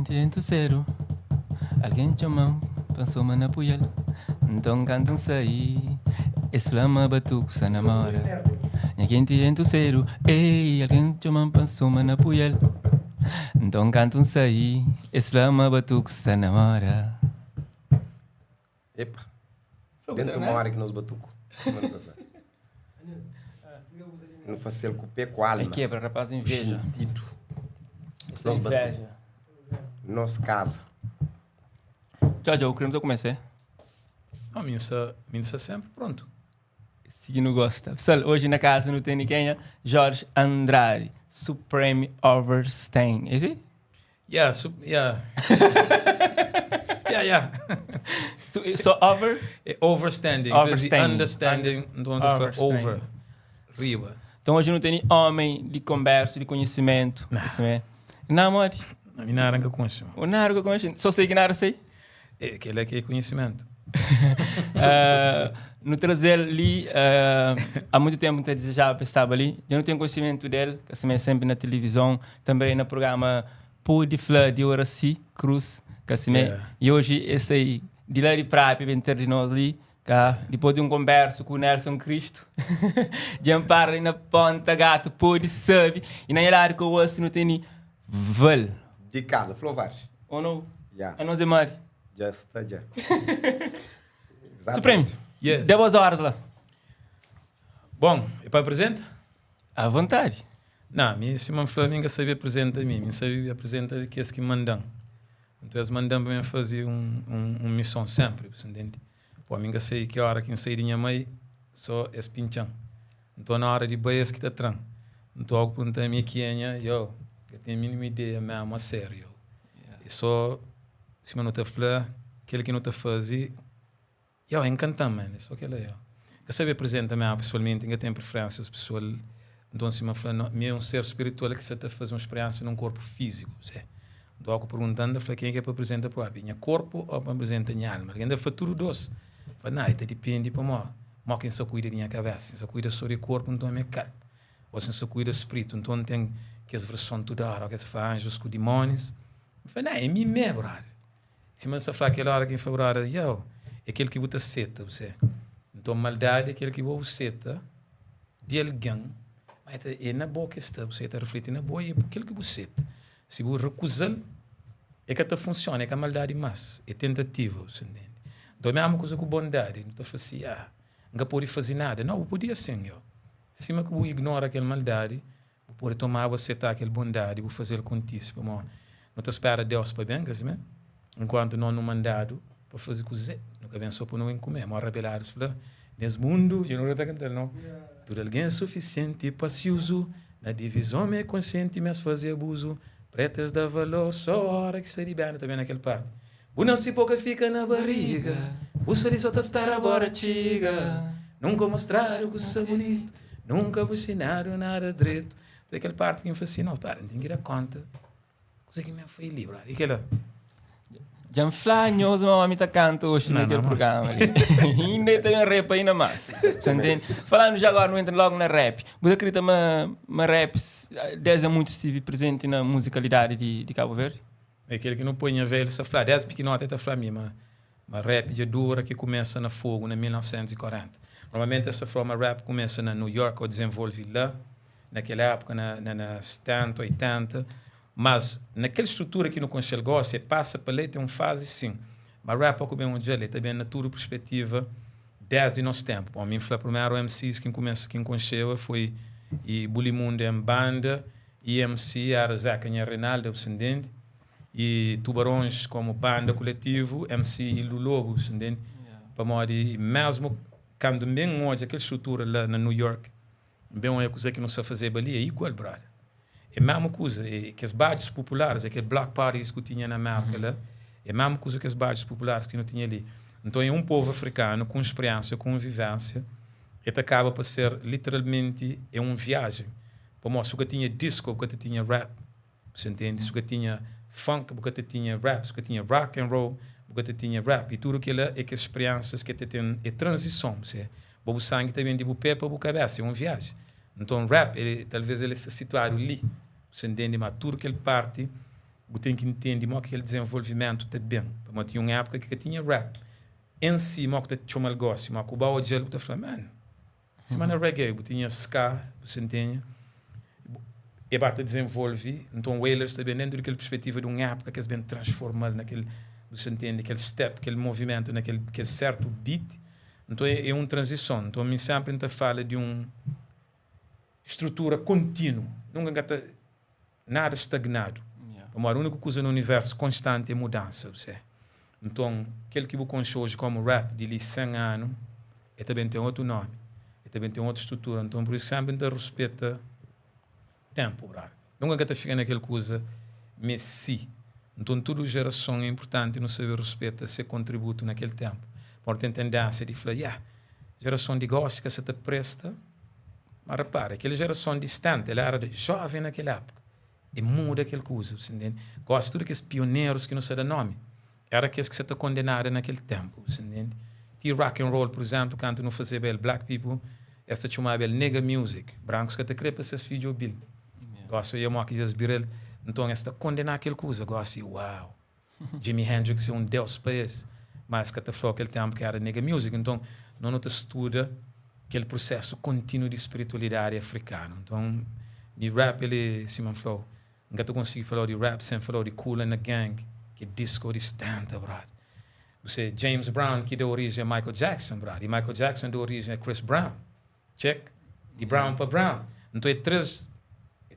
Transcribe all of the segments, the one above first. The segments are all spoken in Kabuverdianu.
kenti dentu seru Algen txoma-m pa N soma na puial Nton kantu N sai Es fla ma batuku sa na moda Nha kenti dentu seru Ei, algen txoma-m pa N soma na puial Nton kantu N sai Es fla ma batuku sta na moda. Epa. Dentu moda ki nos batuku. Nu fasel ku pé ku alma. É kebra, rapaz inveja. Xintidu. Nos batuku. Nos casa. Tchau, tchau. O creme tá começa, é? Não, mim está, mim está sempre pronto. Si ki nu gosta. Pessoal, hoje na casa nu tem quem? Jorge Andrade, Supreme Overstein. É assim? Yeah, su yeah. yeah, yeah. So, so over? É overstanding. Overstanding. Understanding, então Overstanding. over. Riba. Então hoje não tem homem de conversa, de conhecimento. Nah. Isso é. Não, modi. A mim nada que conheço. O nada que eu conheço. Só sei que nada sei. É, aquele é que é conhecimento. No trazer ali, há muito tempo que desejava para estar ali. Eu não tenho conhecimento dele, que assim é sempre na televisão, também no programa Pode Fla de Horaci Cruz, que assim é. Yeah. E hoje esse aí, de lá de praia, vem ter de nós ali, cá, depois de um converso com o Nelson Cristo, de amparo ali na Ponta Gato, pode sabe, e na área que eu ouço não tem nem val. De casa, Flovares. Ou não? Yeah. A nós é Mari. Já está, já. Supremo. Yes. Dê boas horas lá. Bom, e para apresenta? À vontade. Não, mim, se me falar, ninguém sabia apresenta a mim, mim sabia apresenta que esse que mandam. Então eles mandam para mim fazer um missão sempre, você entende? Pô, mim sei que hora que saí de minha mãe, só esse pinchão. Então na hora de baia que tá tran. Então algo pergunta a mim quem é, eu, eu tenho a mínima ideia mesmo, a sério. Yeah. E só se me não tá falar, aquele que não tá fazer, eu encanta, mano, é só aquele aí. Eu sabe apresenta mesmo pessoalmente, ainda tem preferências pessoal. Então se me fala, não, é um ser espiritual que você está fazendo uma experiência num corpo físico, você. Então algo perguntando, fala quem é que é para apresentar próprio, minha corpo ou para apresentar minha alma? Alguém fala tudo doce. Fala, não, isso depende para mim. Mó quem só cuida da minha cabeça, só cuida só do corpo, então é minha cara. Ou se só cuida do espírito, então tem que as versões toda hora, que se fala anjos com demônios. Fala, não, é mim mesmo, brother. Se me só fala aquela hora que foi, brother, yo, é aquele que bota seta, você. Então, maldade é aquele que você seta de alguém, mas é na boa que está, você está refletindo na boa e é aquilo que você seta. Se você recusar, é que até funciona, é que a maldade mais, é tentativa, você entende? Então, a mesma coisa com bondade, não estou assim, ah, não pode fazer nada. Não, eu podia sim, eu. Se que você ignora aquela maldade, você pode tomar, você aceitar aquela bondade, vou fazer contigo, não te espera Deus para bem, assim, enquanto não no mandado para fazer coisa, nunca vem só para não comer, mas rebelados, fala, nesse mundo, eu não estou cantando, não. Tudo alguém é suficiente para se uso, na divisão é consciente, mas fazer abuso, pretas dá valor, só hora que se libera também naquela parte. O se pouca fica na barriga, o sorriso tá estar agora tiga. Nunca mostraram que sou bonito, nunca vos ensinaram nada direito. Tem aquela parte que me fascinou, para, tem que ir a conta. Coisa que me foi livre. E aquela. Gianflanhos, meu homem tá canto hoje Não, naquele não, programa ali. Ainda tem um rap ainda mais. Você entende? Falando já agora, não entra logo na rap. Você acredita uma rap, desde muito estive presente na musicalidade de Cabo Verde? É aquele que não põe a velho, só fala, desde pequenote até fala, mas mas rap de dura que começa na fogo, na 1940. Normalmente essa forma rap começa na New York ou desenvolve lá, naquela época, na 70, 80. Mas naquela estrutura que no Conselho gosta, passa para lá e tem uma fase sim. Mas rap é bem um dia, também na tua perspectiva, desde o nosso tempo. Bom, mim foi primeiro MCs quem começa, quem conheceu foi e Bulimundo em banda, e MC era Zeca e Reinaldo, você entende? E Tubarões como banda coletivo, MC e Lulobo, você entende? Para morrer, mesmo quando bem hoje aquela estrutura lá na New York, bem uma coisa que não se fazer ali é igual, brother. É a mesma coisa, é que as bases populares, aquele block parties que tinha na América lá, é a mesma coisa que as bases populares que não tinha ali. Então é um povo africano com experiência, com vivência, e acaba para ser literalmente é uma viagem. Para mostrar que tinha disco, que tinha rap, você entende? Se que tinha funk, porque tinha rap, se que tinha rock and roll, porque tinha rap. E tudo aquilo é que as experiências que tem é transição, você. O sangue também de pé para a cabeça, é uma viagem. Então rap, ele, talvez ele se situado ali, você entende? Mas tudo que ele parte Bu ten ki ntende mo ki kel dizenvolvimentu ta ben. Pamodi tinha un épuka ki ka tinha rap en si, mo ku ta txoma-l gosi. Mo ku ba odja-l bu ta fla, man, sima na reggae bu tinha ska, bu sa ntenha, e ba ta dizenvolve. Nton Wailers ta ben dentu di kel perspetiva di un épuka ki es ben transforma-l na kel, bu sa ntende, kel step, kel movimentu na kel kel sertu beat. Nton é un tranzison. Nton mi senpri N ta fala di un strutura kontinu, nunka N ka ta nada stagnadu. Pamodi úniku kuza na universu konstanti é mudansa, bu se. Nton, kel ki bu konxe oji komu rap, di li 100 anu, e ta ben ten otu nomi, e ta ben ten otu strutura. Nton, pur isu senpri N ta ruspeta tenpu, brother. Nunka N ka ta fika na kel kuza me si. Nton, tudu jerason é inpurtanti nu sabe ruspeta se kontributu na kel tenpu. Pamodi ten tendénsia di fla, yeah, jerason di gosi ka sa ta presta. Ma repara, kel jerason di 70, el éra jóven na kel épuka. E muda kel kuza, bu sa ntende? Gosi tudu kes pionerus ki nu sa da nomi, éra kes ki sa ta kondenada na kel ténpu, bu sa ntende? Ti rock and roll, pur izénplu, kantu nu fazeba el, black people, es ta txomaba el nigga music. Brankus ka ta kre pa ses fidju obi-l. Gosi oia mó ki dja es bira-l. Nton es ta kondena kel kuza. Gosi, uau! Jimi Hendrix é un deus pa es, má es ka ta fla kel ténpu ki éra nigga music. Nton, nos nu ta studa kel prusésu kontinu di spiritualidadi afrikanu. Nton, mi rap el é, sima N fla-u, N ka ta konsigi fla-u di rap sen fla-u di Kool and the Gang, ki é disco di 70, brother. Bu se James Brown ki da origem a Michael Jackson, brother, i Michael Jackson da origem a Chris Brown. Check. Di Brown pa Brown. Nton é 3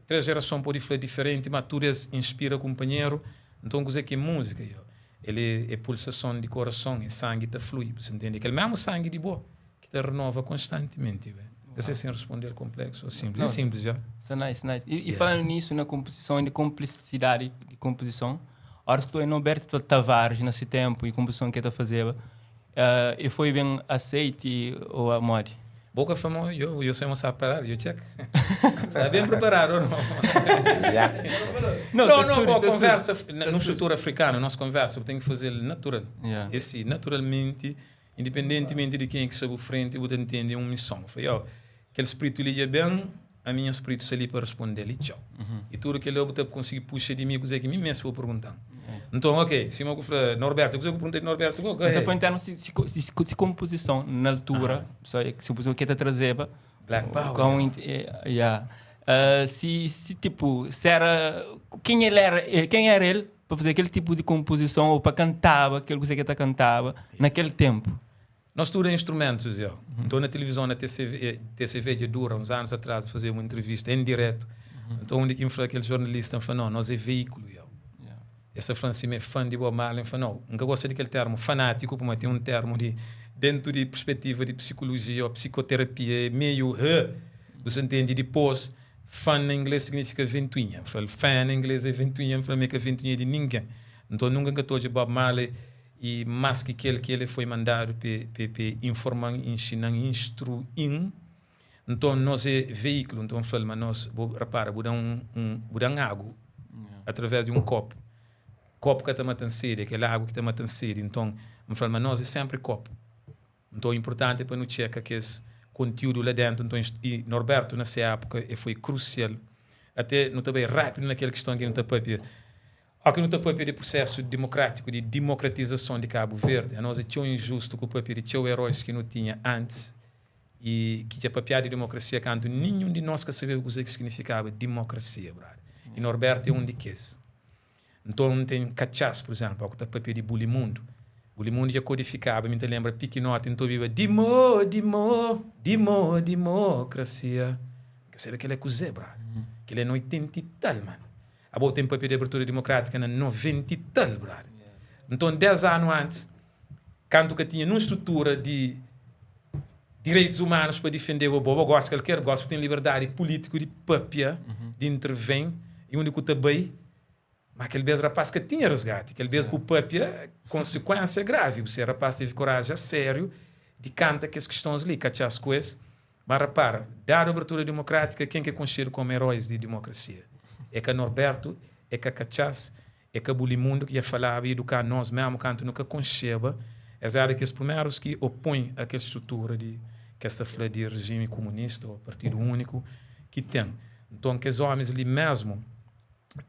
3 gerason pode fla diferenti, ma tudu es inspira kunpanheru. Nton kuzê ki é múzika? Yo, el é, é pulsason di korason, é sangi ta flui, bu sa ntende? É kel mésmu sangi di bo ki ta renova konstantimenti. Be. Ka sei si N responde-l konpleksu ô sinplis. É sinplis, ja. Sa nice, nice. E, e falando nisso, na composição, de complicidade de composição, horas que estou em Norberto Tavares, nesse tempo, e composição que ele fazia, E foi ben aseiti ou amodi? Boka fla mo yo, yo sei mo sabe parar, yo check. Sta ben preparado ou não? Yeah. Não, não, não, boa conversa, na estrutura africana, nossa conversa, tem que fazer natural. Yeah. Esse, naturalmente, independentemente de quem é que sabe frente, você entende uma missão. Eu falei, ó, aquele espírito ali é bem, a minha espírito está ali para responder ali, tchau. E tudo que ele eu conseguir puxa de mim, coisa que mim mesmo vou perguntar. Então, ok, se eu fala, Norberto, coisa que eu perguntei de Norberto, go, go Mas ahead. foi em termos de, de, de, de composição na altura, só se o que te trazeba, Black Power. Com, yeah. Se, se tipo, se era quem ele era, quem era ele para fazer aquele tipo de composição ou para cantava aquilo que você que cantava naquele tempo. Nós tudo é instrumentos, eu. Então na televisão, na TCV, TCV de dura, uns anos atrás, fazia uma entrevista em direto. Então onde que me falou aquele jornalista, me falou, não, nós é veículo, eu. Essa falando assim, é fã de Bob Marley, falou, não, nunca gosto daquele termo fanático, como tem um termo de dentro de perspectiva de psicologia ou psicoterapia, é meio, você entende? Depois, fã em inglês significa ventoinha. Falo, fã em inglês é ventoinha, falo, que ventoinha de ninguém. Então nunca que estou de Bob Marley e mais que aquele que ele foi mandado para informar, ensinar, instruir. Então nós é veículo, então falo, mas nós, repara, vou dar um, um, vou dar um água através de um copo. Copo que está matando sede, aquela água que está matando sede. Então, me falo, mas nós é sempre copo. Então, o importante é para não checar que esse conteúdo lá dentro. Então, e Norberto, nessa época, foi crucial. Até não também rápido naquela questão que não está papia. Ao que não está papia de processo democrático, de democratização de Cabo Verde. A nós é tão injusto com o papia de tão heróis que não tinha antes e que tinha papiado de democracia canto nenhum de nós que sabia o que significava democracia, brother. E Norberto é um de ques. Então tem cachaço, por exemplo, que está papia de Bulimundo. Bulimundo já codificava, me lembra piquinote, então viva dimo, dimo, dimo, democracia. Quer saber que ele é cozer, brother. Que ele é no 80 e tal, mano. A boa tem papel de abertura democrática na 90 e tal, brother. Então, 10 anos antes, canto que tinha numa estrutura de direitos humanos para defender o bobo, gosto que ele quer, gosto que tem liberdade política de papia, de intervém, e onde que também, mas aquele vez rapaz que tinha resgate, aquele vez por papia, consequência grave, você rapaz teve coragem a sério de canta que as questões ali, cachas com esse, mas repara, dada a abertura democrática, quem que é conhecido como heróis de democracia? É que a Norberto, é que a Cachás, é que a Bulimundo que ia falar e educar nós mesmo, canto nunca conceba, é era que os primeiros que opõem aquela estrutura de que essa fala de regime comunista ou partido único que tem. Então, que os homens ali mesmo,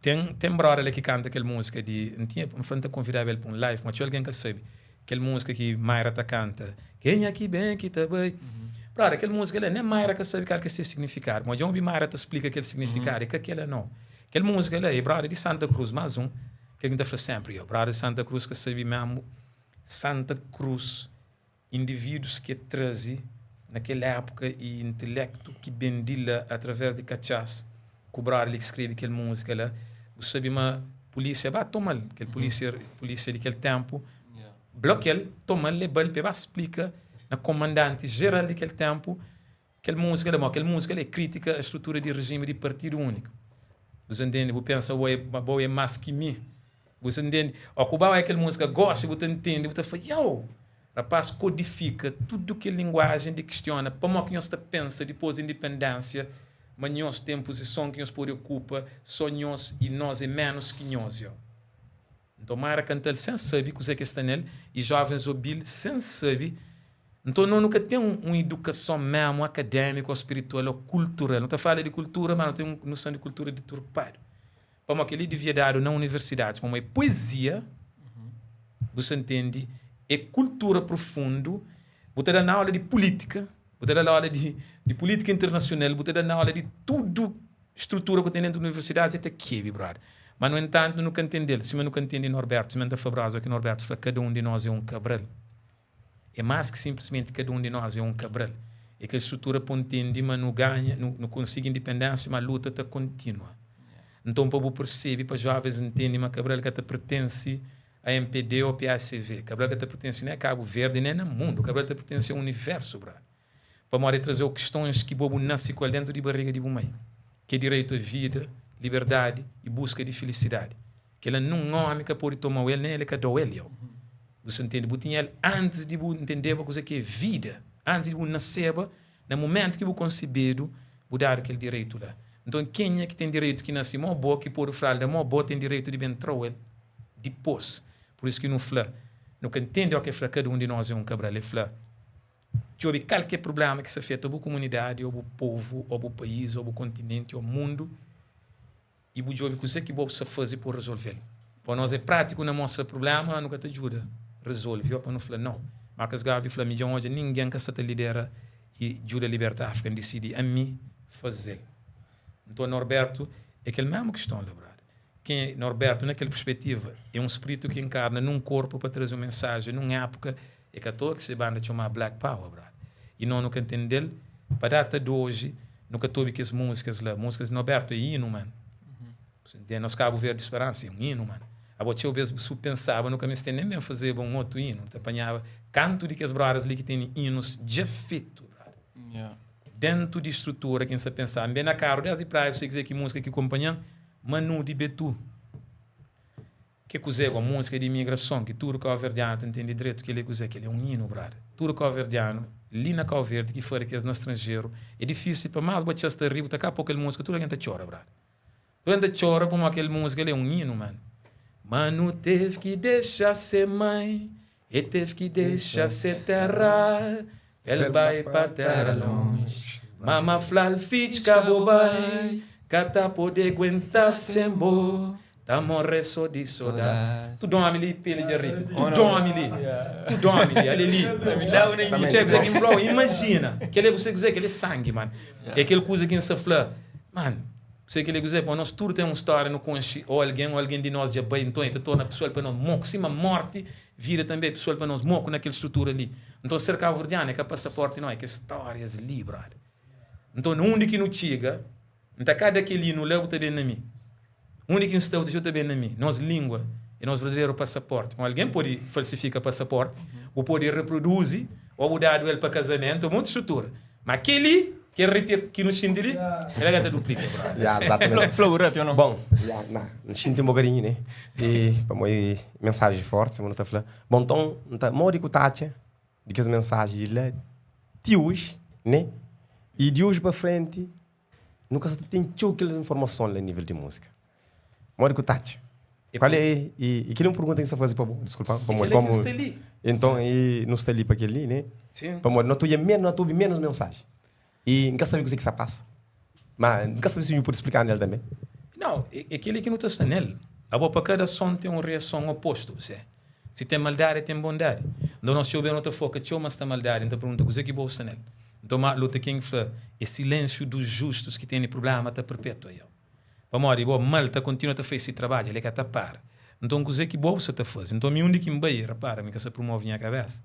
Ten ten brother la ki kanta kel múzika di N tinha N fla N ta konvidaba el pa un live ma txeu algen ka sabe kel múzika ki Mayra ta kanta Kenha ki ben ki ta bai Brother kel múzika la nen Mayra ka sabe kal ki é se signifikadu ma dja N obi Mayra ta splika kel signifikadu é ka kela nau kel múzika la é brother di Santa Cruz más un kel ki N ta fla sénpri yo brother di Santa Cruz ka sabe mésmu Santa Cruz Indivídus ki e traze na kel épuka y intelektu ki ben di la através di katxás ku brother li ki skrebe kel múzika la, bu sabe ma pulísia ba toma-l, kel pulísia pulísia di kel ténpu blokia-l, toma-l, leba-l pa e ba splika na komandanti jeral di kel ténpu Kel múzika la, mo kel múzika la é krítika a strutura di rijimi di partidu úniku. Bu sa ntende? Bu pensa bo é ma bo é más ki mi. Bu sa ntende? Ó ku ba oia kel múzika gósi bu ta ntende, bu ta fla, Iau! Rapaz kodifika tudu kel linguajen di kistiona pamó ki nhos ta pensa dipôs di indipendénsia ma nhos ten puzison ki nhos pode okupa sô nhos i nos é ménus ki nhos. Iau! Nton Mayra kanta-l sen sabe kuzê ki sta nel i jovens obi-l sen sabe. Nton no nu ka ten un idukason memu akademiku o spiritual o kultural. Nu ta fala di kultura ma nu ten un nuson di kultura diturpadu. Pamodi kel-li divia dadu na universidadis pamodi é puezia, bu sa ntende, é kultura profundu. Bu ta da na aula di pulitika, bu ta da na aula di pulitika internasional, bu ta da na aula di tudu. Strutura ku ten dentu di universidadis e ta kebi, brother. Ma nu entantu nu ka ntende-l, sima nu ka ntende Norberto, sima N ta fla brothers, oki Norberto fla kada un di nos é un Cabral. É más ki sinplismenti kada un di nos é un Cabral. É kel strutura pa bu ntende ma nu ganha, nu konsigi indipendénsia ma luta ta kontinua. Nton pa bu persebe, pa jovens ntende ma Cabral ka ta pertense a mpd ô PACV. Cabral ka ta pertense nen a Kabu Verdi nen na mundu. Cabral ta pertense a universu, brother. Pamodi el traze-u kistons ki bo bu nase ku el déntu di bariga di bu mai, ki é direitu a vida, liberdadi i buska di filisidadi. Kel-la nun ómi ka pode toma-u el, nen el ka da-u el. Iau, bu sta ntende? Bu tinha el antis di bu ntendeba kuzê ki é vida, antis di bu naseba, na mumentu ki bu konsebedu, bu dadu kel direitu la. Nton, kenha ki ten direitu ki nase mó bo, ki podu fralda mó bo, ten direitu di ben tra-u el dipôs? Pur isu ki nu fla, nu ka ntende óki el fla kada un di nos é un Kabral. El fla. Djobe kalker prubléma ki sta afeta bu kumunidadi ô bu povu ô bu país ô bu kontinenti ô mundu i bu djobe kuzê ki bo sta faze pa rezolve-l. Pa nos é prátiku na mostra prubléma, má nu ka ta djuda rezolve ô pa nu fla nau. Marcus Garvey fla, Mi dja N odja ningen ka sta ta lidera i djuda liberta Áfrika, N disidi ami faze-l. Nton Norberto é kel mésmu kiston la, brother. Ken é Norberto na kel perspetiva? É un spritu ki enkarna nun korpu pa traze un mensajen nun épuka É ka toa ki se banda txoma Black Power, brother. I no nu ka ntende-l. Pa data di oji, nu ka ta obi kes múzikas la. Múzikas di Norberto é inu, man. Bu ntende? Nos Kabu Verdi Speransa é un inu, man. Abo txeu bes bu su pensaba nu ka meste nen ben fazeba un otu inu. Nu ta panhaba kantu di kes brothers li ki tene inus dja fetu, brother. Yeah. Dentu di strutura ki N sta pensa. N ben na karu desdi praia, bu sai kuzê ki múzika ki kunpanha-m? Manu di Betú. Ke kuzê go? Múzika di imigrason ki tudu kauverdianu ta ntende dretu kel-li é kuzê? Kel-li é un inu, brada. Tudu kauverdianu li na Kau Verdi ki fari kes na stranjeru é difísil pa más bu atxa-s ta ri bu ta ka pô kel múzika tudu algen ta txora, brada. Tudu algen ta txora pamodi kel múzika li é un inu, manu. Manu teve ki dexa se mãe E teve ki dexa se terra P'el bai pa terra lonji Mama fla-l fidj ka bo bai Ka ta pode guenta sen bo Ta morre so di sodadi Tudu omi li peli dja ripi Tudu omi li Tudu omi li Ale li Bu txeu kuzê ki N fla-u Imajina Kel-li é kuzê kuzê Kel-li é sangi man É kel kuza ki N sa fla Man Sei kel-li kuzê? Pa nos tudu ten un stória, nu konxe ô algen ô algen di nos dja bai, nton el ta torna pesoal pa nos moku. Sima mórti, vida tanbê é pesoal pa nos moku na kel strutura li. Nton, ser kabuverdianu é ka pasaporti nau, é kes stórias li, brother. Nton, na undi ki nu txiga, N ta ka da kel inu la, bu ta ben na mi. Undi ki N sta, bu ta txiga, bu ta ben na mi. Nos língua é nos verdaderu pasaporti. Bon, algen pode falsifika pasaporti, bu pode reproduzi ô bu dadu el pa kazamentu, monti strutura. Ma kel-li, kel ripia ki nu xinti li, el ka ta duplika, brother. Ya, exatamente. Flow rap ou não? Bom, ya, na, N xinti un bokadinhu, né? E pamodi mensaji forti, sima nu ta fla. Bom, nton, N ta, modi ku ta atxa di kes mensaji di la ti oji, né? E di oji pa frenti, nu ka sa ta ten txeu kel informason la nivel di múzika. Modi ku ta atxa? Qual é, e, e kel é un pergunta ki N sta faze pa bo, diskulpa, pamodi Kel-la ki komu sta li. Enton, e nu sta li pa kel-li, né? Sim. Pamodi no ta odja menos, no ta obi menos mensaji. E N ka sabe kuzê ki sta pasa. Ma N ka sabe si nhu pode splika-nu el tanbe. Nau, é kel-li ki nu ta sta nel. Abo, pa kada ason ten un reason opostu, bu se. Si ten maldadi, ten bondadi. Nton, nos txeu bes nu ta foka txeu ma sta maldadi, nu ta pergunta kuzê ki bo sta nel. Nton, Martin Luther King fla, É silénsiu dos justus ki tene prubléma ta perpétua. Iau. Pamodi bo, mal ta kontinua ta faze si trabadju, el é ka ta para. Nton, kuzê ki bo bu sta ta faze? Nton, mi undi ki N bai, rapara, mi ka sta promove nha kabésa.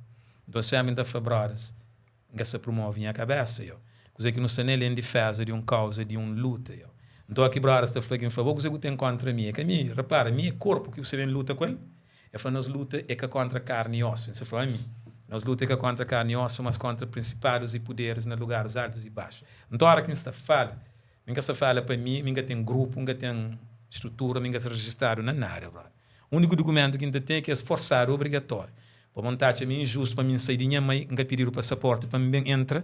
Nton, sénpri N ta fla brodas, N ka sta promove nha kabésa, yo. Kuzê ki nu sta nel é en diféza di un kauza, di un luta, yo. Nton, óki brodas ta fla ki N fla, Bo, kuzê ku ten kóntra mi? É ka mi, rapara, mi é korpu ki bu sta ben luta ku el. El fla, Nos luta é ka kóntra karni i osu. N sta fla, Ami, nos luta é ka kóntra karni i osu, mas kóntra prinsipadus i puderis na lugaris altus i baxu. Nton, óra ki N sta fala, Mi ka sta fala pa mi, mi ka ten grupu, N ka ten strutura, mi ka sta rejistadu na nada, brother. Úniku dukumentu ki N ta ten é kes forsadu, obrigatóriu. Pamodi N ta atxa mi injustu pa mi N sai di nha mai, N ka pididu pasaporti pa N ben entra,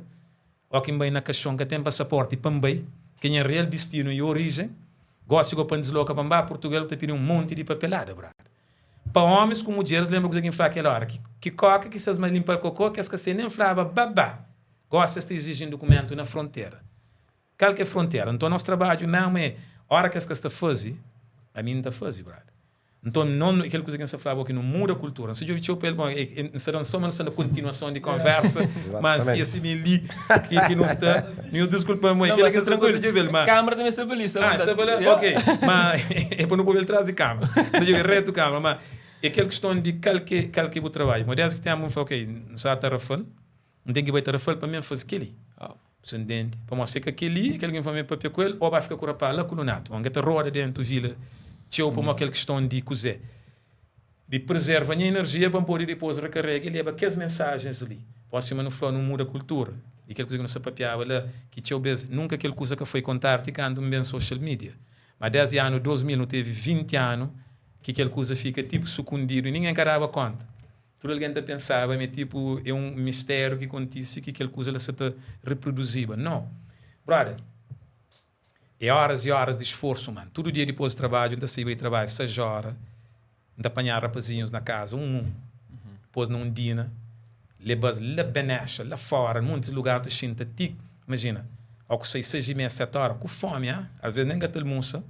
ó ki N bai na kaxon, N ka ten pasaporti pa N bai, ki é nha real distinu i orijen. Gósi go pa N disloka pa N ba Purtugal, bu ta pidi un monti di papelada, brother. Pa ómis ku mudjeris, lenbra kuze ki N fla kel óra, ki kóka ki ses mai linpa-l kokó, ki es ka sai nen flaba babá. Gósi es ta iziji-m dukumentu na frontera. Kal ki é frontera? Nton nos trabadju mesmu é ora ki es ka sta faze, ami N ta faze, brother. Nton no, kel kuza ki N sta fla bo ki nu muda kultura. N sta djobe txeu pa el, bon, N sta dan so ma nu sta na kontinuason di konversa, ma N skese mi li ki ki nu sta. Nhos diskulpa-m, ma kel ki N sta so ta djobe-l, ma. Kamera tanbe sta pa li, sta Ah, sta pa la? Ok. Ma é pa nu poi-l tras di kamera. N ta djobe retu kamera, ma é kel kiston di kal ki kal ki bu trabadju. Ma desdi ki tenpu N fla, ok, N sta Tarrafal, N ten ki bai Tarrafal pa mi N faze kel-li. Você ntende? Pamodi se ka kel-li, kel algen fla mi papia ku el, ô ba fika ku rapá la ku Lunato. Ô N ka ta roda déntu vila txeu pamodi kel kiston di kuzê? Di prezerva nha inerjia pa N pode dipôs rekarega i leba kes mensajens li. Pamodi sima nu fla, nu muda kultura di kel kuza ki nu sta papiaba la, ki txeu bês nunka kel kuza ka foi kontadu ti kantu N ben social media. Má désdi anu 2000, nu tevi 20 anu ki kel kuza fika tipu sukundidu i ningen ka daba kónta. Tudu algen ta pensaba ma é tipu é un mistériu ki kontise ki kel kuza la sa ta riproduziba. No. Brother, é óras i óras di sforsu, man. Tudu dia dipôs di trabadju, N ta saíba di trabadju sais óra, N ta panhaba rapazinhus na kaza, un un. Dipôs na un dina, leba-s la Benexa, la fóra, montis lugar ta xinta ti, imajina, ó ku sai sais i meia, seti óra, ku fómi, ah? Alvês nen ka ta almusa,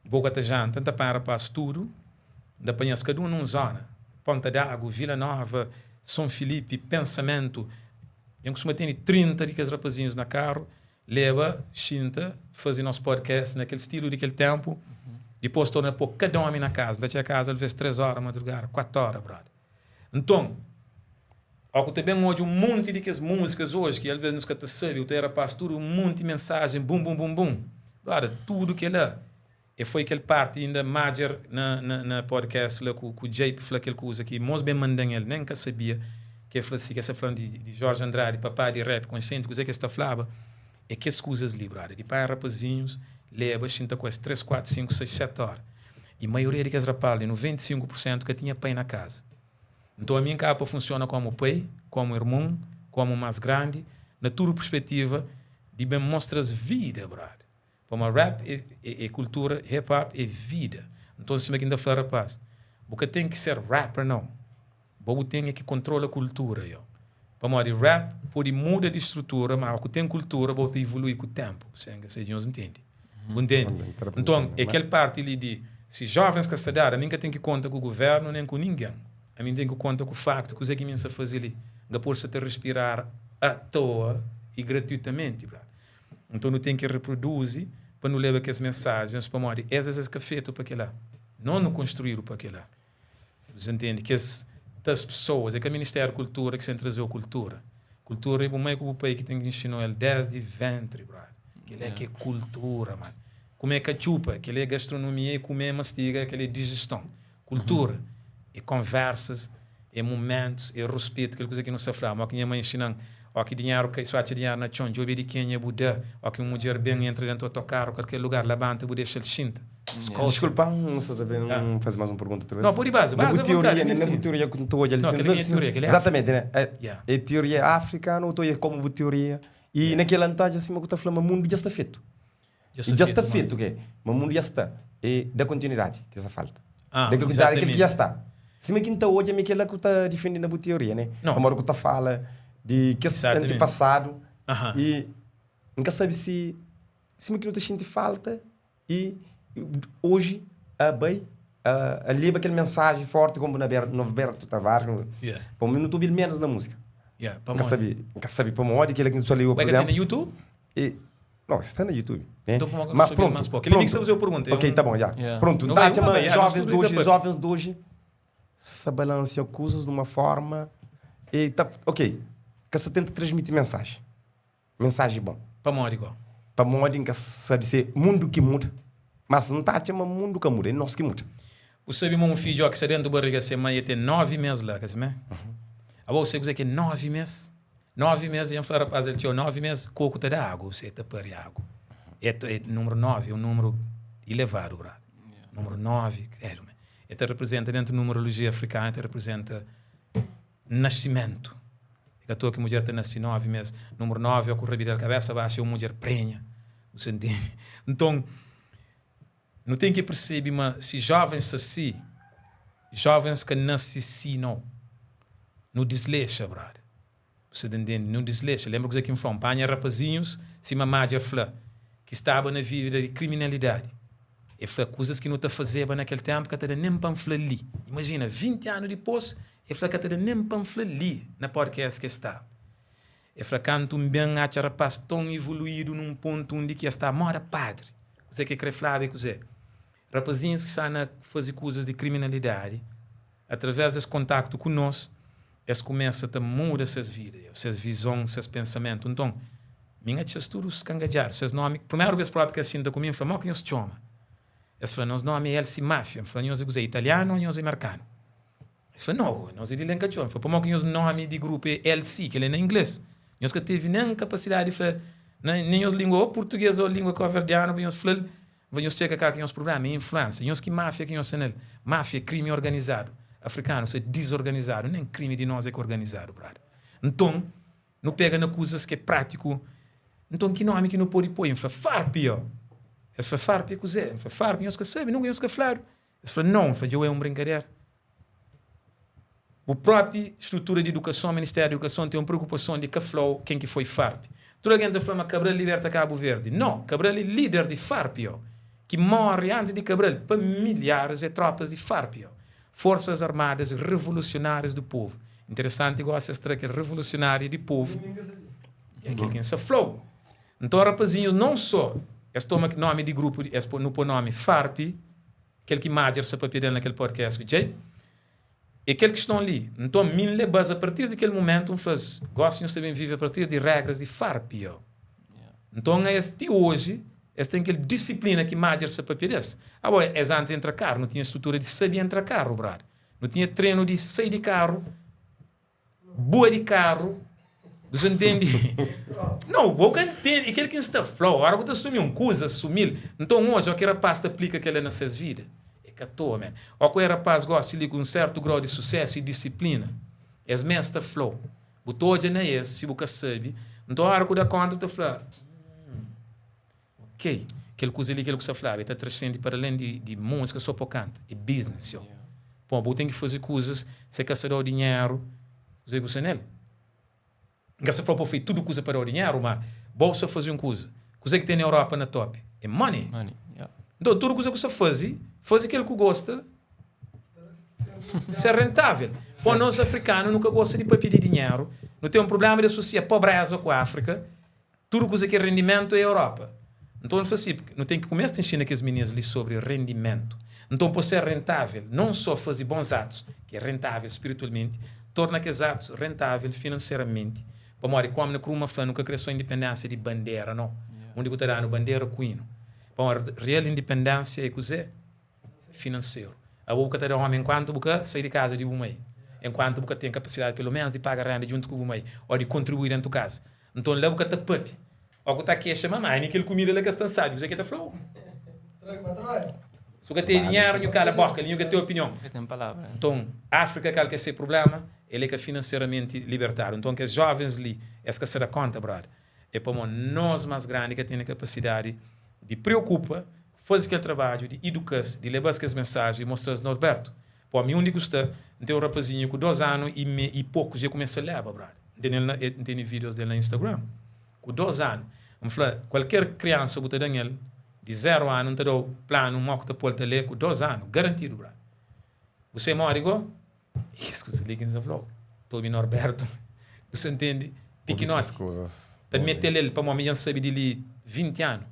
dipôs ka ta janta, N ta panha rapaz tudu. N ta panha-s kada un nun zóna, Ponta d'Agu, Vila Nova, Son Filipi, Pensamentu. Dja N kustuma tene 30 di kes rapazinhus na karu, leba, xinta, faze nos podcast na kel stilu di kel ténpu, dipôs torna pô kada ómi na kaza. N ta txiga kaza alvês 3 óra madrugada, 4 óra, brother. Nton, ó ku ta ben odja un monti di kes múzikas oji ki alvês nos ka ta sabe, u ta era pas tudu un monti mensajen bum bum bum bum. Brother, tudu kel-la E foi kel parti inda madjer na na podcast la ku ku Jay fla kel kuza ki mos ben mandan el nen ka sabia ke fla si ke sa flan di di Jorge Andrade papa di rap konsienti kuze ke sta flaba é kes kuzas li brother di panha rapazinhos leba xinta ku es 3 4 5 6 7 ora e maioria di kes rapaz li 95 por sentu ka tinha pai na kaza nton ami nkaba pa funciona komu pai komu irmon komu mas grandi na tudu perspetiva di ben mostras vida brother. Pamodi rap é kultura, hip hop é vida. Nton sima ki N ta fla rapaz, bu ka ten ki ser rapper nau, bo bu ten é ki kontrola kultura yo. Pamodi rap podi muda di strutura, ma ku ten kultura bo ta ivolui ku tenpu. Nhos ntende? Bu ntende? Nton é kel parti li di si jovens ka sta dadu, ami N ka ten ki konta ku guvernu nen ku ningen. Ami N ten ki konta ku faktu, kuze ki mi N sta faze li. N ka podi sta ta respira ar atoa i gratuitamenti, brother. Nton nu ten ki reproduzi pa nu leba kes mensajens pamodi es es ka fetu pa kela. No nu konstruídu pa kela. Bu ntende? Kes tas pesoas, é ka Ministériu Kultura ki sen trazeu kultura. Kultura é bu mai ku bu pai ki ten ki nxinau el desdi ventri, brother. Kela ki é kultura, man. Kume katxupa, kela é gastronomia e kume mastiga, kela é dijeston. Kultura é konversas, é mumentus, é ruspetu, kel kuza ki nu sta fla. Mo ki nha mai nxina-m, ó ki dinheru kai, si bu atxa dinheru na txon, djobe di kenha bu da, ó ki un mudjer ben entra dentu otokaru, kalker lugar, labanta bu dexa-l xinta. Skola. Diskulpa-m, N sta ta ben faze más un pergunta otra bes. No, pode baza, baza Na bu avontadi, teoria, mi na bu si. teoria ku N ta odja li No, sin, kel-li ka é teoria, kel-li é Áfrika. Exatamente, né? É, Yeah. é teoria afrikanu, ou ta odja komu bu teoria, i Yeah. na kel-la N ta odja sima ku ta fla ma mundu dja sta fetu. Dja Dja sta sta fetu, fetu, ke? Ma mundu dja sta. É da kontinuidadi ki sa falta. Ah, Da kontinuidadi kel ki dja exatamente. sta. Sima ki N ta odja mi kel-la ku ta difende na bu teoria, ne? No. Pamodi ku ta fala di kes Exatamente. antipasadu Aha. i N ka sabe si sima ki nu ta xinti falta i. Oji a bai a leba kel mensaji forti komu na Norberto Tavares, pamodi nu ta obi-l menos na musika. N ka sabe, N ka sabe pamodi kel-la ki N sta leba, pur izénplu. Ka ten na YouTube? Não, sta na YouTube. Né? Então, como Mas pronto, pronto. Kel amigo fazer pergunta. Ok, tá bom, já. Yeah. Pronto, tá chama jovens de hoje, jovens de hoje se balanceam coisas de uma forma e tá, ok, que se tenta transmitir mensagem. Mensagem bom. Pamodi igual? Pamodi N ka sabe se mundu ki muda, mas N ta atxa ma mundu ka muda, é nos ki muda. Bu sabe ma un fidju ki sta dentu barriga se mai e ten 9 mes la, ka simé? Abo bu sabe kuzê ki é 9 mes? 9 mes, dja N fla rapaz el txeu, 9 mes koku ta da agu, se ta pari agu. É, é númeru 9, é un númeru ilevadu, brother. Númeru 9, kredu, e ta reprezenta dentu numerologia afrikanu, e ta reprezenta Nasimentu. É ka toa ki mudjer ta nase 9 mes. Numeru 9 ó ku rabida-l kabesa baxu é un mudjer prenha. Bu sa ntende? Nton, nu ten ki persebe ma si jovens sta si, jovens ka nase si nau. Nu dislexa, brother. Bu sa ta ntende? Nu dislexa. Lenbra kuzê ki N fla-u? N panha rapazinhus, sima Madjer fla, ki staba na vida di kriminalidadi. E fla, Kuzas ki nu ta fazeba na kel ténpu ka ta da nen pa N fla li. Imajina, 20 anu dipôs, e fla ka ta da nen pa N fla li na podcast ki es staba. E fla, Kantu N ben atxa rapás ton ivoluídu nun pontu undi ki es staba móda padri. Kuzê ki e krê flaba é kuzê? Rapazinhus ki sta na faze kuzas di kriminalidadi, através des kontaktu ku nos, es kumesa ta muda ses vida, ses vizon, ses pensamentu. Nton, mi N atxa-s tudu skangadjadu. Ses nomi, primeru bes propi ki es xinta ku mi, N fla, Mo ki nhos txoma? Es fla, Nos nomi é LC Mafia. N fla, Nhos é kuzê, italianu ô nhos é merkanu? Es fla, No, nos é di Lenkatxor. N fla, Pamodi ki nhos nomi di grupu é LC, kel-li é na inglês? Nhos ka tevi nen kapasidadi di fla na nhos língua ô purtugês ô língua kabuverdianu pa nhos fla-l Va nhos txeka kal ki nhos prublema é influensa nhos ki mafia ki nhos sta nel mafia é krimi organizadu afrikanu sta dizorganizadu nen krimi di nos é ka organizadu brother nton nu pega na kuzas ki é pratiku nton ki nomi ki nu podi poi n fla farpi yo es fla farpi é kuze n fla farpi nhos ka sabi nunka nhos ka fladu es fla nau n fla dja é un brinkadera. Bu propi strutura di idukason, Ministériu di Idukason ten un preokupason di ka fla-u ken ki foi FARP. Tudu algen ta fla ma Cabral liberta Kabu Verdi. No, Cabral é lider di FARP, yo. Ki morre antis di Cabral pa milharis é tropas di FARP, yo. Forças Armadas Revolucionárias do Povo. Interesanti gosi es tra kel revolucionária di povo, é kel ki N sa fla-u. Nton rapazinhus non so es toma nomi di grupu, es nu po nomi FARP, Kel ki Madjer sta papia del na kel podcast ku Jay é kel kiston li. Nton, mi N leba-s a partir di kel mumentu, N fla-s, Gosi nhos ta ben vive a partir di régras di FARPIO. Nton, es ti oji, es ten kel disiplina ki Madjer sta papia des. Abo, es antis entra karu, nu tinha strutura di sabe entra karu, brother. Nu tinha trenu di sai di karu. Bua di carro, bu sa ntende? Não, bo ka ntende. E kel ki N sta fla-u, ora ku ta sumi un kuza, sumi-l. Nton oji, ó ki rapaz ta aplika kel-la na ses vida, é ka toa, man. Ó ku e rapaz gosi li ku un sertu grau di susésu i disiplina, es mes ta fla-u, bu ta odja na es, si bu ka sabe. Nton ora ku da konta bu ta fla, Hum, ok, kel kuza li, kel ku sta flaba, e ta trasende para alen di múzika so pa kanta, é business, yo. Pô, bu ten ki faze kuzas, se ka sa da-u dinheru, kuzê ku sta nel? N ka sta fla pa bu fai tudu kuza pa da-u dinheru, ma bo sa faze un kuza. Kuzê ki ten na Europa na top? É money. Money, yeah. Nton, tudu kuza ku sa faze, faze kel ku gosta, ser rentável. Pô, nos afrikanu nu ka gosta di papia di dinheru, nu ten un prublema di asosia pobreza ku Afrika. Tudu kuza ki é rendimentu é Europa. Nton el fla si, Nu ten ki kumesa ta inxina kes minis li sobri rendimentu. Nton, pa ser rentável, non sô faze bons atus, ki é rentável spiritualmenti, torna kes atus rentável finanseramenti. Pamodi Kwame Nkrumah fla, Nu ka krê sô indipendénsia di bandera, nau. Undi ku ta da-nu bandera ku inu. Pamodi real indipendénsia é kuzê? Finanseru. Abo bu ka ta da omi enkuantu bu ka sai di kaza di bu mai, enkuantu bu ka ten kapasidadi pelu menus di paga renda djuntu ku bu mai ô di kontribui dentu kaza. Nton la bu ka ta papia. Ó ku ta kexa ma ma mi kel kumida la ka sta nsabi kuzê ke ta fla-u. Su ka ten dinheru nhu kala boka li nhu ka ten opinion. Nton Afrika kal ke se prublema? El e ka finanseramenti libertadu. Nton kes jovens li es ka sa da konta brother. É pamo nos mas grandi ka tene kapasidadi di preokupa, faze kel trabadju di iduka-s, di leba-s kes mensaji i mostra-s Norberto, Po mi undi ku sta, N ten un rapazinhu ku 2 anu i me i pokus dja kumesa leba, brother. N tene el na, N tene videos del na Instagram. Ku 2 anu. N fla, kualker kriansa ku ta dan el. Di 0 anu N ta da-u planu mo ku ta pô-l ta lê ku 2 anu, garantidu brother. Bu sai modi go? Es kuza li ki N sa fla-u, ta obi Norberto, bu sa ntende? Pikinoti ta mete-l el pamodi mi dja N sabe di li 20 anu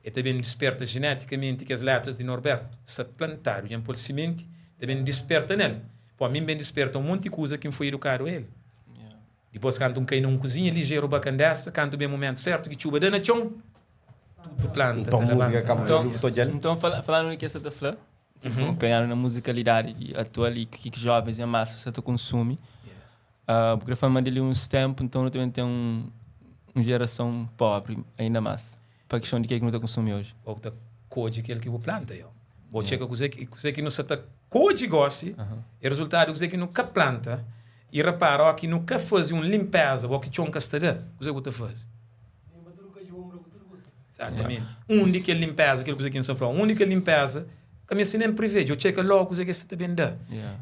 el ta ben disperta jenetikamenti kes letras di Norberto sa plantadu, dja N pô-l simenti, ta ben disperta nel. Pamodi mi N ben disperta un monti kuza ki N foi edukadu a el. Dipôs kantu N kai na un kuzinha lijeru bakandesa, kantu ben mumentu sértu ki txuba da na txon, tudu planta ta Nton múzika labanta. kaba Nton, bu ta odja-l. nton fala, falando di ke sa ta fla, tipo, pegando na muzikalidadi di atual i ki ki jovens em massa sa ta konsumi, ah, bu kre fla ma di li uns tempu, nton nu ta ben ten un, un jerason pobri ainda mas, pa kiston di ke ki nu ta konsumi oji. Bo ta kodje kel ki bu planta, yo. Bo txeka kuzê ki, kuzê ki nu sa ta kodje gosi, é rezultadu di kuzê ki nu ka planta. I repara, óki nu ka faze un linpéza, óki txon ka sta da, kuzê ku ta faze? Exatamenti. Undi kel linpéza, kel kuza ki N sta fla, undi kel linpéza ka meste nen privê, dja txeka lógu kuzê ki es sta ta ben da.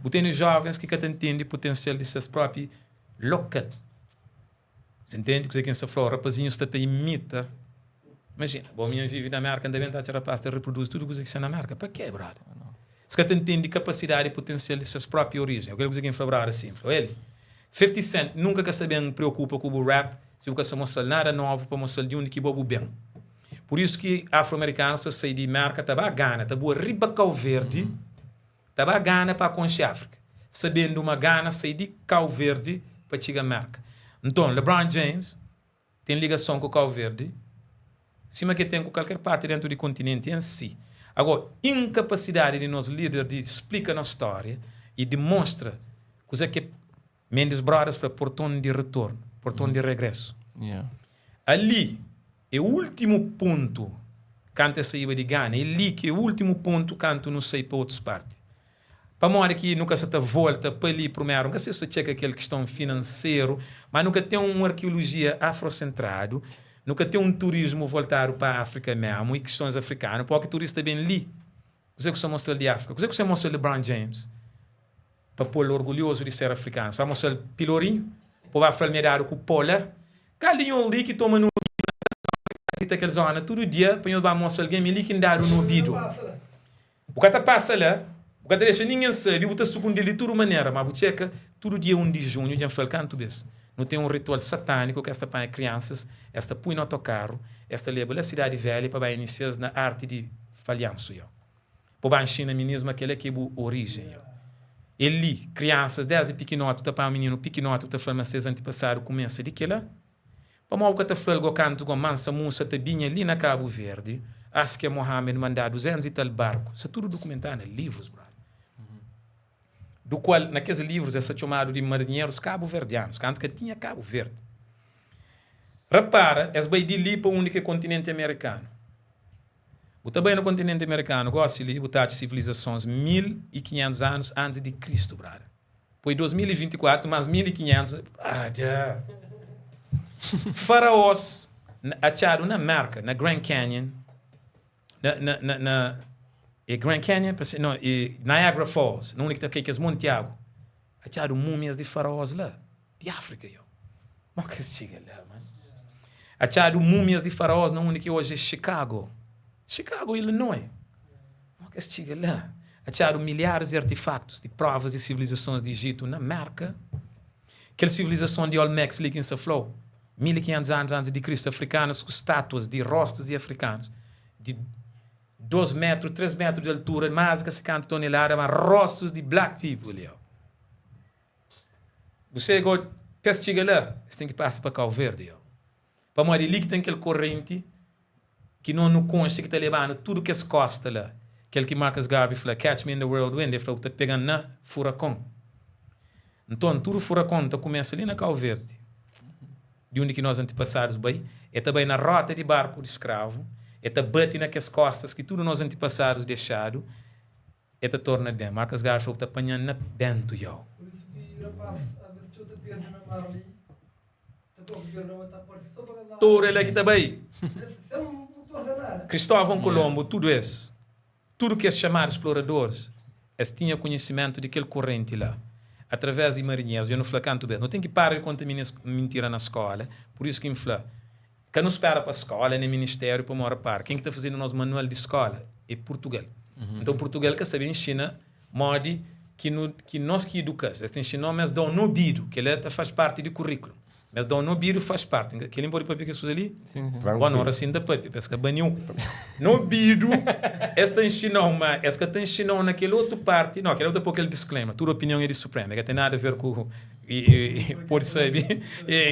Bu tene jóvens ki ka ta ntende putensial di ses própi lokal. Você ntende kuzê ki N sta fla-u? Rapazinhus sta ta imita. Imajina, bo mi N vive na Mérka, N ta ben ta atxa rapaz ta reproduzi tudu kuza ki sta na Mérka. Pa kê, brother? Es ka ta ntende kapasidadi i putensial di ses própi orijen. É kel kuza ki N fla brother asin, N fla, Eli, 50 Cent nunka ka sta ben preokupa ku bu rap si bu ka sta mostra-l nada novu pa mostra-l di undi ki bo bu ben. Pur isu ki afro-amerikanus ta sai di Mérka ta ba Gana, ta bua riba Kauverdi, Ta ba Gana pa konxe Áfrika, sabendu ma Gana sai di Kau Verdi pa txiga Merka. Nton, LeBron James ten ligason ku Kau Verdi sima ki el ten ku kalker parti dentu di kontinenti en si. Ago, inkapasidadi di nos lider di splika nos stória i dimonstra kuze ki Mendes Brothers fla porton di retornu, porton di regresu. Ali é últimu pontu kantu es saíba di Gana, é li ki é últimu pontu kantu nu sai pa otus parti. Pamodi ki nu ka sa ta volta pa li primeru? N ka sai si ta txeka kel kiston finanseru, ma nu ka ten un arkeolojia afrosentradu, nu ka ten un turismu voltadu pa Afrika memu i kistons afrikanu, pamodi ki turista ben li? Kuzê ku sta mostra-l di Afrika? Kuzê ku sta mostra LeBron James pa pô-l orgulhozu di ser afrikanu? Sta mostra-l pilorinhu? Po ba fla-l ma é dadu ku pó la? Kal di nhos li ki toma no obidu na kel zona ki ta visita kel zona tudu dia pa nhos ba mostra algen ma é li ki N dadu no obidu? Bu ka ta pasa la, bu ka ta dexa ningen sabe, bu ta sukundi-l di tudu manera. Má bu txeka, tudu dia 1 di junhu, dja N fla-l kantu bês, nu ten un ritual satâniku ki es ta panha kriansas, es ta pui na otokaru, es ta leba la Sidadi Velha pa ba inisia-s na arti di Falhansu yo. Po ba nxina minis ma kela ki é bu orijen yo. É li, kriansas desdi pikinoti bu ta panha un mininu pikinoti bu ta fla ma ses antipasadu kumesa di kela. Pamodi bu ka ta fla-l go kantu go Mansa Musa ta binha li na Kabu Verdi, Askia Mohamed mandá 200 i tal barku. Sta tudu dukumentadu na livrus, brother. Du kual na kes livrus es ta txomadu di marinherus kabuverdianus, kantu ka tinha Kabu Verdi. Rapara, es bai di li pa undi ki é kontinenti amerikanu. Bu ta bai na kontinenti amerikanu gosi li, bu ta atxa sivilizasons 1500 anus antis di Kristu, brada. Poi 2024 mas 1500, brada. Faraós atxadu na Merka, na Grand Canyon, na, na, na, na é Grand Canyon? No, é Niagara Falls, na undi ki ta kai kes monti agu. Atxadu múmias di faraós la. Di Áfrika yo. Mo ki es txiga la, man? Atxadu múmias di faraós na undi ki oji é Chicago. Chicago, Illinois. Mo ki es txiga la? Atxadu milharis di artifaktus di provas di sivilizasons di Ijitu na Merka. Kel sivilizason di Olmeks li ki N sta fla-u, 1500 anus antis di Kristu, afrikanus ku statuas di rostus di afrikanus di 2 metru, 3 metru di altura, más di ka se kantu tonelada, ma rostus di black people yo. Bu sai go, pa es txiga la, es ten ki pasa pa Kau Verdi, yo. Pamodi é li ki ten kel korrenti ki no nu konxe ki ta leba-nu tudu kes kosta la. Kel ki Marcus Garvey fla, Catch me in the whirlwind, el fla, bu ta pega-m na furakon. Nton, tudu furakon ta kumesa li na Kau Verdi, di undi ki nos antipasadus bai, e ta bai na rota di barku di skravu, e ta bati na kes kostas ki tudu nos antipasadus dexadu, E ta torna ben. Marcus Garvey fla bu ta panha-m na bentu yow. Por isso ki rapaz aves txeu ta perde na mar li ta propi perde na ta parse so pa kes ladu. Toru é la ki ta bai. Sem torse nada. Cristóvão Colombo tudu es tudu kes xamadu sploradores es tinha konhisimentu di kel korrenti la através di marinherus dja nu fla kantu bes nu ten ki para di konta minis mintira na skola pur isu ki N fla. Ka nu spera pa skola nen ministériu pa mora para. Ken ki ta faze-nu nos manual di skola é Purtugal. Nton Purtugal ka sabe inxina modi ki nu ki nos ki iduka-s. Es ta inxina-u ma es da-u n'obidu. Kel-la ta faz parti di kurikulu. Ma es da-u n'obidu faz parti. Kel-li N pode papia kes kuza li? Bon, na ora si N ta papia pa es ka bani-u. N'obidu es ta inxina-u ma es ka ta inxina-u na kel otu parti. No, kel-la bu ta poi kel disclaimer, tudu opinion é di Supreme, ka ten nada a ver ku pode sabe,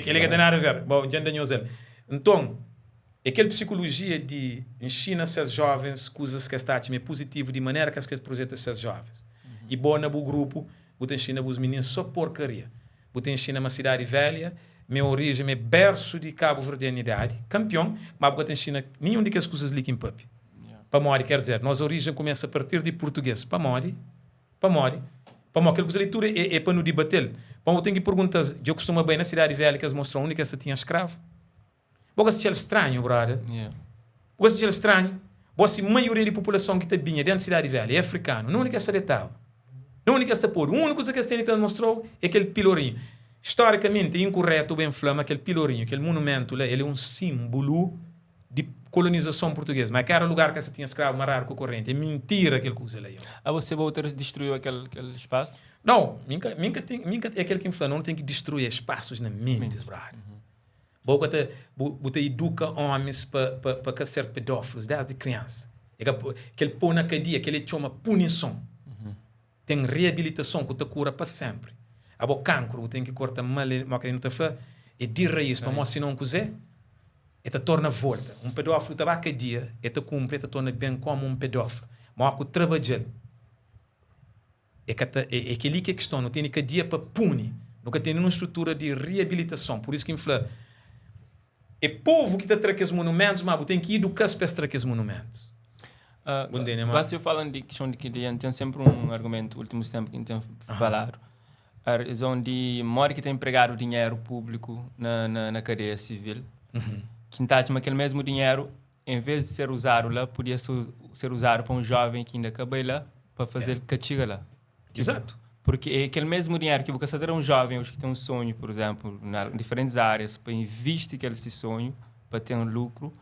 kel-li ka ten nada a ver. Bon, dja N da nhos el. Nton, é kel psikolojia di nxina ses jovens kuzas ki es ta atxa ma é puzitivu di manera ki es krê projeta ses jovens. I bo na bu grupu, bu ta nxina bus minins sô porkaria. Bu ta nxina ma Sidadi Velha ma é oriji, ma é bersu di kabuverdianidadi, kanpion, má bu ka ta nxina ninhun di kes kuzas li ki N papia. Pamodi? Ker dizer, nos orijen kumesa a partir di purtugês. Pamodi? Pamodi? Pamodi kel kuza li tudu é pa nu dibate-l. Pamodi bu ten ki pergunta-s, Dja kustuma bai na Sidadi Velha ki es mostra undi ki es ta tinha skravu? Bo ka sta txal stranhu, brother? Bu ka sta txal stranhu? Bo si maioria di populason ki ta binha dentu Sidadi Velha é afrikanu, na undi ki es ta detaba? Na undi ki es ta podu? Uniku kuza ki es tene pa es mostrau é kel pilorinhu. Istorikamenti é inkuretu ben fla ma kel pilorinhu, kel monumentu la, el é un simbulu di kolonizason purtugês, ma ka era lugar ki es ta tinha skravu maradu ku korenti. É mintira kel kuza la. Abo se bo ta distruiu kel spasu? Nau, mi nka, mi nka ten, mi nka, é kel ki N fla, no ten ki distrui spasus na mentis, brother. Bo ka ta, bu, bu ta iduka omis pa, pa, pa ka ser pedófilus desdi kriansa. É ka, kel pô na kadia, kel é txoma punison. Ten reabilitason ku ta kura pa senpri. Abo kankru, bu ten ki korta mal, mo ke nu ta fla, é di raiz, pamó sinon kuzê? E ta torna volta. Un pedófilu ta ba kadia, e ta kunpri, e ta torna ben komu un pedófilu. Mo ku trabadja-l. É ka ta, é, é kel-li ki é kiston. Nu tene kadia pa puni. Nu ka tene un strutura di riabilitason. Pur isu ki N fla, é povu ki ta tra kes monumentus, má bu ten ki iduka-s pa es tra kes monumentus. Bu ntende? Má. Gósi falan di kiston di kadia, N ten sénpri un argumentu, últimus ténpu ki N ten faladu, a rezon di modi ki ta enpregadu dinheru públiku na, na, na kadeia sivil, ki N ta atxa ma kel mésmu dinheru En vez di ser uzadu la, podia ser uzadu pa un joven ki inda ka bai la, pa faze-l ka txiga la. Izatu. Purki é kel mesmu dinheru ki bu ka sta ta da un joven oji ki ten un sonhu, pur izénplu, na diferentis árias, pa invisti kel si sonhu, pa ten lukru,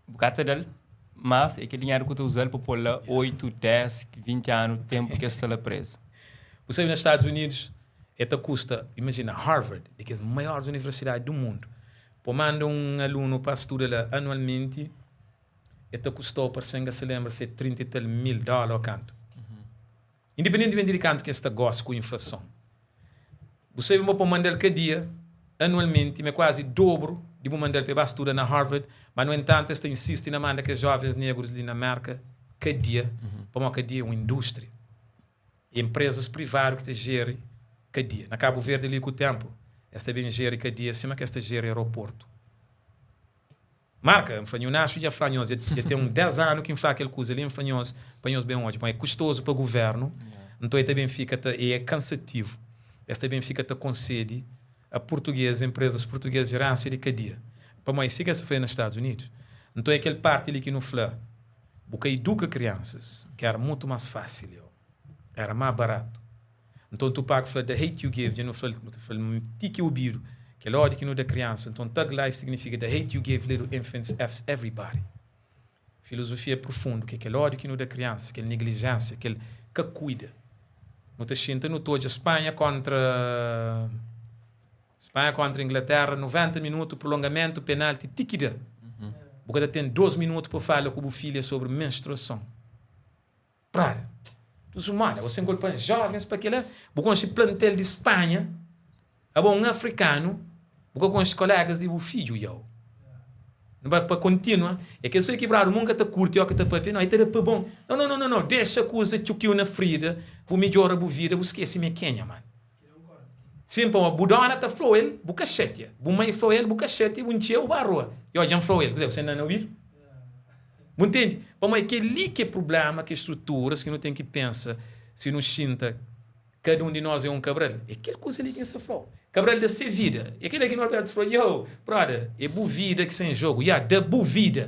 bu ka ta da-l, mas é kel dinheru ki bu ta uza-l pa pô-l la 8, 10, 20 anu, ténpu ki el sta la prézu. Bu sabe na Stadus Unidus, el ta kusta, imajina, Harvard, di kes maioris universidadi du mundu, Po manda un alunu pa studa la anualmenti, e ta kustau parse-m ka se lenbra se é 30 i tal mil dóla o kantu. Independentimenti di kantu ki es sta gosi ku inflason. Bu sabe ma po manda-l kadia anualmenti ma é kuazi dobru di bu manda-l pa e ba studa na Harvard, ma nu entantu es ta insisti na manda kes jovens negrus li na Merka kadia, pamodi kadia é un indústria. É enprezas privadu ki ta jeri kadia. Na Kabu Verdi li ku tenpu es ta ben jeri kadia sima ki es ta jeri aeroportu. Marka, N fla nhu Naxu dja fla nhos, dja ten un 10 anu ki N fla kel kuza li, N fla nhos pa nhos ben odja. Bon, é kustozu pa guvernu, nton e ta ben fika ta, e é kansativu. Es ta ben fika ta konsede a purtuges, enprezas purtuges jerensia di kadia. Pamodi é si ki es ta faze na Stadus Unidus. Nton é kel parti li ki nu fla. Bu ka iduka kriansas, ki era mutu mas fasil yo. Era ma baratu. Nton Tupac fla the hate you give, dja nu fla-l, nu ta fla-l ti ki obidu, kel ódiu ki nu da kriansa. Nton thug life signifika the hate you give little infants fs everybody. Filozofia profundu ki é kel ódiu ki nu da kriansa, kel niglijénsia, kel ka kuida. Nu ta xinta nu ta odja Spanha kontra Spanha kontra Inglaterra, 90 minutu, prolongamentu, penalti, ti ki da. Bu ka ta ten 2 minutu pa fala ku bu filha sobri menstruason. Brother, tu sumada, você nkulpa jovens pa kila? Bu konxe plantel di Spanha, abo un afrikanu, bu ka konxe kolegas di bu fidju, yow. Nu ba pa kontinua, é ke so ekibradu, mun ka ta kurti o ki ta papia, no, e ta da pa bon. No, no, no, no, no, dexa kuza txukiu na frida, bu midjora bu vida, bu skese mi é kenha, man. Sim, pamodi bu dona ta fla-u el, bu ka xatia. Bu mai fla-u el, bu ka xatia, bu ntxia, bu ba rua. I odja, N fla-u el. Kuzê, bu senta na obidu? Bu ntende? Pamodi kel-li ki é prubléma, ki é struturas ki nu ten ki pensa si nu xinta kada un di nos é un Cabral. É kel kuza li ki N sta fla-u. Cabral da se vida. É kel-la ki Norberto fla, Yo, brother, é bu vida ki sta en jogu. Ya, da bu vida.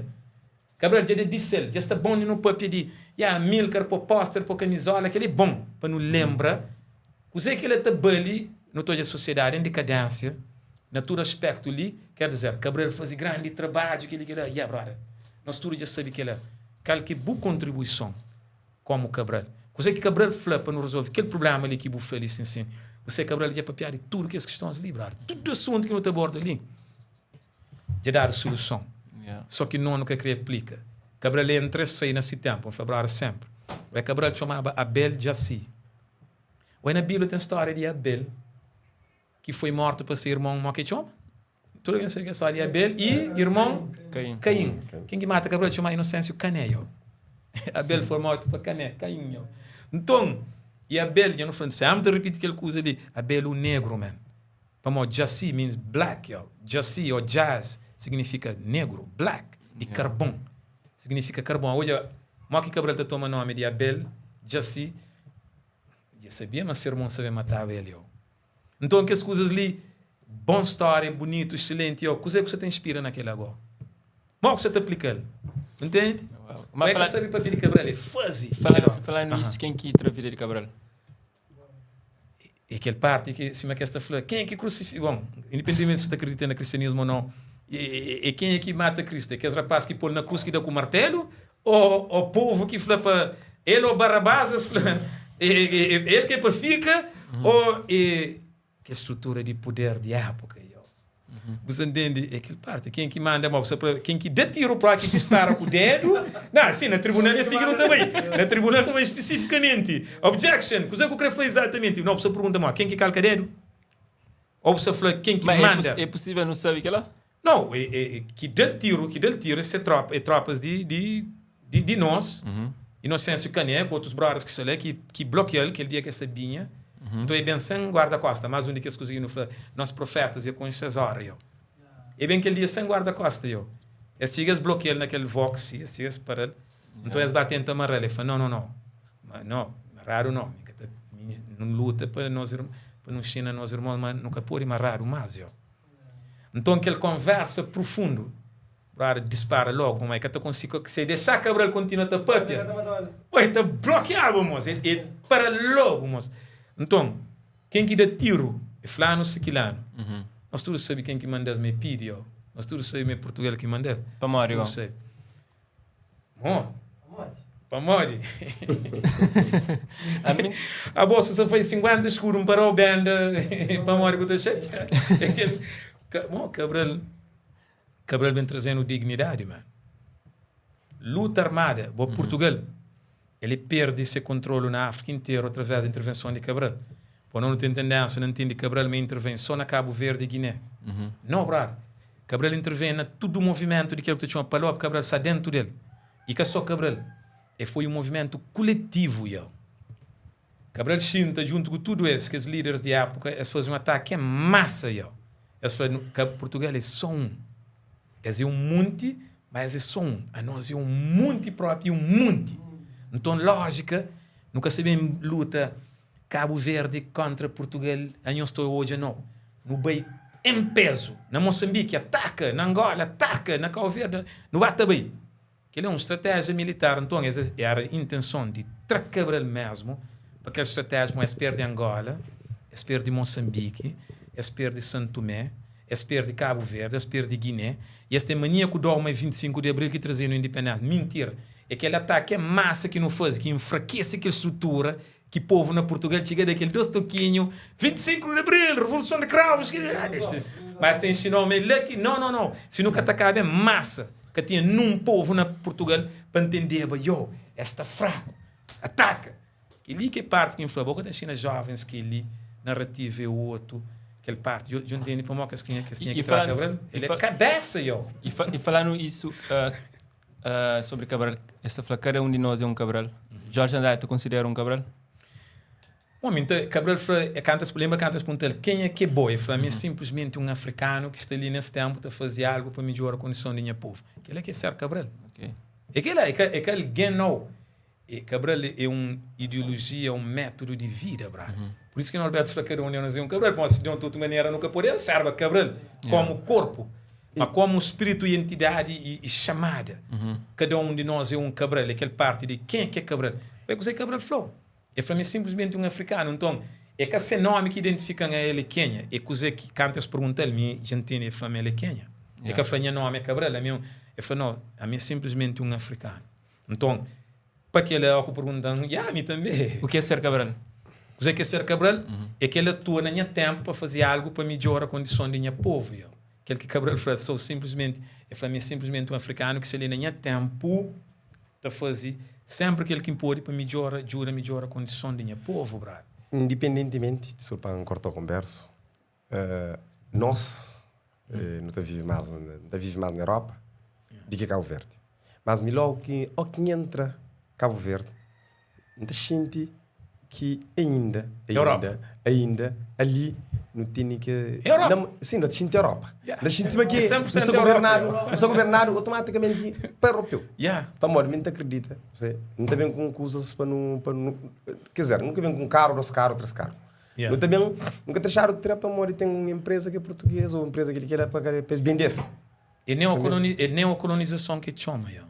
Cabral dja da di sel, dja sta bon di nu papia di ya Amilcar po poster po kamizola kel é bon pa nu lembra kuze ki el ta bali nu ta odja sosiedadi en dikadensia. Na tudu aspecto li, quer dizer, Cabral faze grandi trabadju, keli kela, yeah brother, nos tudu dja sabe kela. Kal ki bu kontribuison komu Cabral? Kuze ki Cabral fla pa nu resolve kel problema li ki bu fla li sin sin? Bu se Cabral dja papia di tudu kes kistons li, brother. Tudu asuntu ki nu ta aborda li dja dadu soluson. So ki no nu ka kre aplika. Cabral entra es sai na si tempu. N fla brother sempri. Oe Cabral txomaba Abel Jassy. Oe na Biblia ten storia di Abel. Ki foi mortu pa se irmon mo ke txoma? Tudu algen sabe kel stória di Abel i irmon Kain. Kain. Ken ki mata Kabral txoma Inosensiu Kané yo. Abel foi mortu pa Kané, Kain yo. Nton, i Abel, dja nu fla, senpri ta ripiti kel kuza li, Abel u negru man. Pamodi Jassy means black yo. Jassy o Jazz signifika negru, black, di karbon. Signifika karbon. Odja mo ki Kabral ta toma nomi di Abel, Jassy. Dja sabia ma se irmon sa ben mataba el yo. Nton kes kuzas li, bon stória, bunitu, excelenti, yo, kuzê ku sa ta inspira na kel-la go? Mo ku sa ta aplika-l? Ntende? Ma Bo é ka fala, sabe papia di Cabral, é faze fala, kel ómi. falando Aha. nisso, ken ki tra vida di Cabral? É kel parti ki sima kes ta fla, kenha ki krusifika, bon, independentimenti si bu ta kridita na kristianismu o nau, é kenha ki mata Kristu? É kes rapaz ki pô-l na krus ki da ku martelu o, o povu ki fla pa el o Barabás, es fla el ki é pa fika o é kel strutura di puder di époka yo. Bu sa ntende? É kel parti. Ken ki manda ma bu sa pra ken ki da tiru pra ki dispara ku dedu. Na, si na tribunal é si ki nu ta bai. Na tribunal ta bai spesifikamenti. Objection! Kuze ku kre fla izatamenti? No, bu sa pergunta ma ken ki kalka dedu? O bu sa fla ken ki Ma é, manda? é possível nu sabe kela? Não, é, é, é, ki da tiru, ki da tiru, é tropa, é tropas di, di, di, di nós. Inocêncio Cané, ku otus brothers ki sta la, ki, ki bloqueia-l kel dia ki es ta binha. Então é ben sem guarda-costa, mais um di kes kuza ki nu fla, nós profetas é konxe ses hora, yo. É ben kel dia sem guarda-costa, yo. Es txiga es bloqueia-l na kel vox, es txiga es para-l. Então es ba tenta amarra-l, el fla, não, não, não, ma, não, marradu não, mi ka ta, mi nu luta pa nos, pa nu nxina nos irmons, ma nu ka pode marradu más, yo. Nton kel konversa prufundu, brother dispara logu pamodi el ka ta konsigi, si el dexa Cabral kontinua ta papia, pô el ta blokiaba mos, el para logu mos. Nton ken ki da tiru é flanu si kilanu, nos tudu sabe ken ki manda-s ma é pidi, nos tudu sabe ma é Purtugal ki manda-l, nos tudu sabe. Mo. Pamodi? Ami... Abo, si sa fai 50 escudo, N parau benda, pamodi bu ta xatia? Mo, Cabral, Cabral ben trazenu dignidadi, man. Luta armada, bo Portugal, el perde se kontrolu na Áfrika interu através di intervenson di Cabral. Pô, no ten tendência na ntende Cabral ma intervém só na Cabo Verde e Guiné. Não, brother. Cabral intervém na tudu movimentu di kel ki ta txoma Palop, Cabral sta dentu del. E ka só Cabral, e foi um movimentu kuletivu, yo. Cabral xinta djuntu ku tudu es, kes líderes di époka, es faze um ataki en massa, yo. Es fla, ka Portugal é só um. Es é um munti, ma es é só um. Anos é um munti propi, um munti. Nton, lójika, nu ka sa ben luta Cabo Verde kontra Portugal, anhos ta odja no. Nu bai em peso. Na Moçambique ataka, na Angola ataka, na Cabo Verde nu ba ta bai. Kel é um estratégia militar. Nton es era intenson di tra Cabral mesmo pa kel estratégia, pamodi es perde Angola, es perde Moçambique, es perde São Tomé, es perde Cabo Verde, es perde Guiné e es ten mania ku dogma 25 de Abril ki trazenu independência. Mintira! É kel ataki em massa ki nu faze ki enfrakese kel strutura ki povu na Portugal txiga da kel dos tokinhu 25 de Abril, Revolução de Cravos, ki mas ta inxinau ma é la ki no, no, no, si nu ka atakaba em massa ka tinha num povu na Portugal pa ntendeba, yo, es sta fraku, ataka. Kel-li ki é parti ki N fla, bo ka ta inxina jovens kel-li, narativa é otu, kel parti, djo ntende pamodi ki es tinha ki tra Cabral? El é kabesa, yo! I falanu isu sobri Cabral, es ta fla kada un di nos é un Cabral. Jorge Andrade ta konsidera un Cabral? Bom, mi ta, Cabral fla, é kantu es, lenbra kantu es pergunta-l, kenha ki é bo? El fla, mi é sinplismenti un afrikanu ki sta li nes tenpu ta faze algu pa midjora kondison di nha povu. Kel-la ki é ser Cabral. É kel-la, é ka algen nau. E Cabral é un ideolojia, un método di vida, brother. Por isso ki Norberto fla kada un di nos é un Cabral, pamodi si di otu manera nu ka pode serba Cabral komu korpu, ma komu spritu i entidadi i xamada. Kada un di nos é un Cabral, é kel parti di kenha ki é Cabral. Oi, kuzê ki Cabral fla-u? El fla mi é sinplismenti un afrikanu. Nton, É ka se nomi ki identifika-m a el é kenha, é kuzê ki kantu es pergunta-l mi dja N tene, el fla-m el é kenha. El ka fla nha nomi é Cabral, ami el fla no, ami é sinplismenti un afrikanu. Nton, pa kel-la óki bu pergunta-m, ya, mi tanbê. U ki é ser Cabral? Kuzê ki é ser Cabral? É ki el atua na nha ténpu pa faze algu pa midjora kondison di nha povu. Yo, kel ki Cabral fla, sou sinplismenti, el fla mi é sinplismenti un afrikanu ki sta li na nha ténpu. Ta faze senpri kel ki N pode pa midjora, djuda midjora kondison di nha povu, brother. Indipendentimenti, diskulpa N korta konbersu, nos nu ta vive mas, nu ta vive mas na Europa di ki Kabu Verdi. Mas mi logu ki, o ki N entra Kabu Verdi, N ta xinti ki ainda, ainda, ainda ali nu tene ki. Europa. Na, sim, nu ta xinti Europa. Yeah. Nu ta xinti sima ki É nu 100% sta Europa. governadu, nu sta governadu otomaticamenti pa europeu. Yeah. Pamodi mi N ta akredita, se, nu ta ben ku kuzas pa nu, pa nu, quer dizer, nu ka ben ku un karu, dos karu, tres karu. Yeah. Nu ta ben, nu ka ta dexadu tra pamodi ten un empresa ki é português ou empresa ki di kela pa pa es bende-s. É neocoloni, é neocolonizason ki txoma, yo.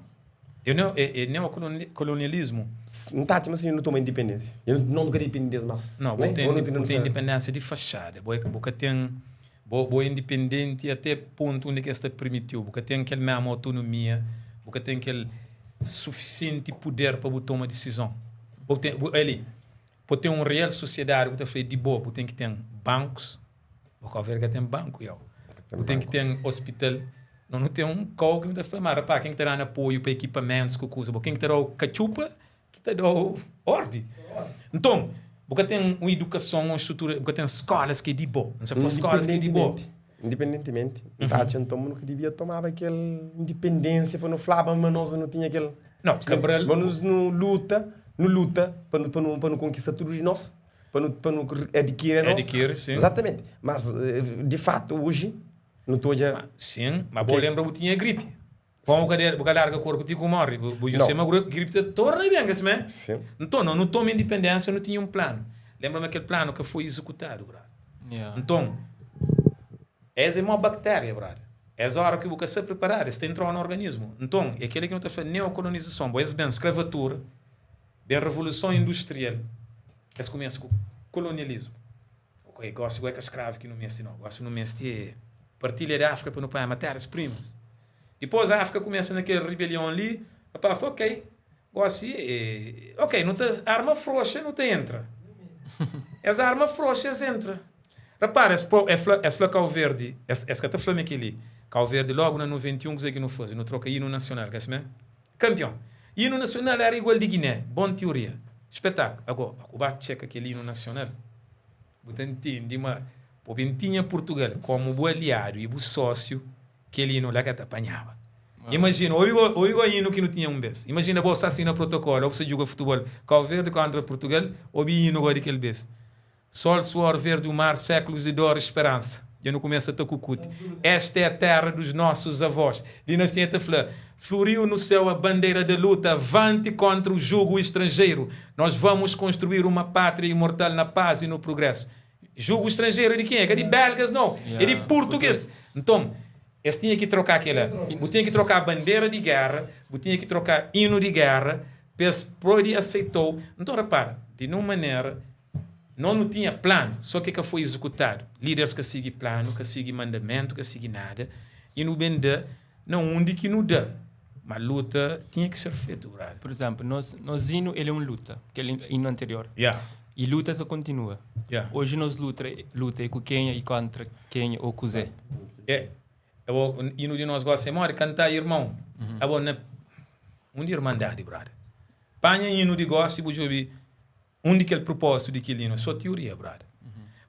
É neo, é, é neocolonialismo. N ta atxa ma si nu toma independência. Eu não nunca dependês mas. Não, bo tem, bo tem independência de fachada. Bo, bo ka tem, bo, bo é independente até ponto onde que esta permitiu. Bo ka tem aquele mesmo autonomia, bo ka tem aquele suficiente poder pa bo toma decisão. Bo tem, bo, ali, bo tem um real sociedade que ta fala de bo, bo tem que tem bancos, Bo Cabo Verde ka ten banku iau. Bu ten ki ten hospital. No nu ten un kau ki nu ta fla ma rapá ken ki ta danu apoiu pa ekipamentus ku kuza bo ken ki ta dau katxupa ki ta dau ordi. Nton bu ka ten un idukason un strutura bu ka ten skolas ki é di bo. N sa fla skolas ki é di bo. Independentimenti, N ta atxa nton ma nu ka dibia tomaba kel independensia pa nu flaba ma nos nu tinha kel. Nau, Cabral. Ma nos nu luta, nu luta pa nu pa nu konkista tudu di nos. Pa nu, pa nu adquire a nos. Adquire, sim. Exatamente. Mas, de fato, hoje, nu ta odja. Ma, sim, ma bo lembra bu tinha gripe. Pon bu ka de, bu ka larga korpu ti ku morre. Bu, bu Não. sema gripe ta torna ben, ka simé? Sim. Nton, no, nu toma independência, nu tinha um plano. Lembra ma kel plano ka foi executado, brother. Yeah. Nton, es é mó bactéria, brother. Es hora ki bu ka sta preparado, es ta entrau na organismo. Nton, é kela ki nu ta fla neocolonização. Bo, es ben escravatura. Ben Revoluson Industrial, es kumesa ku kolonialismu. Ok, gosi go é ka skravu ki nu meste no, gosi nu meste é partilha di Áfrika pa nu panha matérias primas. Dipôs Áfrika kumesa na kel ribelion li, rapaz fla ok, gosi é ok, nu ta arma froxa nu ta entra. Es arma froxa es entra. Rapara, es po, es fla, es fla Kau Verdi, es, es ka ta fla ma é kel-li. Kau Verdi logu na 91 kuzê ki nu faze? Nu troka inu nasional, ka simé? Kanpion. Inu nasional era igual di Giné. Bon tioria. Spetaklu. Ago, ku ba txeka kel inu nasional, bu ta ntende ma bo ben tinha Purtugal komu bu aliadu i bu sosiu, kel inu la ka ta panhaba. Imajina, obi go, obi go inu ki nu tinha un bes. Imajina bo sta asina protokolu, o bu sta djuga futubol, Kau Verdi kontra Purtugal, obi inu go di kel bes. Sol, suor, verde o mar, séculos de dor e esperança. Dja nu kumesa ta kukuti. Esta é a terra dos nossos avós. Li na fin el ta fla, Floriu no céu a bandeira da luta, avante contra o jugo estrangeiro. Nós vamos construir uma pátria imortal na paz e no progresso. Jugo estrangeiro é di kenha? É ka di belgas nau, é di purtuguês. Nton, es tinha ki troká kela. Bu tinha ki troká bandera di géra, bu tinha ki troká inu di géra, pa es pode aseita-u. Nton, repara, di nun manera. Nós nu tinha planu, só ki ka foi executadu. Líderes ka sigi planu, ka sigi mandamentu, ka sigi nada. E nu ben da na undi ki nu da. Ma luta tinha ki ser fetu, brother. Por exemplo, nos, nos hino ele é um luta, kel hino anterior. Yeah. E luta ta continua. Yeah. Hoje nos luta, luta é ku kenha e contra kenha ou kuzê. É, abo, hino di nós gosta é modi cantar irmão. Abo na undi irmandade, brother. Panha hino di gosi bu djobi Un di kel prupózitu di kel hinu é só tioria, brada.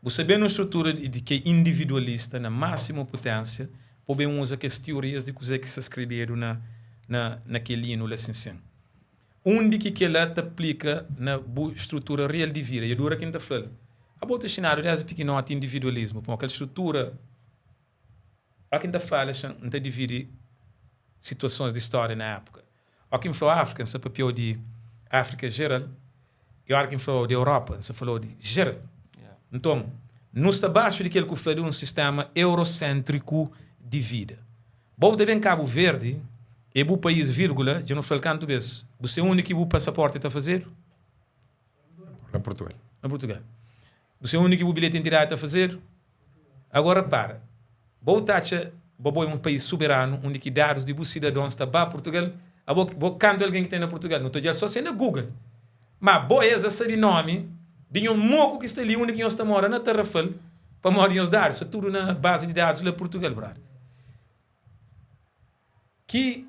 Bu sabe nun strutura di ki é individualista na másimu puténsia, pa bu ben uza kes tiorias di kuzê ki sta skrebedu na na na kel hinu la sin sin. Undi ki kel-la ta aplika na bu strutura real di vida? Dja dura ki N ta fla-l. Abo ta xinadu désdi pikinoti individualismu, pamodi kel strutura. Ó ki N ta fala, xa N ta dividi situasons di stória na épuka. Ó ki N fla-u Áfrika, N sta papia-u di Áfrika jeral, i óra ki N fla-u di Europa, N sta fala-u di jeral. Nton, nu sta baxu di kel ku fla di un sistéma euroséntriku di vida. Bo bu ta ben Kabu Verdi, é bu país, vírgula, dja nu fla-l kantu bês, bu se undi ki bu pasaporti ta fazedu? Na Purtugal. Na Purtugal. Bu sabe undi ki bu bilheti di identidadi ta fazedu? Agora repara, bo ta atxa bo bo é un país soberanu undi ki dadus di bu sidadons ta ba Purtugal? Abo bo kantu algen ki ten na Purtugal? Nu ta odjal so se na Google. Ma bo es a sabe nomi di nho moku ki sta li undi ki nhos ta mora na Tarrafal pamodi nhos dadus sta tudu na bazi di dadus la Purtugal, brother. Ki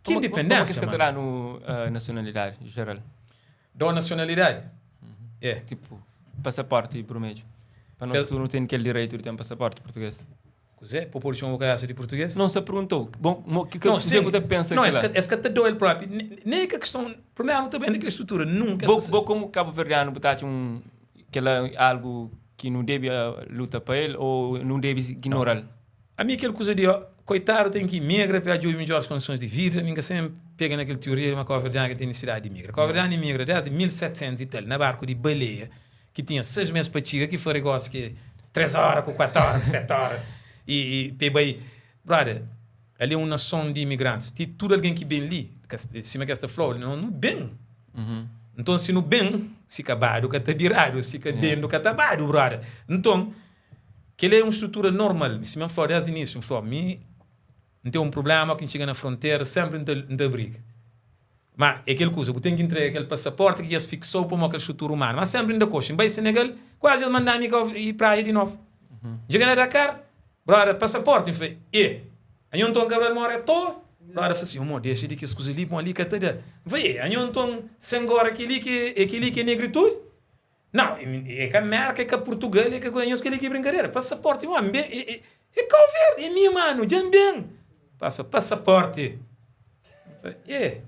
ki Pamodi ki independência, es ka ta mano? da-nu nasionalidadi jeral? Dó nasionalidadi? É. Tipo, pasaporti brumedju. Pa nos tudu nu ten kel direitu di ten pasaporti português. Kuzê? Po pode txoma bu kabesa di português? Não, sa perguntou. Bom, mo, ki, ki, kuzê ku ta pensa Não, es kila? ka, es ka ta dó el propi. Nem é ka questão. Primeiro, não ta ben naquela estrutura. Nunca. Bo, bo como cabo-verdiano, bu ta atxa un kela algo ki nu debe luta pa el ou nu debe ignoral? Ami kel kuza di koitadu ten ki imigra pa djobe midjoris kondisons di vida, mi nka sen pega na kel tioria di ma kabuverdianu ka ten nisidadi di imigra. Kabuverdianu imigra desdi 1700 i tal na barku di baleia ki tinha 6 mes pa txiga ki fari gosi ki 3 ora ku 4 ora ku 7 ora i pa e bai. Brother, ali é un nason di imigrantis ti tudu algen ki ben li, sima ki es ta fla-u, nu ben. Nton si nu ben, si ka badu ka ta biradu, si ka bendu ka ta badu, brother. Nton. Kel-li é un strutura normal. Mi sima N fla-u désdi inísiu, N fla-u, mi N ten un prubléma ki N txiga na frontera, sénpri N ta N ta briga. Má é kel kuza, bu ten ki ntrega kel pasaporti ki dja es fiksa-u pamodi kel strutura umanu. Má sénpri N da koxa. N bai Senegal, kuazi es manda-m i ka i praia di novu. N txiga na Dakar, brother, pasaporti? N fla, e. Anho nton Cabral more atoa? Brother fla si, Omo, dexa di kes kuza li, pamodi li ka ta da. N fla, e, anho nton Senghor kel-li ki é kel-li ki é negritudi? Não, é ka Merka, é ka Portugal, é ka coisa, nhos kel-li ki é brincadeira. Passaporte, ó, ben, é, é, é Cabo Verde, é mi, mano, dja-m ben. Passa, passaporte. É.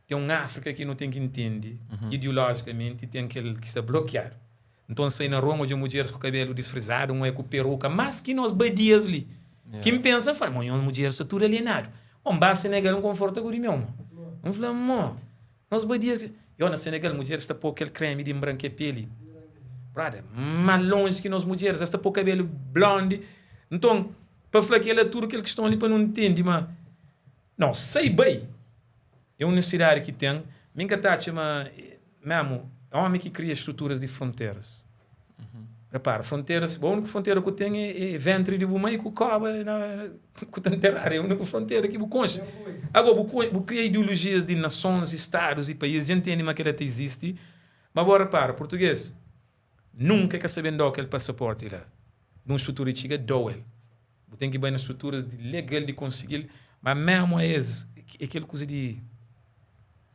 Tem um África ki nu tem ki intende, ideologicamente, tem kel ki sta blokiadu. Nton, sai na rua, N odja mudjeris ku kabelu disfrizadu, N oia ku peruka, más ki nos badias li. Ki N pensa, N fla, mo, nhos mudjeris sta tudu alienadu. Mo, N ba Senegal, N konforta ku di meu, mo. N fla, mo. Nos badias ki. Yo na Senegal mudjeres ta po kel kreme di nbranke peli. Brother, ma lonji ki nos mudjeres, es ta po kabelu blonde. Nton, pa fla kela tudu kel kiston li pa nu ntende ma no sai bai é un nesidadi ki ten. Mi nka ta atxa ma memu omi ki kria struturas di fronteras. Repara, fronteras, bo úniku frontera ku ten é, é ventri di bu mãe ku koba na, ku ta enterradu, é úniku frontera ki bu konxe. Agora, bu, bu kria ideologias di nasons, e stadus e países, já entende ma kela ta izisti, ma bo repara, português nunka ka sabe ndau kel pasaporti la, di un strutura txiga, dau el. Bu ten ki bai na struturas di legal di konsigil, ma memu a es, é kel kuza di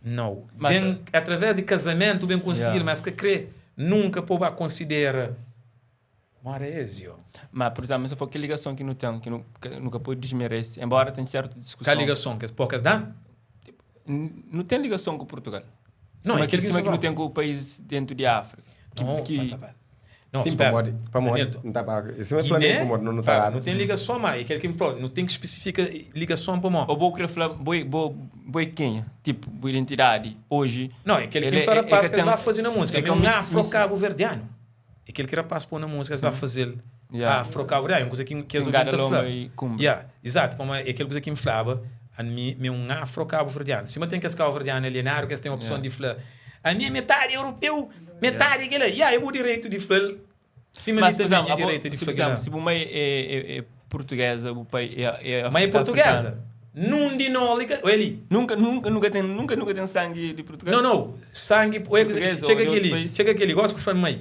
Nau. Mas, Ben, através di kazamentu ben konsigil, Yeah. mas ka kre nunka pa bu ba konsidera mora es yo. Ma, pur izénplu, se for kel ligason ki nu ten, ki nu ka, nu ka pode dismerese, enbóra ten sértu Ka diskuson. ligason kes pokas da? Nu ten ligason ku Purtugal. Não, Sima é kel ki, ki sima ki nu fala. ten ku paízis déntu di Áfrika. Ki, Não, ki, pa, pa, pa. Não, Sim, espera. pamodi, pamodi, Anilton. N ta pa, sima fla Guiné, pamodi nu ta para, nu ten ligason, ma é kel ki N fla, nu ten ki spesifika ligason pamodi. Ô bo krê fla bo é bo bo é kenha? Tipo, bu identidadi oji. Não, é kel ki Ele N fla é- é rapaz ka ki el ten ba faze na múzika. é Mi ka é un un mix afro-kabuverdianu. É kel ki rapaz pô na múzika, es ba faze-l Yeah. afro-kabuverdianu. É un kuza ki ki es Ngada obi ta lomba fla. i kunbra. Yeah, exato, pamodi é kel kuza ki N flaba, ami mi é un afro-kabuverdianu. Sima ten kes kabuverdianu alienadu ki es ten opson Yeah. di fla ami é metadi europeu, metadi kila. Yeah, é bu direitu di fla-l sima Mas, mi por tanbe exemplo, nha abo, direitu di se, por fla exemplo, kila. se bu mãe é, é, é portuguesa, bu pai é, é Mãe é africano. portuguesa. Num di no li ka, oi li. Nunca, nunca, nunca tem, nunca, nunca tem sangue de Portugal? Não, não, sangue, oi, Português ou txega de outros keli, países? txega keli, gosi ku fla mãe.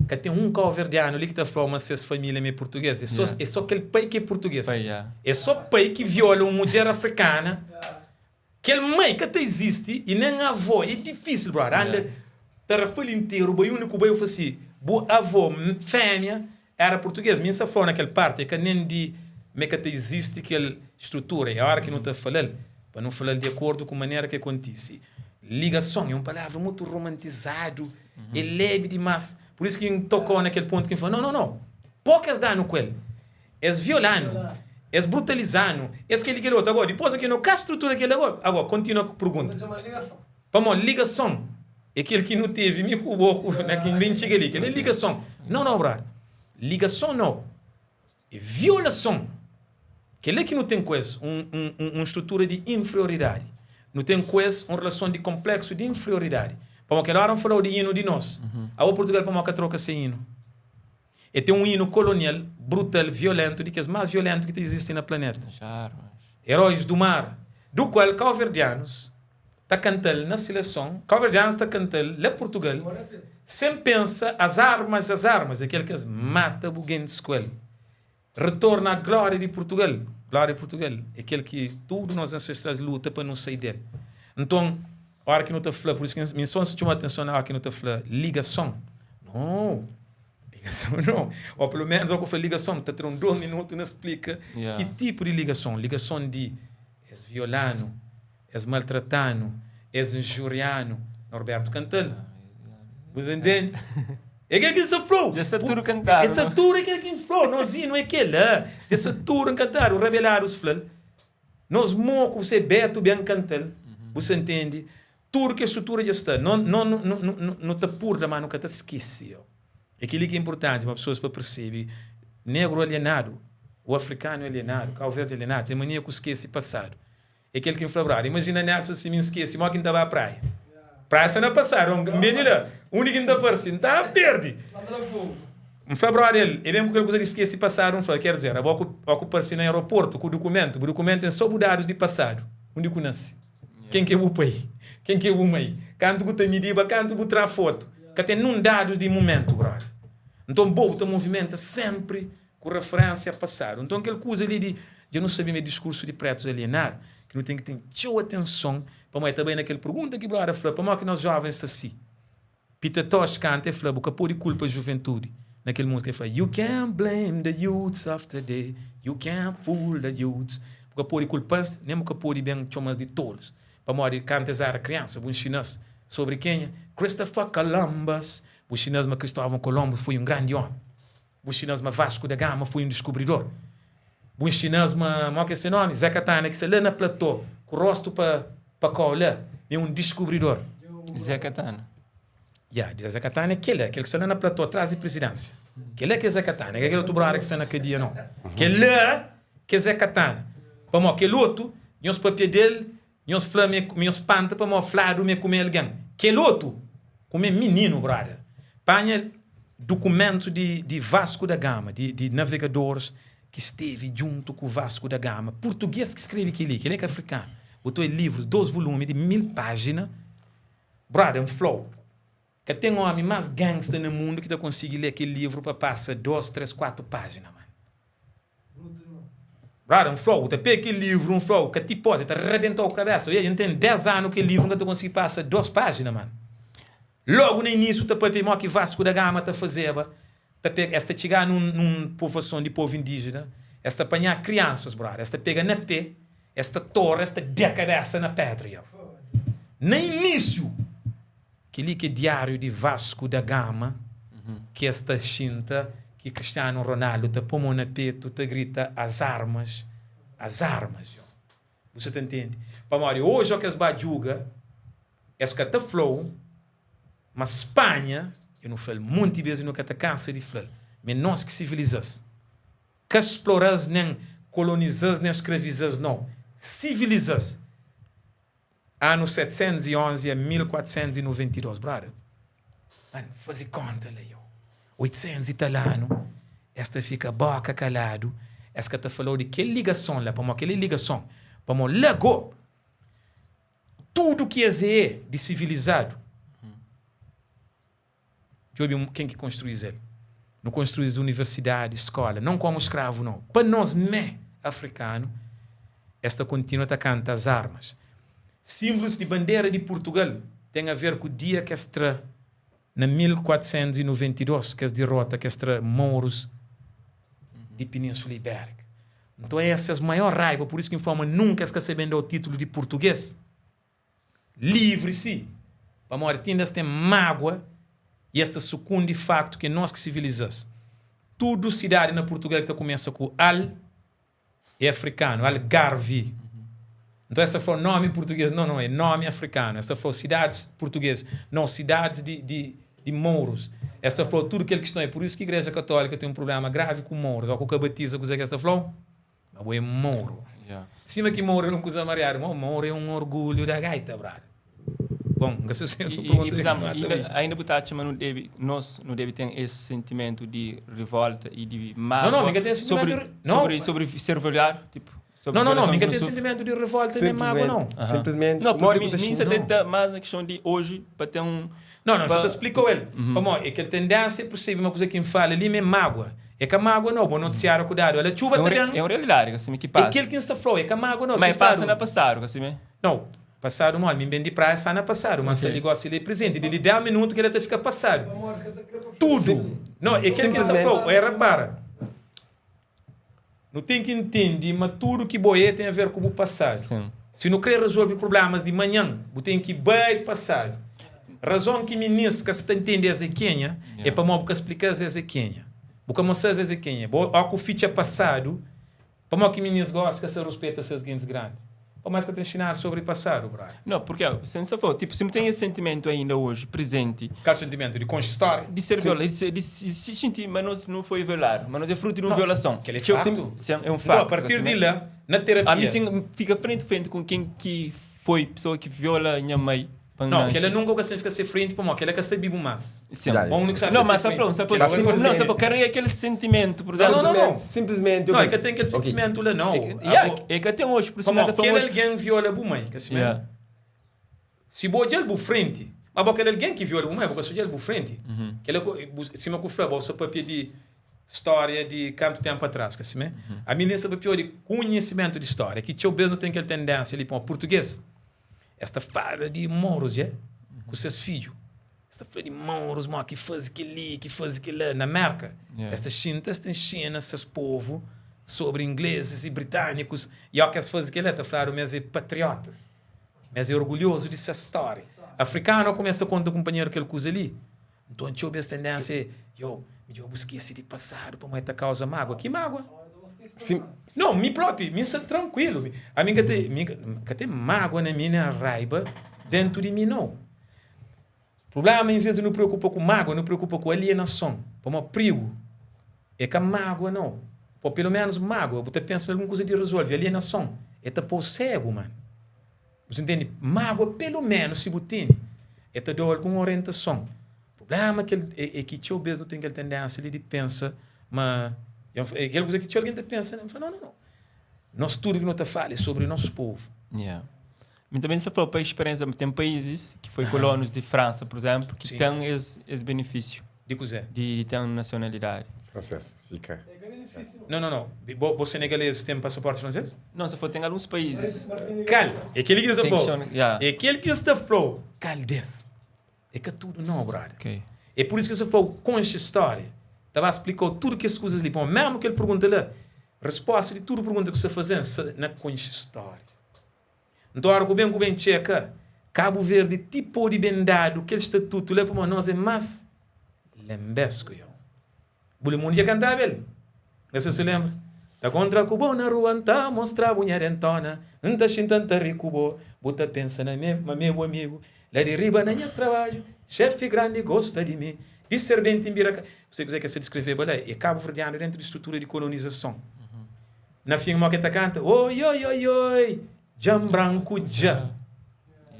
Ka ten un kauverdianu li ki ta fla ma ses família ma é português. É só, Yeah. é só kel pai ki é português. Pai, yeah. É só pai ki viola un mudjer afrikana. Kel mai ka ta izisti i nen avó. É difísil, brother. Anda Yeah. Tarrafal interu, bai undi ku bai, eu fla si, bu avó fémia éra português. Mi N sa fla-u na kel parti, é ka nen di ma é ka ta izisti kel strutura. É óra ki nu ta fala-l, pa nu fala-l di akordu ku manera ki kontise. Ligason é un palavra mutu romantizadu, é lebi dimás. Pur isu ki N tokau na kel pontu ki N fla, nau, nau, nau, poku es da-nu ku el. Es viola-nu, es brutaliza-nu, es kel-li, kel otu. Agora, dipôs ki no ka strutura kel-li, agora, agora, kontinua ku pergunta. Pamodi ligason é kel ki nu tevi mi ku bo, ku, na ki ben txiga li. Kel-li é ligason. Não, não, brother. Ligason não. É violason. Kel-li ki nu ten ku es, un, un, un, un strutura di inferioridadi. Nu ten ku es un relason di konpleksu di inferioridadi. Pamodi kel óra N fla-u di inu di nos. Abo Purtugal pamodi ka troka se inu? E ten un inu kolonial, brutal, violentu, di kes más violentu ki ta izisti na planeta. Heróis do Mar, du kual kauverdianus ta kanta-l na sileson, kauverdianus ta kanta-l la Purtugal, sen pensa as armas, as armas, é kel ki es mata bu gentis ku el. Retorna à glória di Purtugal. Glória di Purtugal é kel ki tudu nos ansestrais luta pa nu sai del. Nton, óra ki nu ta fla, pur isu ki mi sô txoma atenson na óra ki nu ta fla ligason, no, ligason no, ô pelu ménus óra ki bu fla ligason, ta tra un dos minutu na splika ki tipu di ligason. Ligason di es viola-nu, es maltrata-nu, es injuria-nu. Norberto kanta-l. Bu ta ntende? É kel ki N sta fla-u. Dja sta tudu kantadu. É sta tudu é kel ki N fla-u. Nos inu é kel-la. Dja sta tudu kantadu. Rabelados fla-l. Nos moku bu se Beto ben kanta-l. Bu sta ntende? Tudu kes strutura dja sta. No, no, no, no, no ta purda, ma nu ka ta skese. É kel-li ki é inportanti pa pesoas pa persebe. Negru alienadu, o afrikanu alienadu, Kau Verdi alienadu, ten mania ku skese pasadu. É kel ki N fla brother. Imajina Nelson si mi N skese mo ki N ta ba praia. Praia sta na pasadu, N ben di la. Undi ki N ta parse? N ta perde. N fla brother el, e ben ku kel kuza di skese pasadu, N fla, ker dizer, abo ku o ku parse na aeroportu ku dukumentu, bu dukumentu ten so bu dadus di pasadu. Undi ku nase? Ken ki é bu pai? Ken ki é bu mai? Kantu ku ta midiba, kantu bu tra fotu. Ka ten nun dadus di mumentu, brother. Nton bo bu ta movimenta senpri ku referensia a pasadu. Nton kel kuza li di dja nu sabe ma é diskursu di pretus alienadu ki nu ten ki ten txeu atenson pamodi el ta bai na kel pergunta ki brother fla pamodi ki nos jovens sta si. Peter Tosh kanta el fla bu ka pode kulpa juventudi na kel musika el fla you can't blame the youths of today you can't fool the youths bu ka pode kulpa-s nen bu ka pode ben txoma-s di tolus pamodi kantu es era kriansa bu nxina-s sobri kenha Christopher Columbus bu nxina-s ma Cristóvão Colombo foi un grandi omi. Bu nxina-s ma Vasco da Gama foi un diskubridor. Bu nxina-s ma, mo ki é se nomi? Zé Katana ki sta la na platô ku rostu pa pa kau la, ma é un diskubridor. Zé Katana? Ya, Zé Katana é kel-la, kel ki sta la na platô tras di prizidensia. Kel-la ki é Zé Katana, é ka kel otu brother ki sta na kadia nau. Kel-la ki é Zé Katana. Pamodi kel otu, nhos papia del, Nhos fla ma nhos spanta pamodi fladu ma e kume algen. Kel otu kume mininu, brother. Panha dukumentus di Vasco da Gama, di navegadoris ki stevi djuntu ku Vasco da Gama. Purtuges ki skrebe kel-li, kel-li é ka afrikanu. Bu ta odja livrus, dos vulumi di 1000 pájina. Brother, N fla-u, ka ten omi más gangsta na mundu ki ta konsigi lé kel livru pa pasa dos, tres, kuatu pájina, man. Brother, N fla-u, bu ta pega kel livru, N fla-u, ka ti pode, ta rabenta-u kabesa. Oia, N ten 10 anu kel livru, N ka ta konsigi pasa dos pájina, mano. Logu na inísiu ta papia mo ki Vasco da Gama ta fazeba, ta pega, es ta txiga nun, nun povoason di povu indíjena, es ta panhá kriansas, brother, es ta pega na pé, es ta torra, es ta da kabesa na pedra, yo. Na inísiu! Kel-li ki é diáriu di Vasco da Gama ki es ta xinta ki Cristiano Ronaldo ta pô mô na petu ta grita as armas, as armas yo. Bu sa ta ntende? Pamodi oji ó ki es ba djuga es ka ta fla-u ma Spanha, dja nu fla-l monti bês i nu ka ta kansa di fla-l, ma é nos ki siviliza-s. Ka splora-s nen koloniza-s nen skraviza-s nau, siviliza-s. Anu 711 a 1492, brother, man, faze konta la yo, 800 i tal anu, es ta fika boka kaladu, es ka ta falau di kel ligason la, pamo kel é ligason, pamo la go, tudu ki es é di sivilizadu, Djobe ken ki konstruiz el. Nu konstruiz universidadi, skola, non komu skravu nau, pa nos mé afrikanu. Es ta kontinua ta kanta as armas. Simblus di bandera di Purtugal ten a ver ku dia ki es tra na 1492, ki es dirota, ki es tra mourus di Peninsula Ibérika. Nton é ses maior raiba, pur isu ki N fla ma nunka es ka sa ben da-u titulu di purtuges. Livri si, pamodi ti inda es ten mágua i es ta sukundi faktu ki é nos ki siviliza-s. Tudu sidadi na Purtugal ki ta kumesa ku Al é afrikanu, Algarvi. Nton es ta fla-u nomi purtugês, nau, nau, é nomi afrikanu. Es ta fla-u sidadis purtugês, nau, sidadis di, di, di mourus. Es ta fla-u tudu kel kiston. É pur isu ki Igreja Katólika ten un prubléma gravi ku mourus. Óki ku ka batiza, kuzê ki es ta fla-u? Ma bo é mouro. Sima ki mouro é un kuza mariadu, ma mouro é un orgulhu da gaita, brother. Bon, N ka sai si E, N e, e, pergunta por li, exemplo, mata ainda, li. ainda bu ta atxa ma nu debe, nos nu debe ten es sentimentu di rivolta e di Não, não, mágoa mi ka ten sobre, sentimento de, não, sobre, sobre ser violado? Tipo, sobre não, não, não, violação mi que ka nu ten sufri? sentimento de revolta nem mágoa, não. Simplesmente, simplesmente, Não, porque modi mi, ku ta mi xinti. sa Não. tenta mais na questão de hoje pa ten un Não, não, só pa ta explicou el. Pamodi é kel tendência é percebe ma kuza ki N fala li ma é mágoa. É ka mágoa não, bo notisiário kudadu. Ala txuba é un, ta re, ben, é un realidade que assim que é passa. kel ki N sta flau, é ka mágoa não. Mas Se passa fladu, na passado, assim mesmo. não, passado moli, mi N ben di praia sa na passado, ma N sta Ok. li gosi li é presente, di li 10 minutu kel-la ta fika passado. Pamodi ka ta kre pa fla. Tudu. Não, é kel ki N sta Simplesmente. flau, é repara. Nu ten ki ntende ma tudu ki bo é ten a ver ku bu pasadu. Sim. Si nu kre rezolve prublémas di manhan, bu ten ki bai pasadu. Razon ki minis ka sa ta ntende es é kenha é Yeah. pamodi bu ka splika-s es é kenha. Bu ka mostra-s es é kenha. Bo, ó ku fitxa pasadu, pamodi ki minis gosi ka sa ruspeta ses gentis grandi? Pamodi es ka ta nxinadu sobri pasadu, brother. Não, porque se não for, tipo, se não tem esse sentimento ainda hoje presente Kal sentimentu? Di konxe stória? de ser violado, de, se- de se, se sentir, mas nós não foi violado, mas nós é fruto de uma Não, violação. kel é Tchau. faktu. Sim, é um Então, facto. a partir assim, di né? la, na A mim terapia. sim, fica frente a frente com quem que foi pessoa que viola minha mãe. pa Não, nasce. kel-la nunka ka sen fika se frenti pamodi kel-la ka sta bibu más. Sim. Já, Bom, único que sabe Não, fica mas se só falou, frente. só falou, Kel-la Mas não, simplesmente- só falou, carrega aquele sentimento, por Não, exemplo. não, não, não. Simplesmente, Não, ok. é que tem aquele Ok. sentimento lá, não. É que, yeah, é que até hoje, por isso que Pamodi eu falando kel hoje. algen viola bu mãe, ka si mesmo? Yeah. Si bu odja-l bu frenti, ma bo kel algen ki viola bu mãe, bu ka sa odja-l bu frenti. Kel-la ku, bu, sima ku fla, bo sa papia di stória di kantu ténpu atras, ka si mê? Ami li N sa papia di kunhisimentu di stória, ki txeu bês nu ten kel tendénsia li, pamodi purtugês, es ta fala di morus dja, ku ses fidju. Es ta fla di morus, mo ki faze kel-li, ki faze kel-la. Na Mérka, es ta xinta, es ta inxina ses povu sobri inglezis i britânikus, i óki es faze kel-la, ta fladu ma es é patriotas. Ma es é orgulhozu di ses stória. Afrikanu kumesa konta kunpanheru kel kuza li, nton txeu bes tendénsia é, Yo, midjór bu skese di pasadu pamodi el ta kauza mágua. Ki mágua? Sim. Não, mi própi, mi sta trankuilu. Mi, ami ka ten, mi ka ten mágua na mi, nen raiba dentu di mi, nau. Prubléma, envês di nu preokupa ku mágua, nu preokupa ku alienason. Pamodi prigu é ka mágua, nau. Pô, pelu ménus mágua, bu ta pensa na algun kuza di rezolve. Alienason, el ta pô-u ségu, manu. Bu ta ntende? Mágua, pelu ménus, si bu tene, el ta da-u algun orientason. Prubléma kel, é, é ki txeu bês nu ten kel tendénsia li di pensa ma é kel kuza ki txeu algen ta pensa, né? Fla, não, não, não. Nos tudu ki nu ta fala é sobri nos povu. Yeah. Mi também sa fala pa experiência, tem países que foi colonos de França, por exemplo, que Sim. tem esse, esse benefício Di kuzê? de, de ter nacionalidade. Francês, fica. É que é difícil. Não, não, não. Bo, bo senegaleses têm passaporte francês? Não, se for tem alguns países. Cal, é aquele que está Tem que falando. ser- yeah. É aquele que está falando. Cal desse. É que tudo não, brother. Ok. É por isso que você falou, concha história. Tava explicou tudo que as coisas ali. Bom, mesmo que ele pergunta lá, resposta de tudo pergunta que você fazendo, na concha história. Então, ora, que bem que bem tcheca, Cabo Verde tipo de bem dado, aquele estatuto lá para nós é mais lembesco, eu. Bulimundo já cantava ele. Não sei se você lembra. Ta contra ku bo na rua, nta mostra bu nha dentona, nta xinta nta ri ku bo, bu ta pensa na me, ma me bu amigu, la di riba na nha trabadju, xefi grandi gosta di mi, di serbenti nbira ka. Você kuzé ke sa deskreveba la é kabu-verdianu dentu di strutura di kolonizason. Na fin mo ke ta kanta, oi oi oi oi, dja-m branku dja.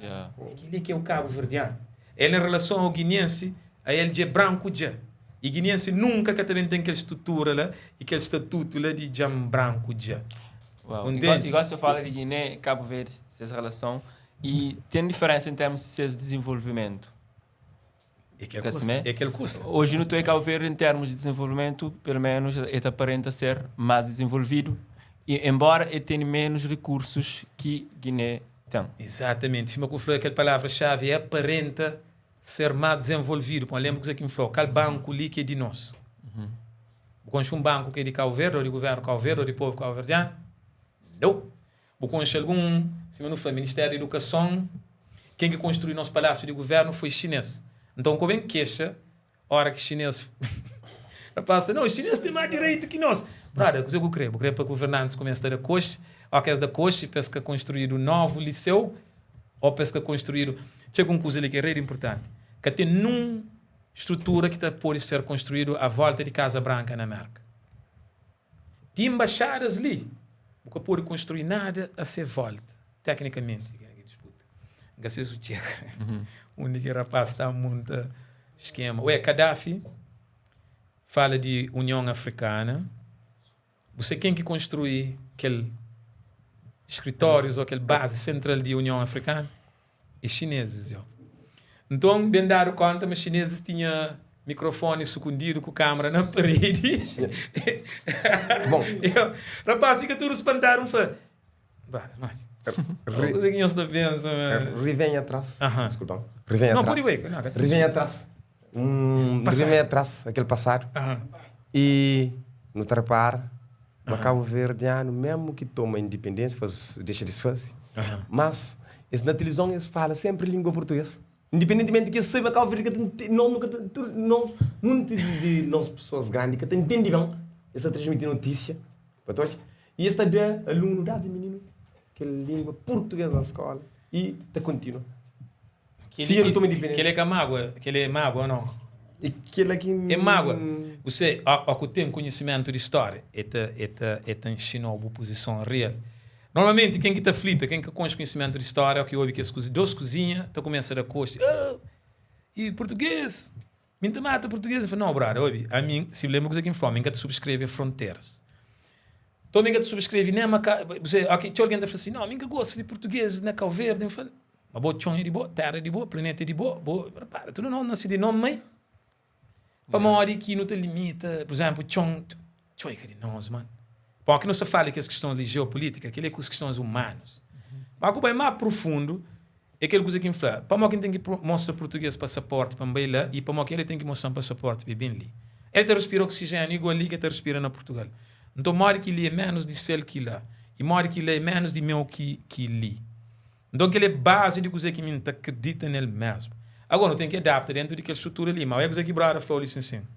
Yeah. É kel-li ki é o kabu-verdianu. El en relason ao guineense, a el dja é branku dja. E guineense nunka ka ta ben ten kel strutura la e kel statutu la di dja-m branku dja. Uau. Entende? Igual, igual se fala de Guiné, Cabo Verde, essas relação e tem diferença em termos de seus desenvolvimento. É kel Ka kusa. simé? É kel kusa. Hoje no Cabo Verde, em termos de desenvolvimento, pelo menos ele aparenta ser mais desenvolvido, e, embora ele tenha menos recursos que Guiné tem. Exatamente. Sima ku fla, kel palavra-chave é aparenta ser más desenvolvidu. Pon, lenbra kuze ki N fla-u, kal banku li ki é di nos? Bu konxe un banku ki é di Kau Verdi, ô di guvernu Kau Verdi, ô di povu kauverdianu? Nau! Bu konxe algun, sima nu fla, Ministériu di Edukason, ken ki konstrui nos palásiu di guvernu foi xinês. Nton, ko ben kexa Ora ki xinês Rapaz ta, não, xinês tem mais direito ki nós. Brother, kuze ku kre? Bu kre pa governantes kumesa ta da koxi? Ó ki es da koxi pa es ka konstruídu novu liseu ó pa es ka konstruídu. Txega un kuza li ki é rei di inpurtanti. Ka ten nun strutura ki ta pode ser konstruídu a volta di Kaza Branka na Merka. Ti embaixadas li, bu ka pode konstrui nada a se volta, teknikamenti. N ka sei su txega undi ki rapaz ta monta skema. Ué, Kadafi fala di Union Afrikana. Bu se ken ki konstrui kel skritórius ô kel bazi sentral di Union Afrikana? É xinezis, djo. Nton, ben dadu kónta ma xinezis tinha mikrofóni sukundidu ku kámara na paredi. Bon. Rapaz fika tudu spantadu, N fla, Brother, mas kuze ki nhos ta pensa ma. Rivém atrás. Desculpa. Rivém Não, atrás. pode ir, não, Rivém atrás. Rivém atrás, aquele passado. E nu ta repara ma Cabo Verdeano, mesmo ki toma independência, faz, deixa de se faze, mas es na televisão es fala sempre língua português. Independentemente ki es sabe ma Cabo Verde ka ta ntende, nos nu ka ta, tudu nos, munti di nos pessoas grandi ka ta ntende ben, es ta transmiti notícia pa todos. I es ta da alunu, dadi mininu, kel lingua purtuges na skola i ta kontinua. Si el toma indipendênsia. Kel é ka mágua? Kel é mágua ô nau? E kel-la ki. É mágua. Você, ó ku ten konhisimentu di stória, e ta, e ta, e ta nxina-u bu puzison real. Normalmenti ken ki ta flipa é ken ka konxe konhisimentu di stória ó ki obi kes kuza, dos kuzinha ta kumesa da koxi, Ah! E purtuges? Mi N ta mata purtuges? N fla, Nau, brother, obi, ami, si bu lenbra kuze ki N fla, mi N ka ta subskreve fronteras. Nton mi N ka ta subskreve nen ma ka, ok, txeu algen ta fla si, Nau, mi N ka gosta di purtuges na Kau Verdi. N fla, Ma bo txon é di bo, tera é di bo, planeta é di bo, bo, repara, tudu nos nase di nos mai. Pamodi ki nu ta limita, pur izenplu, txon, txon é ka di nos, man. Bon, ki nu sta fala di kes kistons di jeopolitika, kel-li é kus kistons umanus. Ma ku bai más profundu, É kel kuza ki N fla, pamodi ki N ten ki mostra purtugês pasaporti pa N bai la i pamodi ki el ten ki mostra-m pasaporti pa el ben li? El ta respira oksijéniu igual li ki el ta respira na Purtugal. Nton, modi ki li é ménus di sel ki la? I modi ki la é ménus di meu ki ki li? Nton, kel é bazi di kuzê ki mi N ta kridita nel mésmu. Agora, nu ten ki adapta déntu di kel strutura li. Má é kuzê ki brother fla-u li sinsin.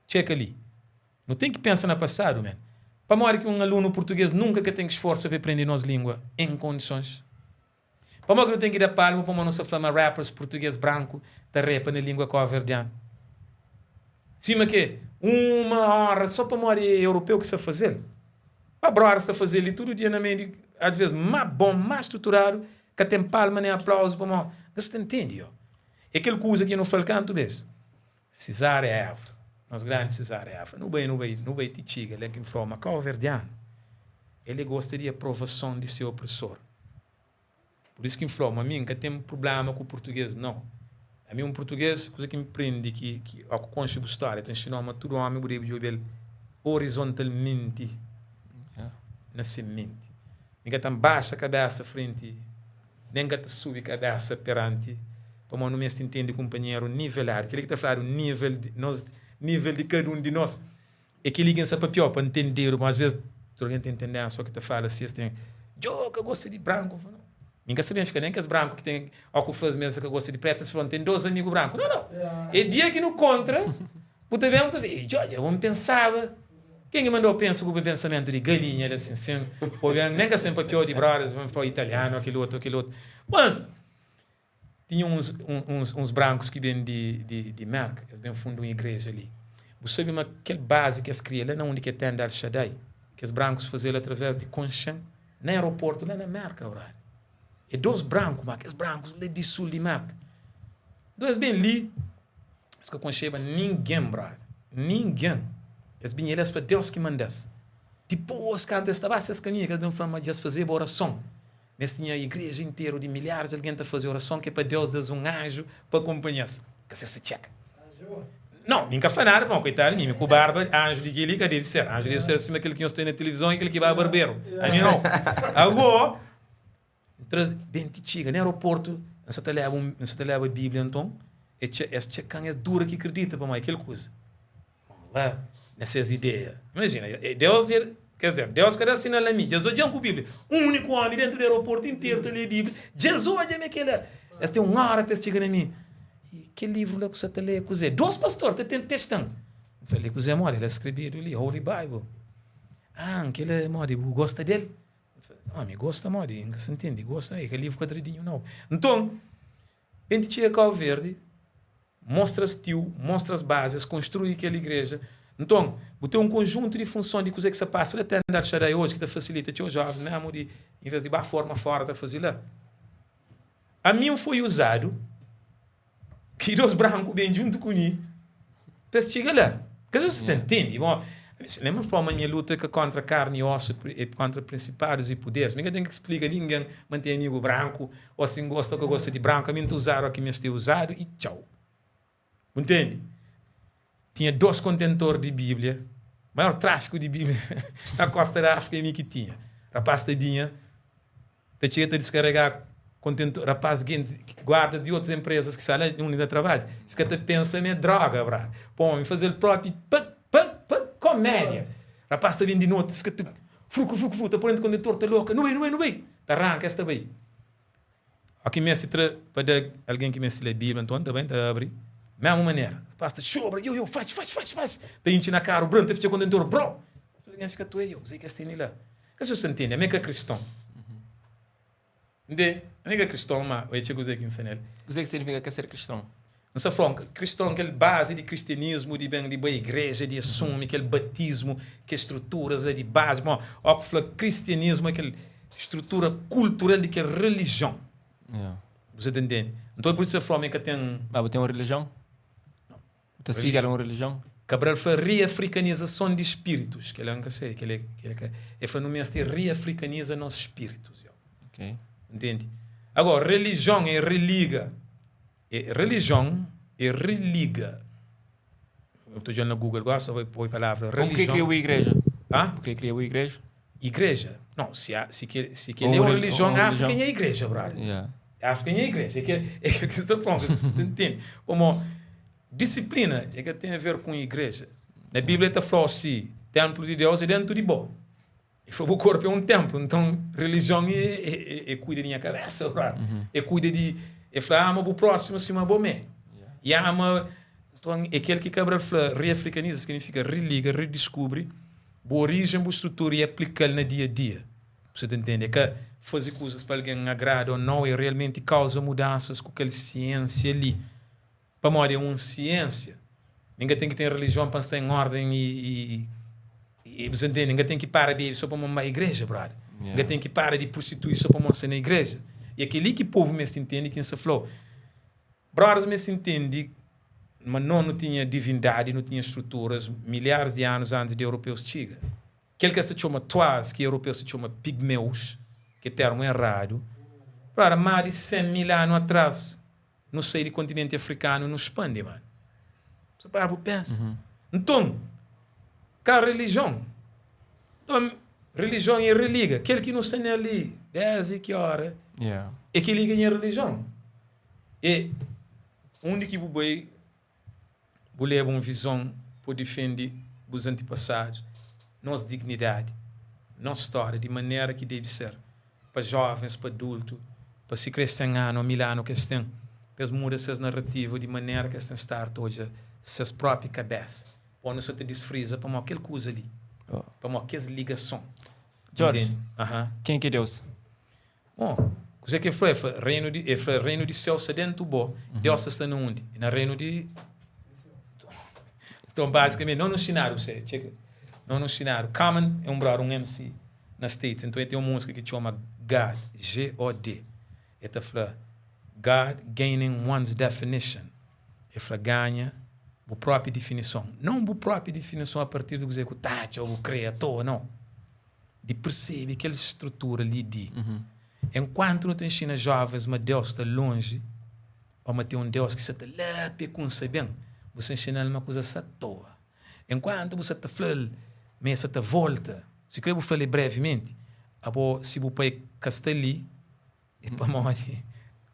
Txeka li. Nu ten ki pensa na pasadu, man. Pamodi ki un alunu purtugês nunka ka ten ki sforsa pa el prende nos língua en kondisons? Pamodi ki nu ten ki da palmu pamodi nu sta fla ma rappers purtuguês branku ta repa na lingua koverdianu? Sima ke uma onra so pamodi é europeu ki sta fazel. Ma brothers ta fazel li tudu dia na meiu di as ves ma bon, ma struturadu, ka ten palma nen aplauzu pamodi ka sa ta ntende yo. É kel kuza ki nu fla-l kantu bes. Cesária Évora, nos grandi Cesária Évora, nu bai, nu bai, nu bai ti txiga la ki N fla-u ma kauverdianu el é gosta di aprovason di se opresor. Pur isu ki N fla-u ma mi N ka ten prubléma ku purtugês, nau. Ami un purtugês, kuza ki N prende ki, ki ó ku konxe bu stória ta nxina-u ma tudu ómi bu debe djobe-l orizontalmenti na se menti. Mi ka ta nbaxa kabésa frenti, nen ka ta subi kabésa peranti, pamodi nu meste ntende kunpanheru niveladu. Kel-li ki ta fladu nível di nos, nível di kada un di nos. É kel-li ki N sta papiau pa ntendedu, pamodi asves tudu algen ten tendénsia ô ki ta fala si es ten, Djo ka gosta di branku. N fla, Nau, mi N ka sabe, N fika nen kes branku ki ten ô ku fla-s ma es ka gosta di pretu, es fla, N ten dos amigu branku. Nau, nau, é dia ki nu kontra, bu ta ben bu ta fla, Ei, Djo, dja bo N pensaba. Ken ki mandau pensa ku bu pensamentu di galinha la sin, sin pô ben, nen ka sen papiau di brothers, ben fla italianu, ô kel otu, ô kel otu. Mas, Tinha uns, uns, uns brancos ki ben di, di, di Merka, es ben funda un igreja li. Bu sabe ma kel bazi ki es kria la na undi ki é tenda El Shaddai, kes brancos faze-l através di konxe-m na aeroportu la na Merka, brother. É dos branku, ma kes brancos la di sul di Merka. Nton es ben li, es ka konxeba ningen, brother, ningen. Es binha li, es fla Deus ki manda-s. Dipôs, kantu es ta ba ses kaminhu, ki es ben fla ma dja es fazeba orason. Ma es tinha igreja interu di milharis di algen ta faze orason ki é pa Deus da-s un anju pa akonpanha-s. Ka ses ta txeka. Nau, mi N ka fla nada, pamodi koitadu di mi, mi ku barba, anju di kel-li ka debe ser. Anju debe ser sima kel ki nhos ten na tilivizon i kel ki ba barberu. Ami nau. Ago, N traze, ben ti txiga na aeroportu, N sa ta leba un, N sa ta leba Bíblia nton, e txe, es txeka-m, es dura ki kridita pamodi kel kuza. La, na ses ideia. Imajina, Deus, quer dizer, Deus ka da sinal na mi. Dja es odja-m ku Bíblia. Úniku ómi déntu di aeroportu interu ta lé Bíblia. Dja es odja mi kel-la. Es ten un óra pa es txiga na mi. I kel livru la ku sa ta lé é kuzê? Dos pastor ta tenta testa-m. N fla, el é kuzê modi? El é skrebedu li, Holy Bible. Ah, kel-la é modi? Bu gosta del? N fla, ómi, gosta modi? N ka sa ntende. Gosta? É ka livru kuadradinhu, nau. Nton, ben ti txiga Kau Verdi, Mostra-s tiu, mostra-s bazi, es konstrui kel igreja. Nton, bu ten un konjuntu di funson di kuzê ki sta pasa la tenda El Shaddai oji ki ta fasilita txeu jóvens mésmu di, envês di ba forma fóra, ta faze la. Ami N foi uzadu ki dos branku ben djuntu ku mi pa es txiga la. Ka si ta ntende. Bon, lembra N fla ma nha luta é ka kontra karni i osu, é kontra prinsipadus i puderis. Mi ka ten ki splika ningen ma N ten amigu branku ô si N gosta ô ka gosta di branku. Ami N ta uzadu óki meste uzadu i txau. Bu ntende? Tinha dos kontentor di Bíblia, maior tráfiku di Bíblia na kósta di Áfrika é mi ki tinha. Rapás ta binha, ta txiga ta diskaregá kontentor, rapás gentis, guardas di otus enprezas ki sta la undi N ta trabadja, fika ta pensa ma é droga, brada. Pô, mi faze-l própi pa, pa, pa komédia. Rapás ta ben di noti, ta fika ta fruku, fruku, fruku, ta poi dentru kontentor, ta loka, nu bai, nu bai, nu bai! Ta ranka, es ta bai. Ó ki meste tra pa da algen ki meste lé Bíblia, nton ta ben ta abri mésmu manera. Rapás ta txobra, yo, yo, faxi, faxi, faxi, faxi, ta intxi na karu, brum, ta fitxa kontentor, bro! Algen fika tué, yo, kuzê ki es tene la? Ka si ta ntende, ami é ka kriston. Ntende? Ami é ka kriston, má oja txeu kuzê ki N sta nel. Kuzê ki signifika ka ser kriston? N sta fla, kriston, kel bazi di kristianismu, di ben di bai igreja, di asumi kel batismu, kes struturas la di bazi. Bon, ó ku fla kristianismu é kel strutura kultural di kel relijion. Bu sa ta ntende? Nton é pur isu ki ta fla mi ka ten. Ma bu ten un relijion? Bu ta sigi algun relijion? Cabral fla riafrikanizason di spiritus. Kel-la N ka sei. Kel-la kel-la ka. El fla nu meste riafrikaniza nos spiritus. Ok. Ntende? Agora, relijion é religa. É relijion é religa. Eu tô djal na Google gosi pa poi palavra relijion. Como que kria bu igreja? Hã? Bu kre kria bu igreja? Igreja? Não, se há, se que se kel é un relijion, Áfrika nha igreja, brother. Yeah. Áfrika nha igreja. É kel é kel ki sta falando, você entende? Como disiplina é que tem a ver com igreja. Na Bíblia ta fala si templo de Deus é dentro de bo. E fla bu korpu é un ténplu, nton relijion é kuida di nha kabésa, é kuida di. E fla ama bu prósimu sima bo mê. I ama, nton é kel ki Cabral fla, reafrikaniza signifika religa, rediskubri bu orijen, bu strutura i aplika-l na dia-a-dia. Bu sa ta ntende? É ka faze kuzas pa algen agrada ô nau, é realmenti kauza mudansas ku kel siênsia li. Pamodi é un siênsia. Mi N ka ten ki ten relijion pa N sta en órden i i bu sa ntende? N ka ten ki para bebe so pamodi N bai igreja, brother. N ka ten ki para di prostitui so pamodi N sta na igreja. I é kel-li ki povu meste ntende ki N sta fla-u. Brothers meste ntende ma nos nu tinha divindadi, nu tinha struturas milharis di anus antis di europeus txiga. Kel ki es ta txoma Twas, ki europeus ta txoma pigmeus, ki é termu erradu, brother, más di 100 mil anu atras, Nu sai di kontinenti afrikanu nu spandi mano. Sa para bu pensa. Nton ka relijion. Nton relijion e religa. Kel ki nu sta nel li desdi ki ora e kel li ki é nha relijion. E undi ki bu bai Bu leba un vizon po difende bus antipasadus, nos dignidadi, nos stória di manera ki debe ser, pa jovens, pa adultu, pa sikrê 100 anu ô 1000 anu ki es ten, pa es muda ses narativa di manera ki es ten stadu ta odja ses própi kabésa. Pô nu sa ta disfriza pamodi kel kuza li, pamodi kes ligason. Jorge, ken ki é Deus? Bon, kuzê ki el fla? El fla, reinu di, el fla, reinu di séu sta déntu bo. Deus ta sta na undi? Na reinu di. Então, bazikamenti, no nu nsinadu, você txeka, no nu nsinadu. Common é un brother, un MC na States, então el ten un múzika ki txoma God, G-O-D. El ta fla, God gaining one's definition. El fla ganha bu própi difinison. Non bu própi difinison a partir di kuzê ku ta atxa ô bu krê atoa, nau. Di persebe kel strutura li di enkuantu nu ta inxina jovens ma Deus sta lonji ô ma ten un Deus ki sta ta la pa e kunsa ben, bu sta inxina-l ma kuza sta atoa. Enkuantu bu sta ta fla-l ma e sta ta volta, si kre bu fla-l brevimenti, abo si bu pai ka sta li, É pamodi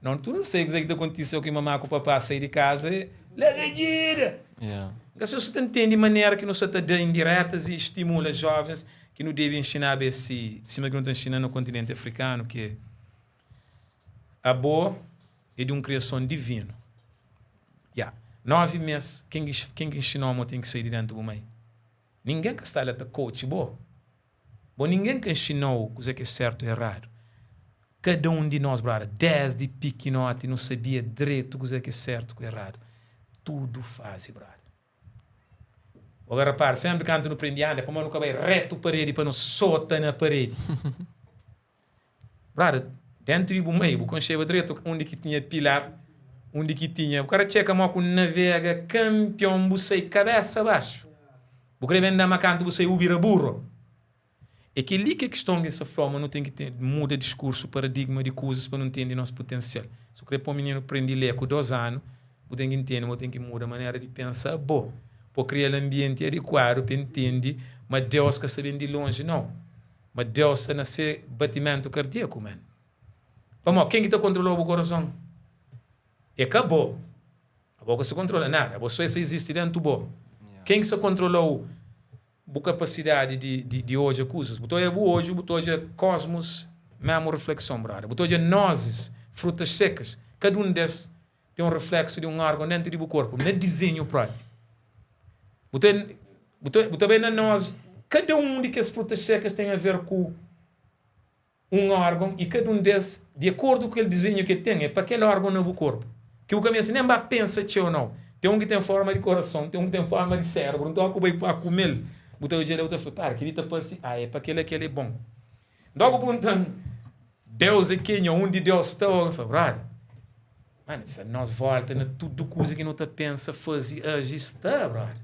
não tu não sei kuzê ki ta kontise ki mamá ku papá sai di kaza e larga djida. Yeah. Nka sei si ta ntende manera ki nu sa ta da indiretas i stimula jovens ki nu debe inxinaba es si sima ki nu ta inxina na kontinenti afrikanu ki é abo é di un kriason divinu. Ya. 9 mes ken ki ken ki inxinau ma bu ten ki sai di dentu bu mai? Ningen ka sta la ta coach bo. Bo ningen ka inxinau kuze ki é sertu e eradu. Kada un di nos, brother, desdi pikinoti nu sabia dretu kuze ki é sertu ku eradu. Tudu fazi, brother. Bo ka rapara, senpri kantu nu prendi anda, pamodi nu ka bai retu paredi pa nu sota na paredi. Brother, Dentu di bu mai, bu konxeba dretu undi ki tinha pilar, undi ki tinha. Bu ka ra txeka mo ku navega kanpion bu sai kabesa baxu. Bu kre ben da ma kantu bu sai bu bira burro. É kel-li ki é kiston ki N sta fla-u ma nu ten ki ten, muda diskursu, paradigma di kuzas pa nu ntende nos putensial. Si bu kre pô mininu prende lé ku 2 anu, bu ten ki ntende ma bu ten ki muda manera di pensa abo, pa kria-l anbienti adikuadu pa el ntende ma Deus ka sta ben di lonji nau, ma Deus sta na se batimentu kardiaku, man. Pamodi ken ki ta kontrola-u bu korason? É ka bo. Abo ka sta kontrola nada, abo so é sa izisti dentu bo. Ken ki sta kontrola-u bu kapasidadi di di odja kuzas. Bu ta odja bu odju, bu ta odja kosmos, memu reflekson, brother. Bu ta odja nozis, frutas sekas, kada un des ten un refleksu di un orgon dentu di bu korpu, na dizenhu propi. Bu ta bu ta bu ta bai na noz, kada un di kes frutas sekas ten a ver ku un órgon i kada un des, di akordu ku kel dizenhu ki el ten, é pa kel órgon na bu korpu. Ki bu ka meste nen ba pensa txeu nau. Ten un ki ten fórma di korason, ten un ki ten fórma di sérbru. Nton, óras ki bu bai pa kume-l, bu ta odja-l i bu ta fla, Para, kel-li ta parse, a é pa kel-la ki el é bon. Nton, bu pergunta-m, Deus é kenha? Undi Deus sta? N fla, Brother, mano, sa nos volta na tudu kuza ki nu ta pensa, faze, aji, sta, brother.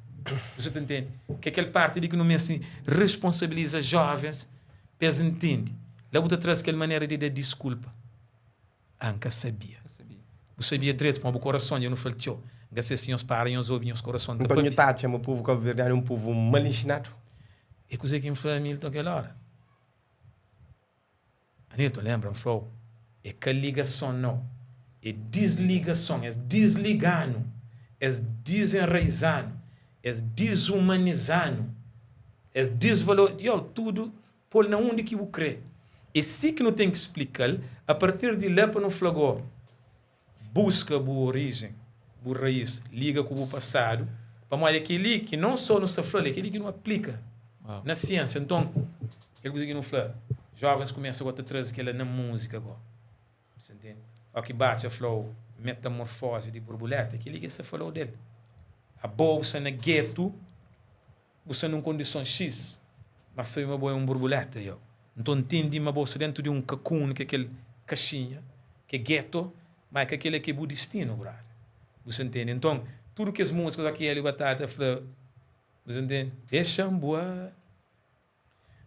Bu sa ta ntende? Ki é kel parti li ki nu meste responsabiliza jovens pa es ntende. La bu ta traze kel manera di da diskulpa. Ah, N ka sabia. Bu sabia dretu, pamodi bu korason dja nu fla-l txeu. N ka se si nhos para nhos obi nhos korason ta Nton nhu papia. ta atxa ma povu kabuverdianu é un povu mal inxinadu? É kuzê ki N fla Hamilton kel óra. Anilton, lenbra, N fla-u, é ka ligason nau, é disligason. Es disliga-nu, es dizenraiza-nu, es dizumaniza-nu, es disvalo. Yo, tudu pô-l na undi ki bu krê. É si ki nu ten ki splika-l, a partir di la pa nu fla go, buska bu orijen, bu raís, liga ku bu pasadu, pamodi é kel-li ki non sô nu sta fla-l, é kel-li ki nu aplika na siênsia. Nton, kel kuza ki nu fla, jovens kumesa go ta traze kel-la na múzika go, bu sta ntende? Ó ki Batxa fla-u metamorfozi di burbuleta, é kel-li ki el sta fala-u del. Abo bu sta na getu, Bu sta nun kondison X, ma sabe ma bo é un burbuleta, yo. Nton ntende ma bo sta dentu di un cocoon, ki é kel kaxinha, ki é geto, ma é ka kel-la ki é bu distinu, brother. Bu sta ntende? Nton, tudu kes múzikas ki Hélio Batata fla, bu sta ntende? Dexa-m bua.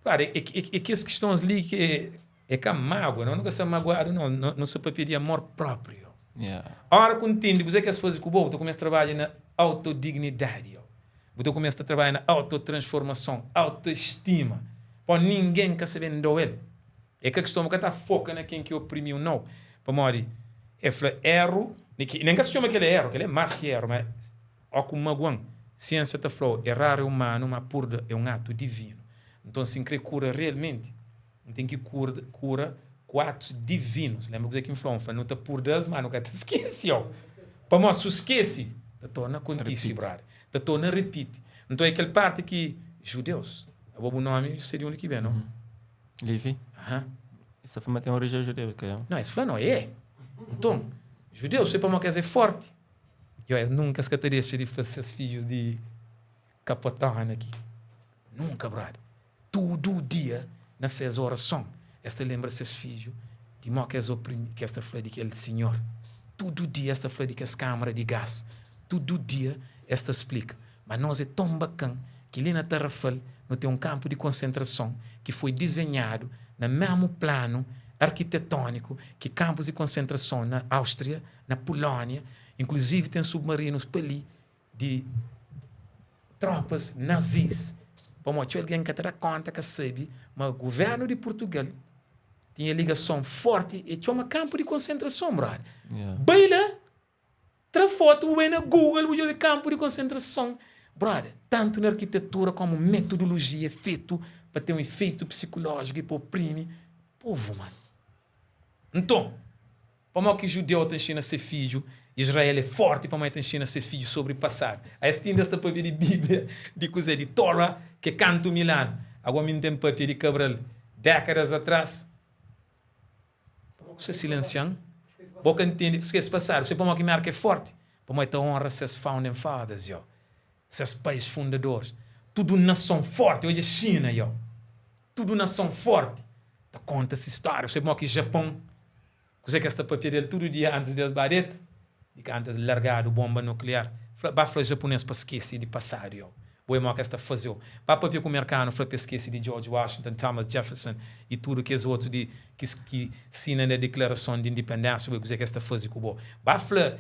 Brother, é kes kistons li ki é ka mágua, no nu ka sta maguadu, no. Nu sta papia di amor própriu, yo. Ora ku ntende kuzê ki es faze ku bo, bu ta kumesa trabadja na autodignidadi, yo. Bu ta kumesa ta trabadja na autotransformason, autoestima. Pa ningen ka sa ben da-u el. É ka kiston, bu ka ta foka na ken ki oprimiu, nau. Pamodi el fla eru, nen ka sa txoma kel-la eru, kel-la é más ki eru, ma Ó ku maguan, siensia ta fla-u errar é umanu, ma purda é un atu divinu. Nton, si N kre kura realmenti, N ten ki kurda, kura ku atus divinus. Lenbra kuzê ki N fla-u? N fla, nu ta purda-s, ma nu ka ta skese. Ó, pamodi si u skese, ta torna kontise, brother. Ta torna ripiti. Nton, é kel parti ki judeus, abo bu nomi se di undi ki ben, no? Levi. Aha. Es ta fla ma ten orijen judeu, ka é? Não, es fla não, é. Nton, judeus, se pamodi kes é forti. Yo, es nunka es ka ta dexa di fla ses fidjus di kapotona ki nunka, brother. Tudu dia na ses orason es ta lenbra ses fidju di mo ki es oprimi, ki es ta fla di kel sinhor. Tudu dia es ta fla di kes kamara di gas. Tudu dia es ta splika. Ma nos é ton bakan ki li na Tarrafal nu ten un kanpu di konsentrason ki foi dizenhadu na mesmu planu arkitetoniku ki kanpus di konsentrason na Áustria, na Pulónia, inkluzivi ten submarinus pa li di tropas nazis. Pamodi txeu algen ka ta da konta, ka sabe ma guvernu di Purtugal tinha ligason forti, e txoma kanpu di konsentrason, brother. Bai la, tra fotu, bu bai na Google, bu djobe kanpu di konsentrason. Brother, tantu na arkitetura komu metodolojia é fetu pa ten un efeitu psikulójiku i pa oprimi povu, mano. Nton, Pamodi ki judeu ta nxina se fidju? Israel é fórti pamodi el ta nxina se fidju sobri pasadu. A Es ti inda sta pâpia di Bíblia, di kuzê? Di Torah, ki é kantu mil anu. Agora mi N ten pâpia di Cabral dékadas atrás. Pamodi ku sta silensia-m? Bo ka ntende skese pasadu. Se pamodi ki Mérka é fórti? Pamodi el ta onra ses founding fathers, yo. Ses pais fundadoris. Tudu nason fórti, odja Xina, yo. Tudu nason fórti ta konta se stória. Se pamodi ki Japon. Kuzê ki es ta papia di el tudu dia antis di es ba deta? Di kantu es largadu bonba nukliar. Fla, ba fla japunês pa skese di pasadu yo. Bo é mo ki es ta faze-u. Ba papia ku merkanu, fla pa es skese di George Washington, Thomas Jefferson i tudu kes otu di ki ki sina na Diklarason di Indipendénsia. Bo é kuzê ki es ta faze ku bo. Ba fla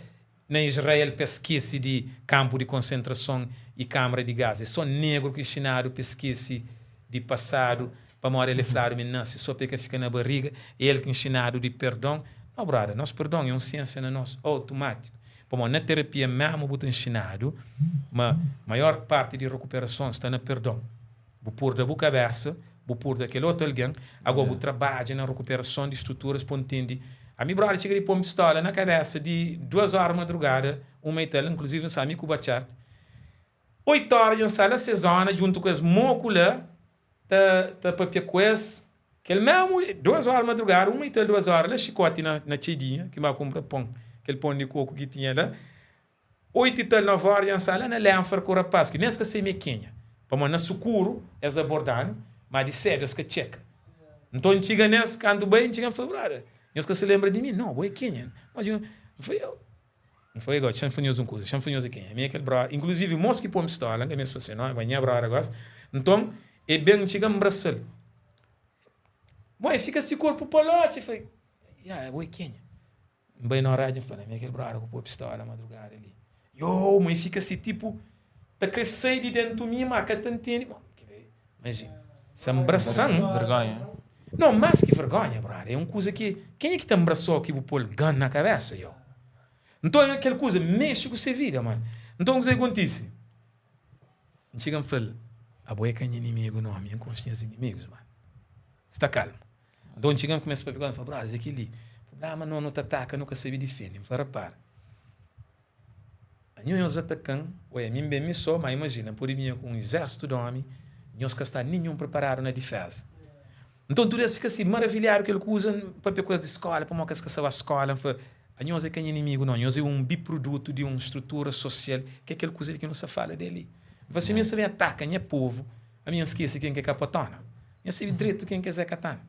na Israel pa es skese di kanpu di konsentrason i kamara di gás. É sô negru ki nxinadu pa es skese di pasadu pamodi el é fladu ma el nase sô pa el ka fika na bariga. É el ki nxinadu di perdon. No, brother, nos perdon é un siénsia na nos, otumátiku. Pamodi na terapia mésmu bu ta nxinadu ma maior parti di rekuperason sta na perdon. Bu purda bu kabésa, bu purda kel otu algen, agó bu trabadja na rekuperason di struturas pa bu ntende. Ami brother txiga di pô-m pistola na kabésa di duas óra madrugada, uma i tal, inkluzivi N sta mi ku Batchart, oitu óra dja N sta la se zóna djuntu ku es moku la ta ta papia ku es, kel mésmu duas óra madrugada, uma i tal, duas óra la xikóti na na txedinha ki N ba kunpra pon, kel pon di koku ki tinha la. 8 i tal, 9 óra, dja N sta la na Lenfer ku rapaz ki nen es ka sabe mi é kenha, pamodi na sukuru es aborda-nu, má di sédu es ka txeka. Nton N txiga nes, kantu bai, N txiga N fla, Brother, nhos ka sa lenbra di mi? Nau, bo é kenha? N fla, Eu. N fla, Gosi, xa-m fla nhos un kuza, xa-m fla nhos é kenha. Mi é kel brother, inkluzivi mos ki pô-m pistola, N ka meste fla se nómi, ma nha brother gosi. Nton, e ben, N txiga N nbrasa-l. Bon, e fika si korpu palotxa, e fla, Ya, bo é kenha? N bai na oredja, N fla, na mi é kel brother ku poi pistola madrugada li. Yo, ma e fika si tipo ta kre sai di dentu mi, ma ka ta ntende. Mo, imagina, sa nbrasan. Vergonha. Não, mais ki vergonha, brother, é un kuza ki kenha ki ta nbrasau ki bu pol gun na kabesa, yo. Nton kel kuza mexe ku se vida, man. Nton kuze ki kontise? N txiga N fla-l, abo é ka nha inimigu no, ami N konxe nhas inimigus, man. Sta kalmu. Nton txiga N kumesa papia ku el, N fla, Brother, é kel-li prubléma no, nu ta ataka, nu ka sabe difende. N fla, Rapara, anho nhos ataka-m, oia, mi N ben mi sô, má imajina, N pode binha ku un izérsitu di ómi, nhos ka sta ninhun priparadu na diféza. Nton tudu es fika si maravilhadu ku kel kuza. N papia ku es di skóla, pamodi ki es ka sta ba skóla. N fla, Anhos é ka nha inimigu, nau, nhos é un biprodutu di un strutura sosial, ki é kel kuza li ki nu sta fala di el li. N fla, si mi N sta ben ataka nha povu, Ami N skese ken ki é kapotona. Nha sabe dretu ken ki é Zé Katana.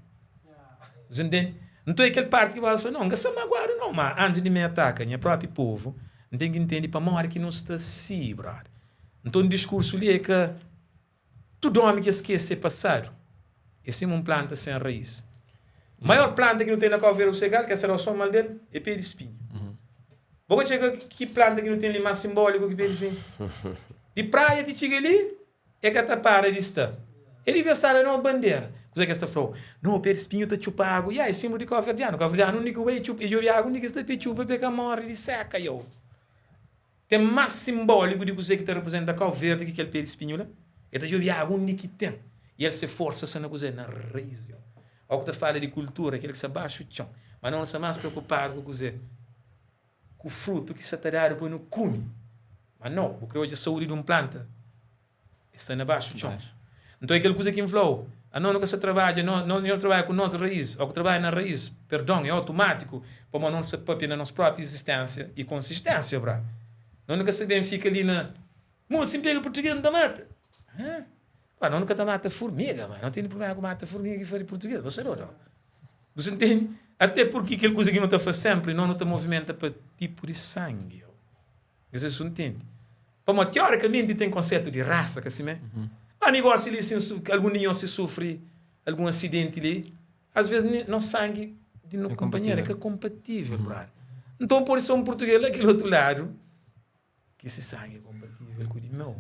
Você ntende? Nton é kel parti ki bu fla, não, N ka sta maguadu não, ma antis di mi ataka nha propi povu, N ten ki ntende pamodi ki nu sta si, brother. Nton diskursu li é ka tudu omi ki skese se pasadu é sima un planta sen rais. Maior planta ki nu ten na Cabo Verde, bu sabe kal? Ki es ta da so mal del? É pé di spinhu. Bo ka txeka ki planta ki nu ten li más simbóliku ki pé di spinhu? Di praia ti txiga li, E ka ta para di sta. E devia sta la na bandera. Kuzé ki es ta fla-u? No, pé di spinhu ta txupa agu. Ya, é sinblu di kauverdianu. Kauverdianu undi ki bu bai, e txupa, e djobe agu undi ki sta pa e txupa pa e ka móre di seka. Yo! Ten más sinbóliku di kuzé ki ta reprezenta Kau Verdi ki kel pé di spinhu la? E ta djobe agu undi ki ten. I el se forsa sta na kuzé? Na rais. Yo! Ó ku ta fala di kultura, kel ki sta baxu txon. Ma nos nu sta más preokupadu ku kuzé? Ku frutu ki sa ta dadu pa nu kume. Ma nau, bu kre odja saúdi di un planta, e sta na baxu txon. Nton é kel kuza ki N fla-u, anos nu ka sta trabadja, no, no trabadja ku nos raís, ô ku trabadja na raís, perdon, é otumátiku, pamodi no sta papia na nos própi izisténsia i konsisténsia, bra. No nu ka sta ben fika li na, Mo, si N pega purtugês N ta mata. Hã? Bra, no nu ka ta mata furmiga, ma no tene prubléma ku mata furmiga ki fla di purtugês, bo sta dodu? Bu sa ntende? Até purki kel kuza ki nu ta fla sénpri, no nu ta movimenta pa tipu di sangi. N sa si bu ntende. Pamodi teorikamenti ten konsetu di rasa, ka simé? Ami gosi li, si algun di nhos si sufri algun asidenti li, asves nos sangi di no kunpanheru é ka konpatível, brother. Nton pode ser un purtugês la kel otu ladu ki se sangi é konpatível ku di meu.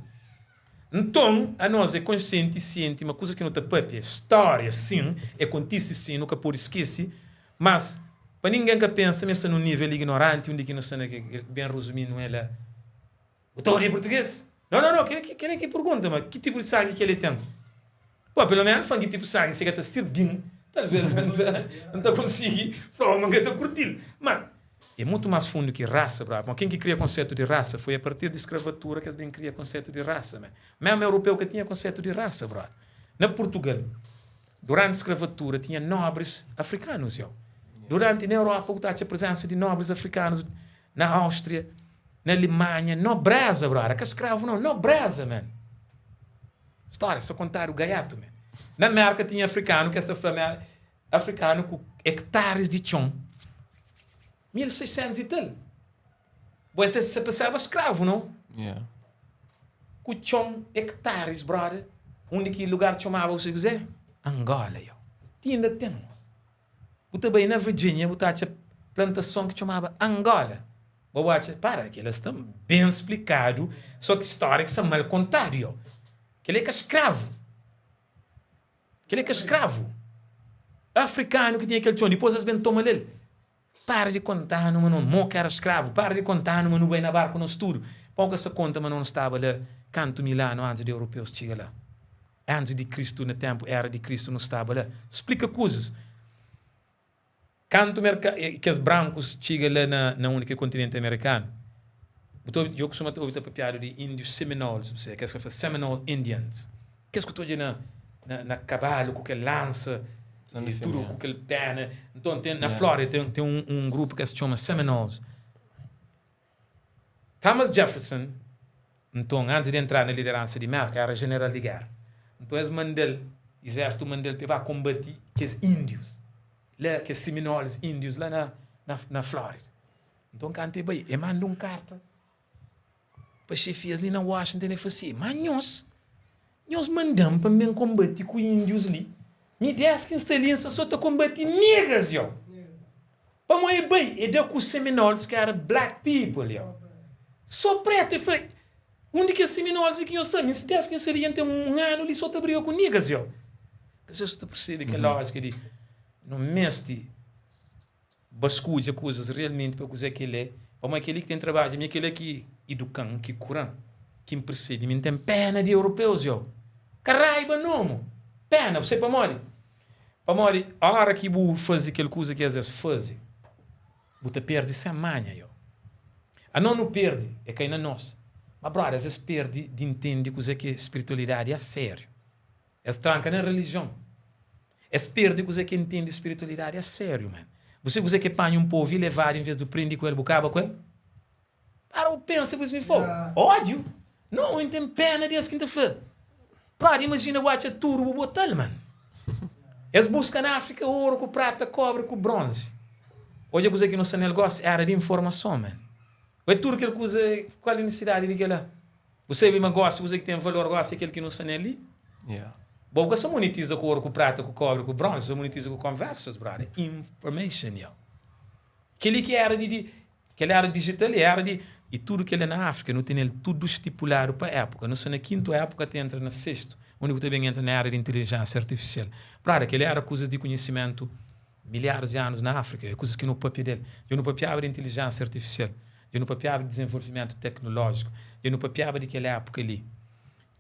Nton, anos é konsienti i sienti ma kuzas ki nu ta papia é stória, sin, é kontise sin, nu ka pode skese, mas pa ningen ka pensa ma es sta nun nível ignoranti undi ki nu sta na kel, ben rezumindu el la, Bu ta odia purtugês? No, no, no, kel kel ki pergunta ma ki tipu di sangi ki el ten? Pô, pelo menos fla-m ki tipu di sangi, si ka ta sirbi-m, talvês N ta konsigi fla-u ma N ka ta kurti-l. Ma é mutu más fundu ki rasa, brother. Pamodi ken ki kria konsetu di rasa? Foi a partir di skravatura ki es ben kria konsetu di rasa, man. Mésmu europeu ka tinha konsetu di rasa, brother. Na Purtugal, duranti skravatura, tinha nobris afrikanus, yo. Duranti, na Europa, bu ta atxa prezensa di nobris afrikanus na Áustria, na Alemanha, nobreza, brother. Ka skravu, nau, nobreza, man. Stória sa kontadu gaiatu me. Na Merka tinha afrikanu ki es ta fla ma afrikanu ku ektaris di txon. 1600 i tal. Bo es es pa serba skravu no? Yeah. Ku txon hectares brother, undi ki lugar txomaba bu sabe kuzê? Angola yo. Ti inda ten mos. Bu ta bai na Virginia bu ta atxa plantason ki txomaba Angola. Bo bu atxa, para, kila sta ben splikadu, so ki storia ki sta mal kontadu yo. Kila é ka skravu. Kel é ka skravu. Afrikanu ki tinha kel txon, dipôs es ben toma-l el. Para di konta-nu ma no mo ka era skravu, para di konta-nu ma nu bai na barku nos tudu. Pau ka sa konta ma no nu staba la kantu mil anu antis di europeus txiga la. Antis di Kristu, na tenpu era di Kristu nu staba la. Splika kuzas. Kantu merka, kes brankus txiga la na na undi ki é kontinenti amerikanu, bu ta obi, djo kustuma ta obi ta papiadu di índius Seminoles, bu sabe, kes ki ta fla Seminole Indians, kes ku ta odja na na na kabalu ku kel lansa São i tudu fêmea. ku kel pena. Nton ten na Yeah. Flórida ten ten un un grupu ki es txoma Seminoles. Thomas Jefferson, nton, antis di entra na lideransa di Merka, éra jeneral di géra. Nton, es manda-l, izérsitu manda-l pa el ba konbati kes índius la, kes Seminoles índius la na, na, na Flórida. Nton, kantu el bai, el manda un karta pa xefias li na Washington, el fla si, Má nhos, Nhos manda-m pa N ben konbati ku índius li. Mi dés ki N sta li, N sta sô ta konbati nigas, yo. Pamô e bai, e da ku Seminoles ki éra black people, yo. Sô prétu. E fla, Un di kes Seminoles li ki nhos fla, mi dés ki N sta li, dja N ten un anu li sô ta briga ku nigas, yo. Ka se ta persebe kel lójika di nu meste Baskudja kuzas realmenti pa kuzé ki el é, pamodi kel-li ki ten trabadju, mi é kel-la ki iduka-m, ki kura-m, ki N persebe. Mi N ten péna di europeus, yo. Ka raiba no, mo. Péna. Bu sabe pamodi? Pamodi óra ki bu faze kel kuza ki es es faze, bu ta perde sen manha, yo. Anos nu perde, é kai na nos. Ma, brother, es es perde di ntende kuzé ki é spiritualidadi a sériu. Es tranka na relijion. Es perde kuze ki entende spiritualidadi a sériu, man. Bu sabe kuze ki é panha un povu i levadu envês di prende ku el, bu kaba ku el? Para bu pensa bu fla, ódiu? No, N ten pena di es ki N ta fla. Brother, imajina bu atxa turu bu bota-l, man. Es buska na Áfrika oru ku prata, kobri ku bronzi. Odja kuze ki nu sta nel gosi, era di informason, man. Oi tudu kel kuza, kual é nisisidadi di kela? Bu sabe ma gosi kuza ki ten valor gosi é kel ki nu sta nel li? Yeah. Bo bu ka sta monetiza ku oru, ku prata, ku kobri, ku bronzi, bu sta monetiza ku konversas, brother. Information, yo. Kel-li ki era di, di kel era digital e era di i tudu kel-li na Áfrika nu tene-l tudu stipuladu pa époka. Nu sta na kintu époka ta entra na sestu, undi ku ta ben entra na era di intelijensia artifisial. Brother, kel-li era kuzas di konhisimentu Milharis di anus na Áfrika, é kuzas ki nu papia del. Dja nu papiaba di intelijensia artifisial, dja nu papiaba di dizenvolvimentu teknolójiku, dja nu papiaba di kel épuka li.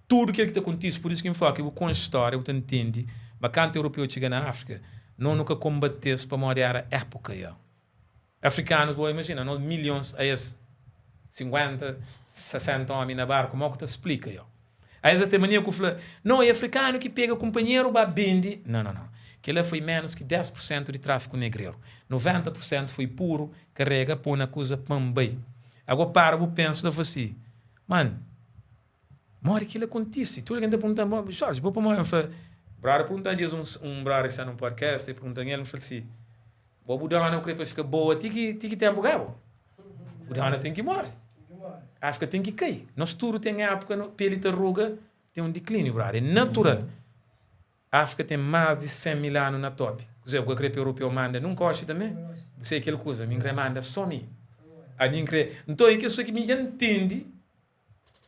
Tudu kel ki ta kontise, pur isu ki N fla ki bu konxe stória, bu ta ntende ma kantu europeu txiga na Áfrika, no nu ka konbate-s pamodi éra épuka. Ya. Afrikanus, bo imajina, nos milhons a es 50, 60 omi na barku, mo ku ta splika yo? A es es ten mania ku fla, no, e afrikanu ki pega kunpanheru ba bende. No, no, no. Kela foi menus ki 10 pur sentu di trafiku negreru. 90 pur sentu foi puru karega, po na kuza, pam, bai. Ago para bu pensa, bu ta fla si, man, Modi ki el kontise? Tudu algen ta pergunta-m, Bo, Jorge, bo pamodi? N fla, Brother pergunta-m dias, un, un brother ki sta nun podcast, el pergunta-m el, N fla-l si, Bo bu dona bu kre pa fika boa ti ki, ti ki tenpu kaba? Bu dona ten ki more. Áfrika ten ki kai. Nos tudu ten épuka, no peli ta ruga, ten un diklíniu, brother, é natural. Áfrika ten más di 100 mil anu na topi. Kuzê, bu ka kre pa europeu manda nun koxi tanbê? Bu sai kel kuza, mi N kre manda sô mi. Ami N kre. Nton, é kes kuza ki mi dja ntende.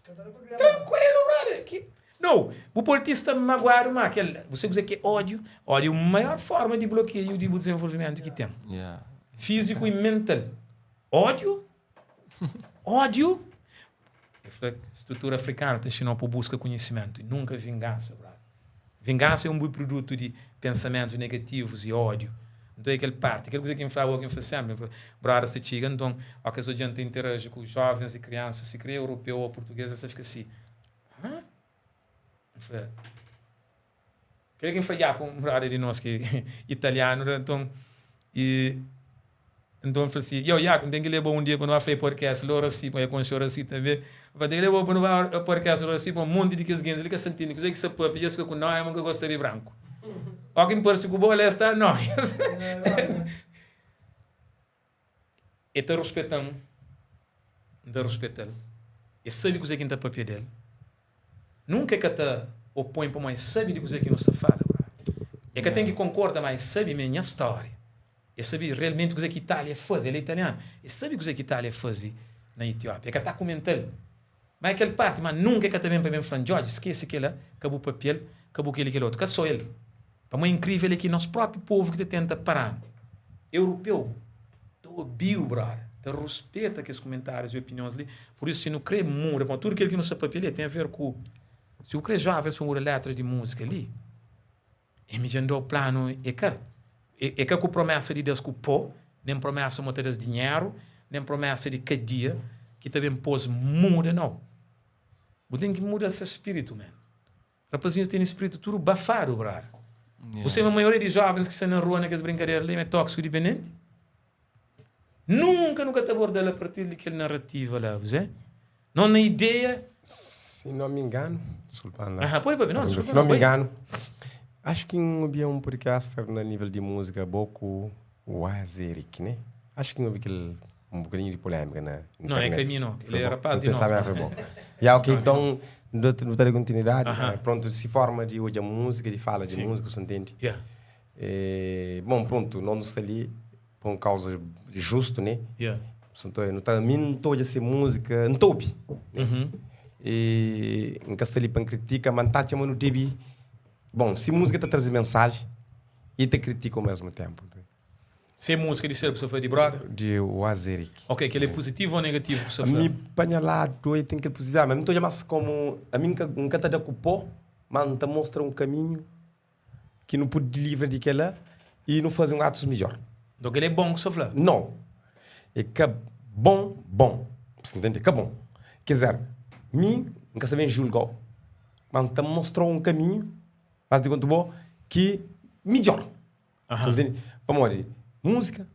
Tranquilo, brother. Ki... No, bu pode ti sta maguadu, ma kel, bu sabe kuzê ki é ódiu? Ódiu é maior forma di blokeio di bu desenvolvimentu ki ten. Yeah. Físiku i mental. Ódiu? Ódiu? Eu fla, strutura afrikanu ta inxinou pa buska konhisimentu i nunka vingansa, brother. Vingansa é un produtu di pensamentus negativus i ódiu. Nton é kel parti, kel kuza ki N fla bo ki N fla sénpri, N fla, brother sa txiga, nton óki es odja-m ta interaji ku jovens i kriansas, si kre europeu ô purtugês, es ta fika si, Hã? N fla, kel ki N fla ya ku un brother di nos ki é italianu la, nton i. Nton N fla si, Yo, Iaku, N ten ki leba-u un dia pa nu ba fai podcast la Oracy, pa e konxe Oracy tanbe. N fla, N ten ki leba-u pa nu ba podcast la Oracy, pa un monti di kes gentis li ka sta ntende kuzê ki sta papia, dja es fika ku nóia ma N ka gosta di branku. Óki N parse ku bo, la es sta nóia. E ta ruspeta-m, N ta ruspeta-l. E sabe kuzê ki N ta papia di el. Nunka e ka ta opoi-m pamodi e sabe di kuzê ki nu sta fala, brother. E ka ten ki konkorda, má e sabe ma é nha stória. E sabe realmenti kuzê ki Itália faze. El é italianu. E sabe kuzê ki Itália faze na Etiópia. E ka ta kumenta-l. Má é kel párti. Má nunka e ka ta ben pa ben fla-m, Djodje, skese kel-la, ka bu papia-l, ka bu kel-li, kel otu. Ka sô el. Pamodi inkrível é ki nos própi povu ki ta tenta para-nu. Europeu ta obi-u, brother, ta ruspeta kes kumentárius i opinions li. Pur isu, si nu krê muda, pamodi tudu kel ki nu sta papia li ten a ver ku si bu krê jovens pa muda letra di múzika li, é midjor N da-u planu. É ka é ka ku promesa di da-s ku pó, nen promesa ma ta da-s dinheru, nen promesa di kadia ki ta ben pô-s muda, nau. Bu ten ki muda ses spiritu, man. Rapazinhus tene spritu tudu bafadu, brother. Bu sabe ma maioria di jovens ki sta na rua na kes brinkadera li ma é tóxiku dipendenti? Nunka nu ka ta aborda-l a partir di kel narativa la, bu sabe? Nos na ideia. Si no mi inganu, diskulpa Ana. Aha, pode papia, não, diskulpa Si no mi inganu, acho ki N obi un podcaster na nível di múzika, bo ku Wazerik, ne? Acho ki N obi kel un bocadinho di polémica na Não, é internet. ka mi não. Ele é rapaz Não di nós. pensava foi bom. Ya, ok, então nu ta nu ta da continuidade. Aham. Eh, Pronto, si forma di odja música, di fala di Sim. música, você entende? Yeah, Eh, bom, pronto, nós não está ali por uma causa justo, né? yeah. Portanto, eu não tá, mim não tô a ser música, não tô obi, né? Uhum. E nunca está ali para critica, mas tá chamando debi. Bom, se música tá trazer mensagem e te critica ao mesmo tempo. Se é música di ser bu sta fla di brother? Di Wazerik. Ok, kel é puzitivu ou negativu ku sta fla? Mi pa nha ladu e ten kel puzitivu, mas mi ta odja mas komu ami N ka ta da ku pó, mas N ta mostra un kaminhu ki nu pudi livra di kela i nu faze un atus midjor. Nton kel é bon ku sta fla? Nau, e ka bon bon, bu ntende? E ka bon. Ker dizer, mi N ka sta ben julgau, mas N ta mostrau un kaminhu, mas di kontu bo, ki midjor. Você entende? Pamodi múzika,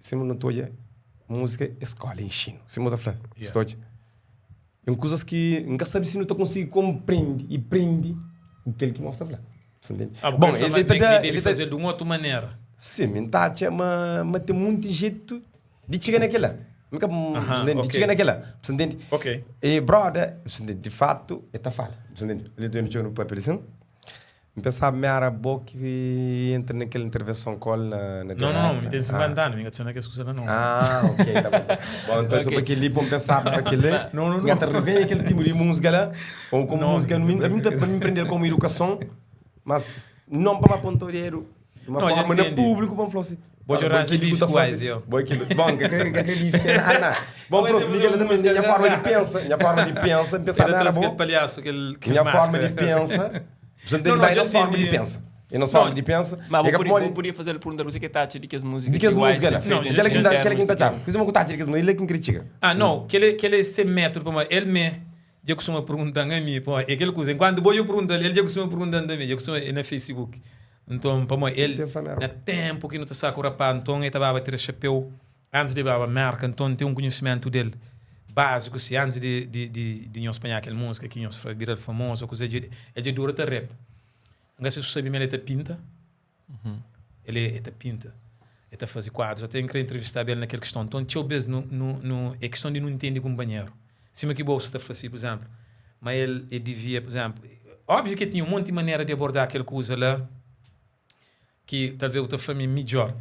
sima nu ta odja, múzika é skola, é inxinu. Sima bu ta fla, bu ta odja. É kuzas ki N ka sabe si nu ta konsigi konprende i prende ku kel ki mos ta fla. Você entende? Ah, bu krê fla ma el debe faze-l di un otu manera. Sim, N ta atxa ma ma ten munti jetu di txiga na kel-la. N ka, você entende? Di txiga na kel-la. Você entende? Ok. E broda, você entende? Di fatu, el ta fala. Você entende? Li nu papia li sin. N pensaba ma era bo ki entra na kel intervenson ku el na na Não, não, não, mi direta. ten 50 anu, mi ka ta sta na kes kuza la, não. Ah, ok, ta bon. Bon, nton so Ok. pa kel-li pa N pensaba pa kel-li. Não, não, N ka ta não. revê kel tipu di múzika la, ou komu Não, múzika, mi ami mi ta pa mi prende-l komu idukason, mas non pa ba ponta dedu di uma Não, dja forma na ntendi. públiku pa N fla si, Bo dja Olha, boi ranja kel-li ku bife ta ku fase, Wise, yo. boi kel-li. Bon, N ka kre, N ka kre bife ku nada, nada. Bon, Bo prontu, ta mi faze kel-la un tanbe, múzika nha já forma já. di pensa, nha forma di pensa, N El pensaba ta ma era traze bo. kel palhasu, kel kel Nha forma di máscara. pensa, Não, não, é já nos forma de entendi. pensa. É nos Não. forma de pensa. Mas É bu que podia, pode- bu podia fazer-lhe perguntar o que é que ta atxa di kes múzika De kes ki Wise múzika ten lá. feito Não, em Aquela que tá, aquela que termos tá de tchau. Kuzê que tá de kes múzika, ele é que critica. Ah, não, kel kel é se método, pamodi el mé dja kustuma pergunta-m a mi, pamodi é kel kuza, enkuantu bo dja pergunta-l, el dja kustuma pergunta-m tanbe, dja kustuma, é na Facebook. Nton, pamodi el, Pensa na na ténpu ki nu ta staba ku rapaz, nton el ta baba tira xapéu antis di el baba Mérka, nton ten un konhisimentu del báziku si, antis di di di di nhos panha kel múzika ki nhos fla bira-l famozu ô kuza, el dja dura ta rap. N ka si su sabe ma el ta pinta. El é, el ta pinta, el ta faze kuadrus. Até N kre entrevistaba el na kel kiston. Nton, txeu bês nu, nu, nu, é kiston di nu ntende kunpanheru. Sima ki bo sa ta fla si, pur izénplu, ma el, el divia, pur izénplu, óbviu ki el tinha un monti manera di abordá kel kuza la ki talvês bu ta fla mi midjór.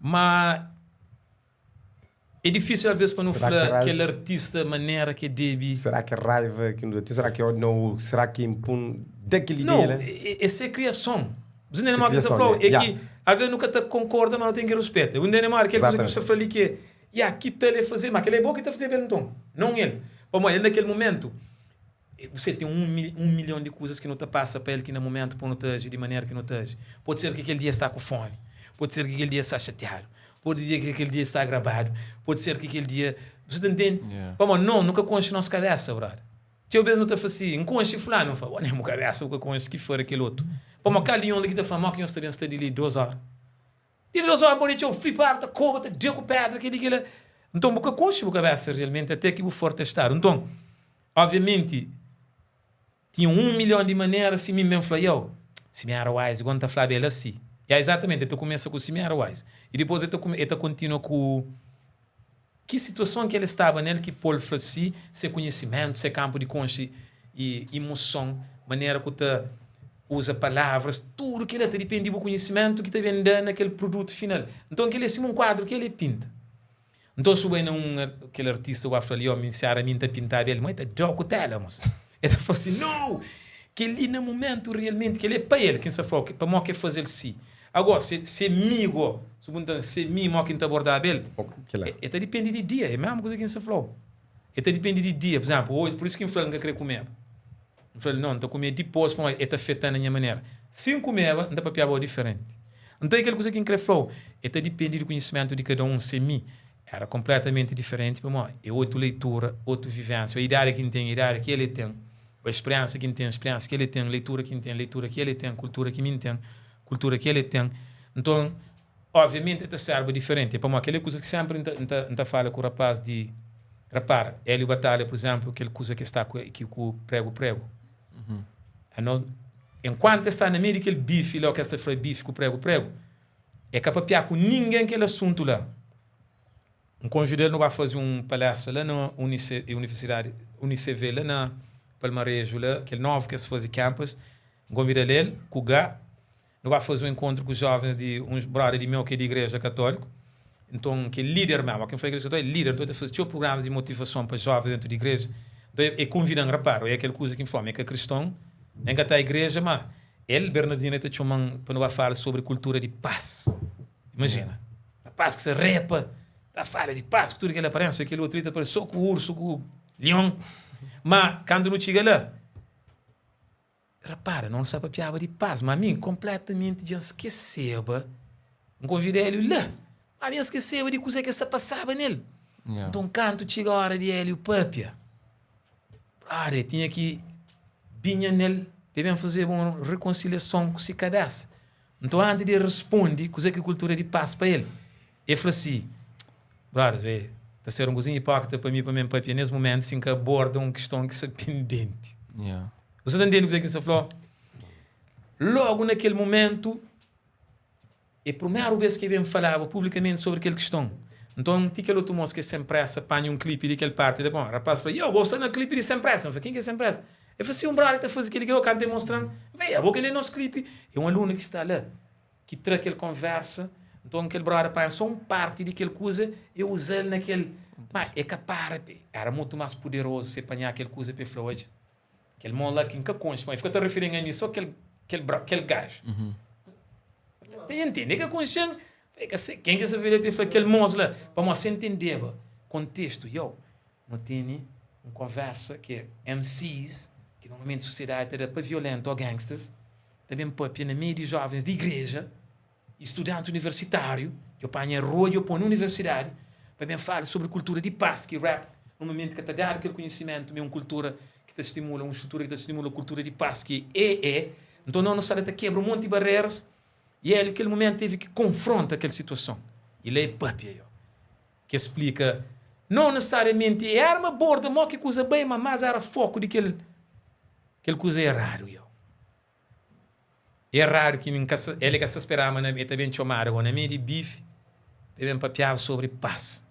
Má É difícil às vezes pa nu Será fla que raiva? kel artista manera ki é debe. Será que raiva ki nu ta ten? Será que ódio? Não, será que impun daquele Não, ideia, né? é, é se criason. Bu ntende Se modi ki N sta criason, fla-u? né? É Yeah. ki às vezes nu ka ta konkorda, ma nu ten ki ruspeta. Bu ntende modi? Kel kuza ki bu Exatamente. sta fla li ki é, ya, ki tal é faze, ma kel-la é bo ki ta fazeba el nton, non el. Pamodi el na kel momentu, Você ten un milhon di kuzas ki nu ta pasa pa el ki na momentu pô nu ta aji di manera ki nu ta aji. Pode ser ki kel dia sta ku fómi, pode ser ki kel dia sta xatiadu, pode ser ki kel dia sta grabadu, pode ser ki kel dia. Bu ta ntende? Pamodi no, nu ka konxe nos kabésa, brother. Txeu bês nu ta fla si, N konxe fulanu, N fla, bo nen bu kabésa bu ka konxe, ki fora kel otu. Pamodi kal di nhos li ki ta fla, Mó ki nhos ta ben sta di li dos óra? Di dos óra pode txeu flipadu, ta koba, ta da ku pédra, kel-li, kel-la. Nton, bu ka konxe bu kabésa realmenti até ki bu for testadu. Nton, obviamenti, tinha un milhon di manera si mi N ben fla, Yow, si mi éra Wise, igual N ta flaba el asi. Ya, izatamenti, el ta kumesa ku si mi éra Wise. I dipôs el ta, el ta kontinua ku. Ki situason ki el staba nel ki pô-l fla si, se konhisimentu, se kanpu di konxe i imuson, manera ku ta uza palavras, tudu kila ta dipende di bu konhisimentu ki ta ben da na kel produtu final. Nton kila é sima un kuadru ki el é pinta. Nton si bu bai na un kel artista bu ba fla-l, yo, mi si éra mi N ta pintaba el, ma el ta da-u ku téla, mos. El ta fla si, nau! Kel-li na mumentu realmenti kel-li é pa el ki N sta fla-u, pamodi ki el faze-l si. Agó, se se mi gó, si bu nta-m se mi modi ki N ta abordaba el, e ta dipende di dia, é mesmu kuza ki N sta fla-u. E ta dipende di dia, pur izénplu, oji, pur isu ki N fla-l N ka krê kumeba. N fla-l, nau, N ta kume dipôs pamodi e ta afeta-m na nha manera. Si N kumeba, N ta papiaba bo diferenti. Nton é kel kuza ki N krê fla-u, e ta dipende di konhisimentu di kada un. Se mi éra konpletamenti diferenti pamodi é otu leitura, otu vivénsia, idadi ki N ten, idadi ki el e ten, ô spriénsa ki N ten, spriénsa ki el e ten, leitura ki N ten, leitura ki el e ten, kultura ki mi N ten, kultura ki el e ten. Nton, oviamenti e ta sérba diferenti. É pamodi kel-li é kuzas ki sénpri N ta N ta fala ku rapaz di, rapara, Hélio Batalha, pur izénplu, kel kuza ki e sta ku ki ku pregu pregu. Anos, enkuantu e sta na meiu di kel bifi la, o ki es ta fla bifi ku pregu pregu, e ka papiá ku ningen kel asuntu la. N konvida-l nu ba faze un palestra la na Universidadi Unicv la na Palmareju la, kel novu ki es faze campus. N konvida-l el ku Gá, nu ba faze un enkontru ku jovens di uns brother di meu ki é di igreja katóliku. Nton, ki é líder mésmu, ki N fla igreja katóliku é líder, nton el ta faze txeu prugramas di motivason pa jovens dentu di igreja. Nton, el konvida-m, rapara, oia kel kuza ki N fla, mi é ka kriston, nen ka ta igreja, má el, Bernardino, el ta txoma-m pa nu ba fala sobri kultura di pas. Imajina, rapaz ki sta repa, ta fala di pas ku tudu kel aparensa, kel otru li ta parse so ku ursu, ku lion. Ma kantu nu txiga la, rapara, no sta papiaba di pas, ma mi konpletamenti dja N skeseba. N konvida Hélio la, ma mi N skeseba di kuzê ki sta pasaba nel. Nton, kantu txiga ora di Hélio papia, Brother, el tinha ki binha nel pa el ben fazeba un rekonsiliason ku se kabesa. Nton, antis di el responde kuzê ki kultura di pas pa el, el fla si, Brothers, be, ta ser un kuzinha ipókrita pa mi pa mi N papia nes mumentu si N ka aborda un kiston ki sta pendenti. Yeah. Bu sta ta ntende kuzê ki N sta fla-u? Lógu na kel mumentu, é primeru bês ki el ben falaba publikamenti sobri kel kiston. Nton, ti kel otu môs ki é Sem Pressa panha un klipi di kel parti la. Bon, rapaz fla, Yo, bo sta na klipi di Sem Pressa. N fla, Ken ki é Sem Pressa? El fla, Si un brother ta faze kel-li, kel-ô, kantu el mostra-m, N fla, Abo kel-li é nos klipi. É un alunu ki sta la, ki tra kel konversa. Nton, kel brother panha sô un parti di kel kuza, e uza-l na kel. Má, e ka para. Éra mutu más puderozu si e panha kel kuza pa e fla, Odja, kel mon la ki N ka konxe, pamodi e fika ta referi-m ami sô kel, kel, kel gaju. Ta intende? E ka konxe-m. E ka se, ken ki sabe pa e fla kel mos la? Pamodi si e ntendeba kontestu, yow, No tene un konversa ki é MCs, ki normalmenti susiedadi ta da pa violentu o gangsters, ta ben papia na meiu di jovens di igreja i studantis universitariu, djo panha rua djo poi na universidadi pa ben fala sobri kultura di pas, ki rap normalmenti ka ta dadu kel konhisimentu, ma é un kultura ki ta stimula, un strutura ki ta stimula kultura di pas ki é é. Nton no sta la ta kebra un monti bareras i el kel mumentu tevi ki konfronta kel situason i la e papia yo. Ki splika non nesesariamenti e éra ma borda mo ki kuza bai ma más éra foku di kel kel kuza eradu yo eradu ki mi ka sa el ka sa speraba ma el ta ben txomadu go na mei di bifi pa el ben papiaba sobri pas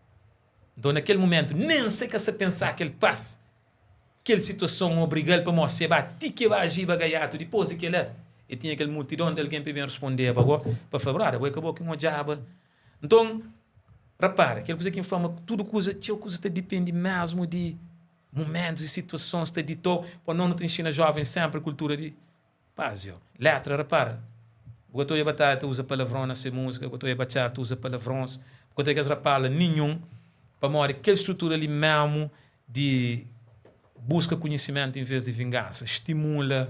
nton na kel mumentu nen se ka sa pensa kel pas Kel situason obriga-l pamodi si e ba ti ki e ba ajiba gaiatu dipôs di kel-la, e tinha kel multidon di algen pa e ben respondeba go, pa fla, Brother, bo é ka bo ki N odjaba. Nton, rapara, kel kuza ki N fla ma tudu kuza, txeu kuza ta dipende mésmu di mumentus i situasons ta dita-u. Pa nos nu ta inxina jóvens sénpri kultura di Paz yo. Letra repara bu ka ta odja batalha ta uza palavron na se múzika bu ka ta odja batxata ta uza palavrons bu ka ta odja kes rapala ninhun pamodi kel strutura li memu di buska konhisimentu en vez di vingansa stimula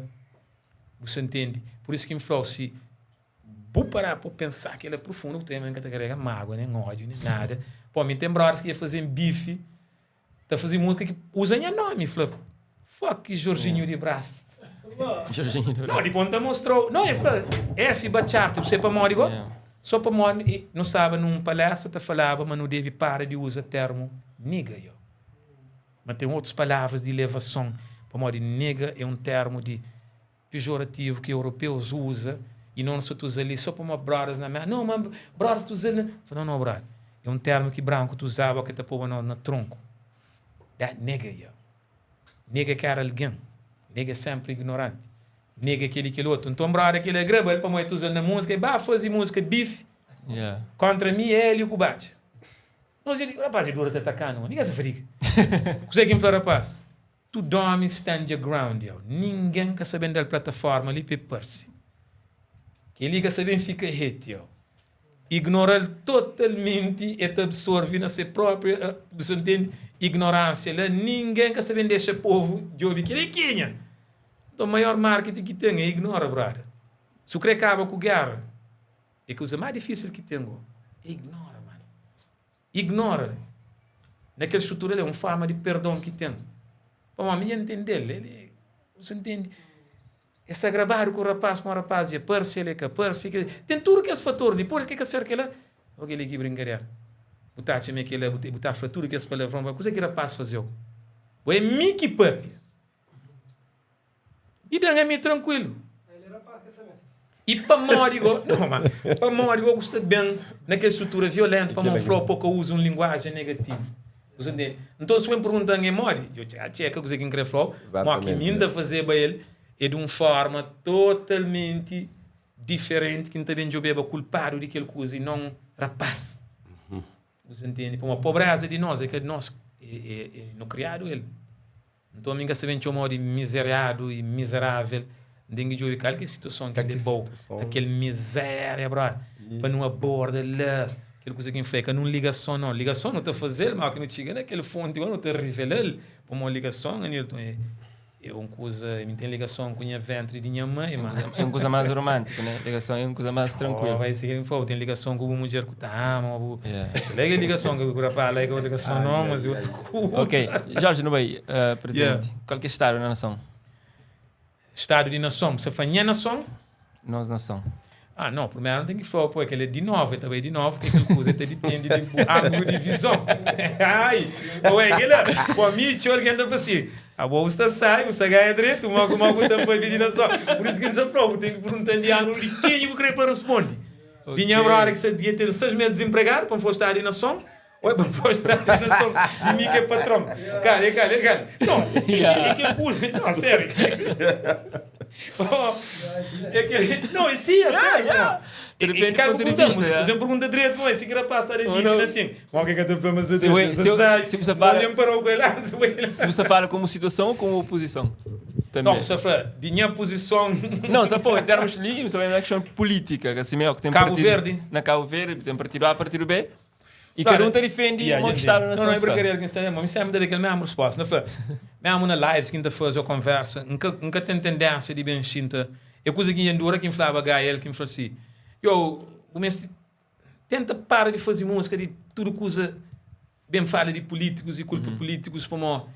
bu sa ntende pur isu ki N flau si bu para pa bu pensa kel la profundu bu ta odja ma N ka ta karega mágua nen ódiu nen nada po mi ten brodas ki dja faze-m bifi Ta faze múzika ki uza nha nomi fla fuck Jorginho di Brás. Jorginho di Brás. No, dipôs N ta mostrau. No, el fla F Batchart, bu sabe pamodi go? Yeah. Só pamodi nu staba nun palestra ta falaba ma nu debe para di uza termu nigga yo. Ma ten otus palavras di ilevason pamodi nigga é un termu di pejorativu ki europeus uza i no nu sa ta uza li so pamodi brothers na Merka. No, ma brothers ta uza-l na. Fla, no, no, brother. É un termu ki branku ta uzaba ki ta poba nos na tronku. That nigga, yo. Nigga ka era algen. Nigga é senpri ignoranti. Nigga é kel-li, kel otu. Nton, broda, kel-li agraba-l pamodi el ta uza-l na múzika. El ba faze múzika beef kontra mi, Hélio ku Batxa. Nos, rapaz, el dura ta ataka-nu. Nigga sa fadiga. Kuzê ki N fla rapaz? Tudu omi stand your ground yo. Ningen ka sa ben dal plataforma li pa e parse. Kel-li ka sa ben fika hate yo. Ignoral totalmenti e ta absorve na se propri, bu sa ntende, ignoransia la. Ningen ka sa ben dexa povu djobe kel-li é kenha. Nton maior marketing ki ten é ignora brother. Si bu kre kaba ku gera, é kuza más difisil ki ten go, é ignora mano. Ignora na kel strutura li é un forma di perdon ki ten. Pamodi mi dja ntende-l, el é, bu sa ntende? El sta grabadu ku rapaz, pamodi rapaz dja parse, el é ka parse, ten tudu kes fator li, pode ke ka ser kela, o kel-li ki brinkadera. Bu ta atxa ma é kela, bu ta fla tudu kes palavron, kuzê ki rapaz faze-u? Bo é mi ki papia. I dan ami trankuilu. I pamodi go, no ma, pamodi go ku sta ben na kel strutura violentu pamodi fla po ka uza un linguajen negativu. Bu sa ntende? Nton si bu ben perguntan é modi, djo txeka txeka kuzê ki N kre fla-u, mo ki mi N ta fazeba el é di un forma totalmenti diferenti ki N ta ben djobeba kulpadu di kel kuza i non rapaz. Bu sa ntende? Pamodi pobreza di nos é ka di nos, é no kriadu el. Nton mi N ka sta ben txoma-u di mizeriadu i mizerável. N ten ki djobe kal ki é situason ki leba-u a kel mizéria, brother, pa nu aborda la kel kuza ki N fla. É ka nun ligason, nau. Ligason nu ta faze-l, má óki nu txiga na kel fonti, nu ta rivela-l. Pamodi ligason, Anilton, é É un kuza, mi ten ligason ku nha ventri di nha mai, ma. É un kuza más romántiku, né? Ligason é un kuza más trankuilu. Oh, vai ser kel fala, ten ligason ku bu mudjer ku ta ama, bu. Yeah. Kel é ligason ku rapaz lá é ka ligason não, mas é outro kuza. Ok, Jorge, nu bai, uh, presidente. Yeah. Qual que é estado na nação? Estado di nason, bu fla nha nason? Nos nason. Ah, não, primeiro não tem que falar, pô, aquele é de novo, ele também é de novo, porque aquele coisa até depende de ângulo de visão. Ai, ou é aquele, pô, me tio, alguém tá assim, a boa você sai, você ganha direito, uma uma que tá para de nação. Por isso que eles falam, tem que perguntar de ângulo de quem eu querer para responder. Okay. Tinha uma hora que você devia ter seis meses desempregado para for estar de nação. Oi, para for estar de nação, e mim que é patrão. Cara, é cara, é cara. Não, é que coisa, não, sério. Oh, é que, não, é sim, é sério. Yeah. De repente, cara, ponto de vista, yeah. Fazer uma pergunta direto, não é? Se que rapaz está de Ou não. na fim. Bom, o que é que eu estou a fazer? Se eu- se eu- se você fala- Alguém parou com ele antes, Se você fala como situação ou como oposição? Também. Não, você fala, de minha posição. Não, só foi em termos livres, só é uma questão política, que assim mesmo, que tem Cabo partido, Verde. Na Cabo Verde, tem partido A, partido B, e Claro. cada um te defende Yeah, uma que está na Não, não é brincadeira que sabe, mas sempre daquele mesmo resposta. Não foi? Mesmo na lives que a gente faz ou conversa, nunca nunca tem tendência de bem xinta. É coisa que endura quem falava Gael, quem fala assim, eu, o mestre tenta para de fazer música de tudo coisa bem fala de políticos e culpa políticos como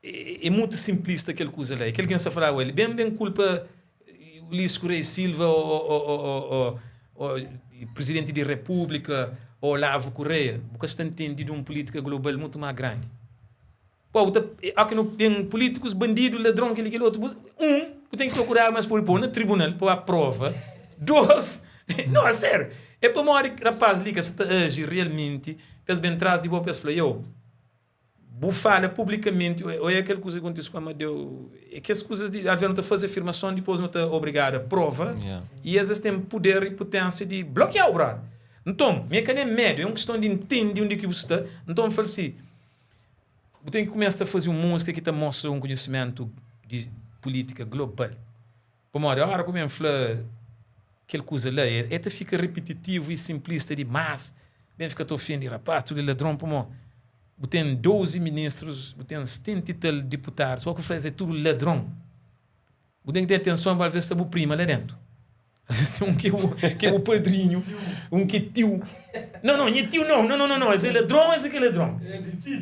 é, é muito simplista aquele coisa lá. Aquele que não falava ele bem bem culpa Ulisses Correia Silva ou, ou, ou, ou, ou presidente de república ou Olavo Correia, porque está entendido uma política global muito mais grande. Pô, tá, há que não tem políticos, bandido, ladrão, aquele, aquele outro. Um, tem que procurar mais por pôr no tribunal, pôr a prova. Dois, não, é sério. É para morrer, rapaz, liga, se tá agir realmente, pensa bem atrás de boa, pensa, falei, eu, bu fala publicamente, ou é aquele coisa que acontece com a Amadeu, é que as coisas de, às vezes não te faz afirmação, depois não te obrigado a prova, Yeah. e às vezes tem poder e potência de bloquear o brother. Então, minha que nem medo, é uma questão de entender onde é que você está. Então, eu falo assim, eu tenho que começar a fazer uma música que te mostra um conhecimento de política global. Pamodi, agora como eu falo, aquele coisa lá, é, é te fica repetitivo e simplista demais. Bem, fica te ofende, rapaz, tu é ladrão, pô, tem 12 ministros, tem 70 e tal deputados, só que faz é tudo ladrão. Você tem que ter atenção para ver se é prima lá dentro. Às vezes tem um que é o, que é o padrinho, um que é tio. Não, não, é tio não, não, não, não, não. Esse é ladrão, esse é que é ladrão.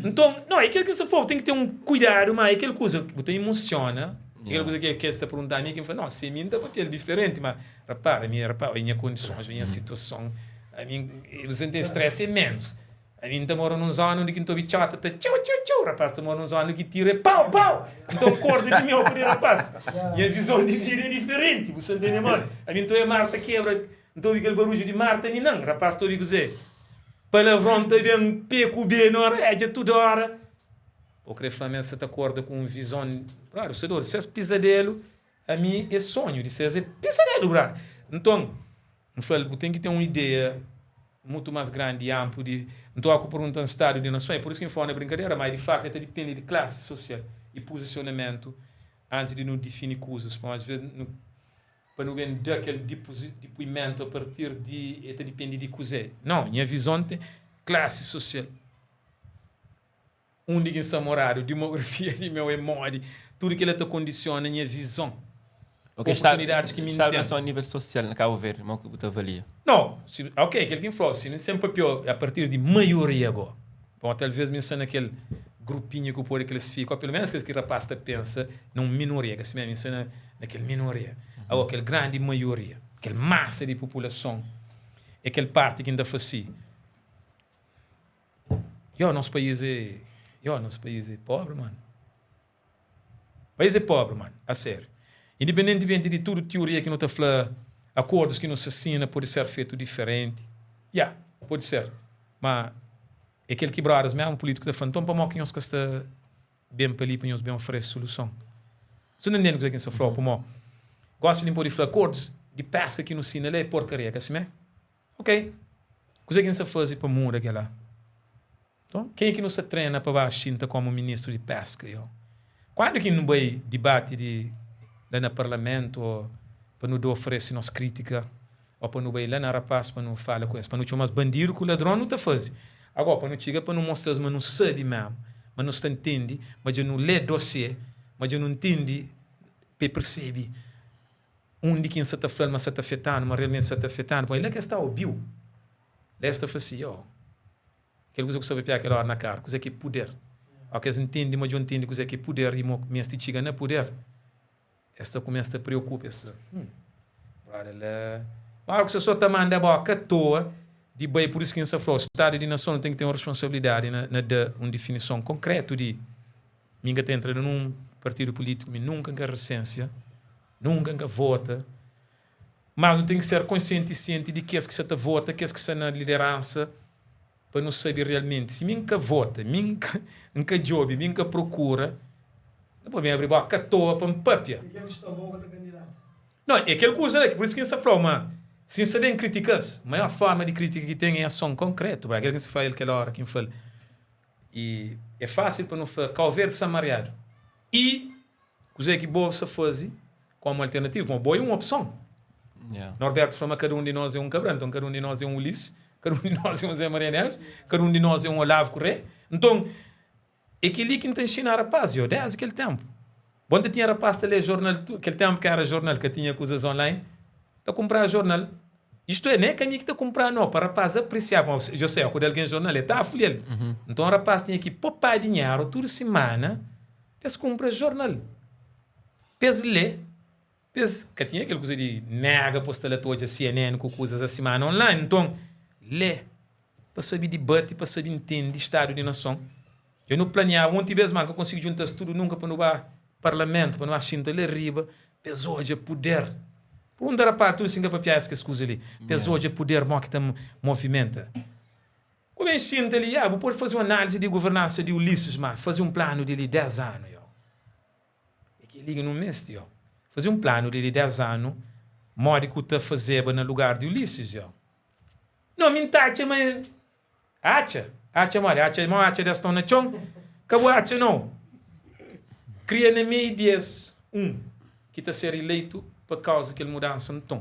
Então, não, é aquele que se for, tem que ter um cuidado, mas é aquele coisa que você emociona. Aquela coisa que que se perguntar a mim, que fala, não, se a mim dá papel diferente, mas rapaz, a minha, rapaz, a minha condições, a minha situação, a minha, você tem stress é menos. A mim tá mora num zona onde que não bichota, tá tchau, tchau, tchau, rapaz, tá mora num zona que tira é pau, pau. Então corda de meu para rapaz. E a visão de vida é diferente, você entende, mano? A mim tô é Marta quebra, não tô ouvindo aquele barulho de Marta nem não, rapaz, tô ouvindo dizer. Palavron ta ben P ku B na oredja tudu ora. Bo kre fla ma es sa ta korda ku un vizon? Brother, bu sta dodu. Ses pizadelu, ami é sonhu di ses é pizadelu, brother. Nton, N fla-l, bu ten ki ten un ideia mutu más grandi i anplu di. Nton, óki bu pergunta-m stadu di nason, é pur isu ki N fla-u na brinkadera, má di faktu el ta dipende di klasi sosial i pozisionamentu antis di nu difini kuzas. Pamodi asves nu pa nu ben da kel dipuimentu apartir di el ta dipende di kuzê. Nau, nha vizon ten klasi sosial. Undi ki N sta moradu, dimografia di meu é modi, tudu kila ta kondisiona nha vizon, Ok, sta, oportunidadis ki mi N sta ten. só a nível sosial na Kabu Verdi, mo ki bu ta avalia? No, si, ok, kel ki N fla, si N sen papia a partir di maioria go, pamodi talvez mi N sta na kel grupinhu ki bu pode klasifika, o pelu menus kel ki rapaz ta pensa na un minoria, ka si mesmu, mi N sta na na kel minoria. Ago, kel grandi maioria, kel masa di populason é kel parti ki N ta fla si. Yo, nos país é Yo, nos país é pobre, mano País é pobre, mano, a sério Independentemente di tudu tioria ki nu ta fla Akordus ki nu sa sina pode ser fetu diferenti Ya, pode ser Ma é kel ki brothers mesmu pulítiku ta fla Nton pamodi ki nhos ka sta ben pa li pa nhos ben oferese soluson? Su ta ntende kuzê ki N sta fla-u? Pamodi gosi li N pode fla akordus di peska ki nu sina la é porkaria, ka simé? Ok, kuzê ki N sta faze pa muda kel-la? Nton, kenha ki nu sta trena pa ba xinta kómu ministru di péska? Yo, Kandu ki nu bai dibati di la na parlamentu ô pa nu da oferese nos krítika ô pa nu bai la na rapás pa nu fala ku es, pa nu txoma-s bandidu ku ladron, nu ta faze. Agó, pa nu txiga pa nu mostra-s ma nu sabe mésmu, ma nu sta ntende, ma dja nu lé dosiê, ma dja nu ntende pa e persebe Undi ki N sa ta fla-l ma sa ta afeta-nu, ma realmenti sa ta afeta-nu, pamodi la ki es ta obi-u, la es ta fla si, Yo, kel kuza ku sta papia kel óra na karu, kuzê ki é puder? Óki es ntende ma dja ntende kuzê ki é puder i ma meste txiga na puder, es ta kumesa ta preokupa, es ta, Hum, brother la. Óra ku sta so ta manda bóka atoa di bai, pur isu ki N sta fla-u, Stadu di nason nu ten ki ten un responsabilidadi na da un difinison konkrétu di Mi N ka ta entra na nun partidu pulítiku, mi nunka N ka resensia. Nunka N ka vota. Mas nu ten ki ser konsienti i sienti di kes ki sa ta vota, kes ki sta na lideransa, pa nu sabe realmenti. Si mi N ka vota, mi N ka N ka djobe, mi N ka prokura, N ka pode ben abri boka atoa pa N papia. E kel ki sta bo ka ta kandidata. Nau, é kel kuza la, pur isu ki N sta fla-u ma si N sta ben kritika-s, maior forma di kritika ki ten é ason konkretu. Kel ki N sta fla-l kel ora ki N fla-l. I é fásil pa nu fla Kau Verdi sta mariadu. I Kuzê ki bo sta faze komu alternativa? Pamodi bo é un opson. Norberto fla ma kada un di nos é un Cabral, nton kada un di nos é un Ulisses, kada un di nos é un Zé Maria Neves, kada un di nos é un Olavo Correia. Nton, é kel-li ki N ta inxina rapaz, yo, désdi kel ténpu. Bo N ta tinha rapaz ta lé jornal, kel ténpu ki éra jornal, ka tinha kuzas online, ta kunpraba jornal. Istu é, nen é ka mi ki ta kunpraba, nau, pa rapaz apresiaba. Pamodi dja sé, ku da algen jornal, el ta fulha-l. Nton, rapaz tinha ki popa dinheru tudu simana. Pa es kunpra jornal, pa es lé, pa es. Ka tinha kel kuza di nega pa sta la ta odja CNN ku kuzas asi má na online. Nton, lé pa sabe dibati, pa sabe ntende stadu di nason. Dja nu planiaba monti bês má ka konsigi djunta-s tudu nunka pa nu ba parlamentu, pa nu ba xinta la riba pa es odja puder. Pergunta rapaz tudu si N ka papia es kes kuza li, pa es odja puder mó ki ta movimenta. Ku ben xinta li, ya, bu pode faze un análise di governansa di Ulisses, má faze un planu di li 10 anu, yo. É kel-li ki nu meste, yo. Faze un planu di li 10 anu, modi ku ta fazeba na lugar di Ulisses, yo. No, mi N ta atxa ma el atxa, atxa modi? Atxa mo atxa des ton na txon? Ka bu atxa no. Kria na meiu di es un ki ta ser ileitu pa kauza kel mudansa. Nton,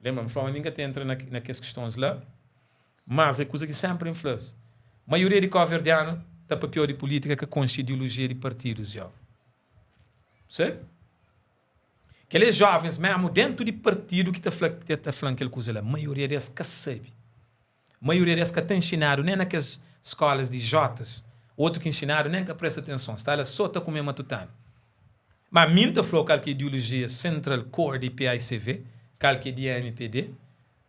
lenbra, N fla ma mi N ka ta entra na kes kistons la. Mas é kuza ki senpri N fla-s, maioria di kauverdianu ta papiau di pulitika ka konxe ideolojia di partidus yo. Sabe? Kel é jovens mesmu dentu di partidu ki ta fla ki ta fla-m kel kuza la, maioria des ka sabe. Maioria des ka ta nxinadu nen na kes skolas di jotas, otu ki nxinadu nen ka presta atenson, sta la so ta kume matutanu. Ma mi N ta fla-u kal ki é ideolojia sentral core di paicv, kal ki é di mpd,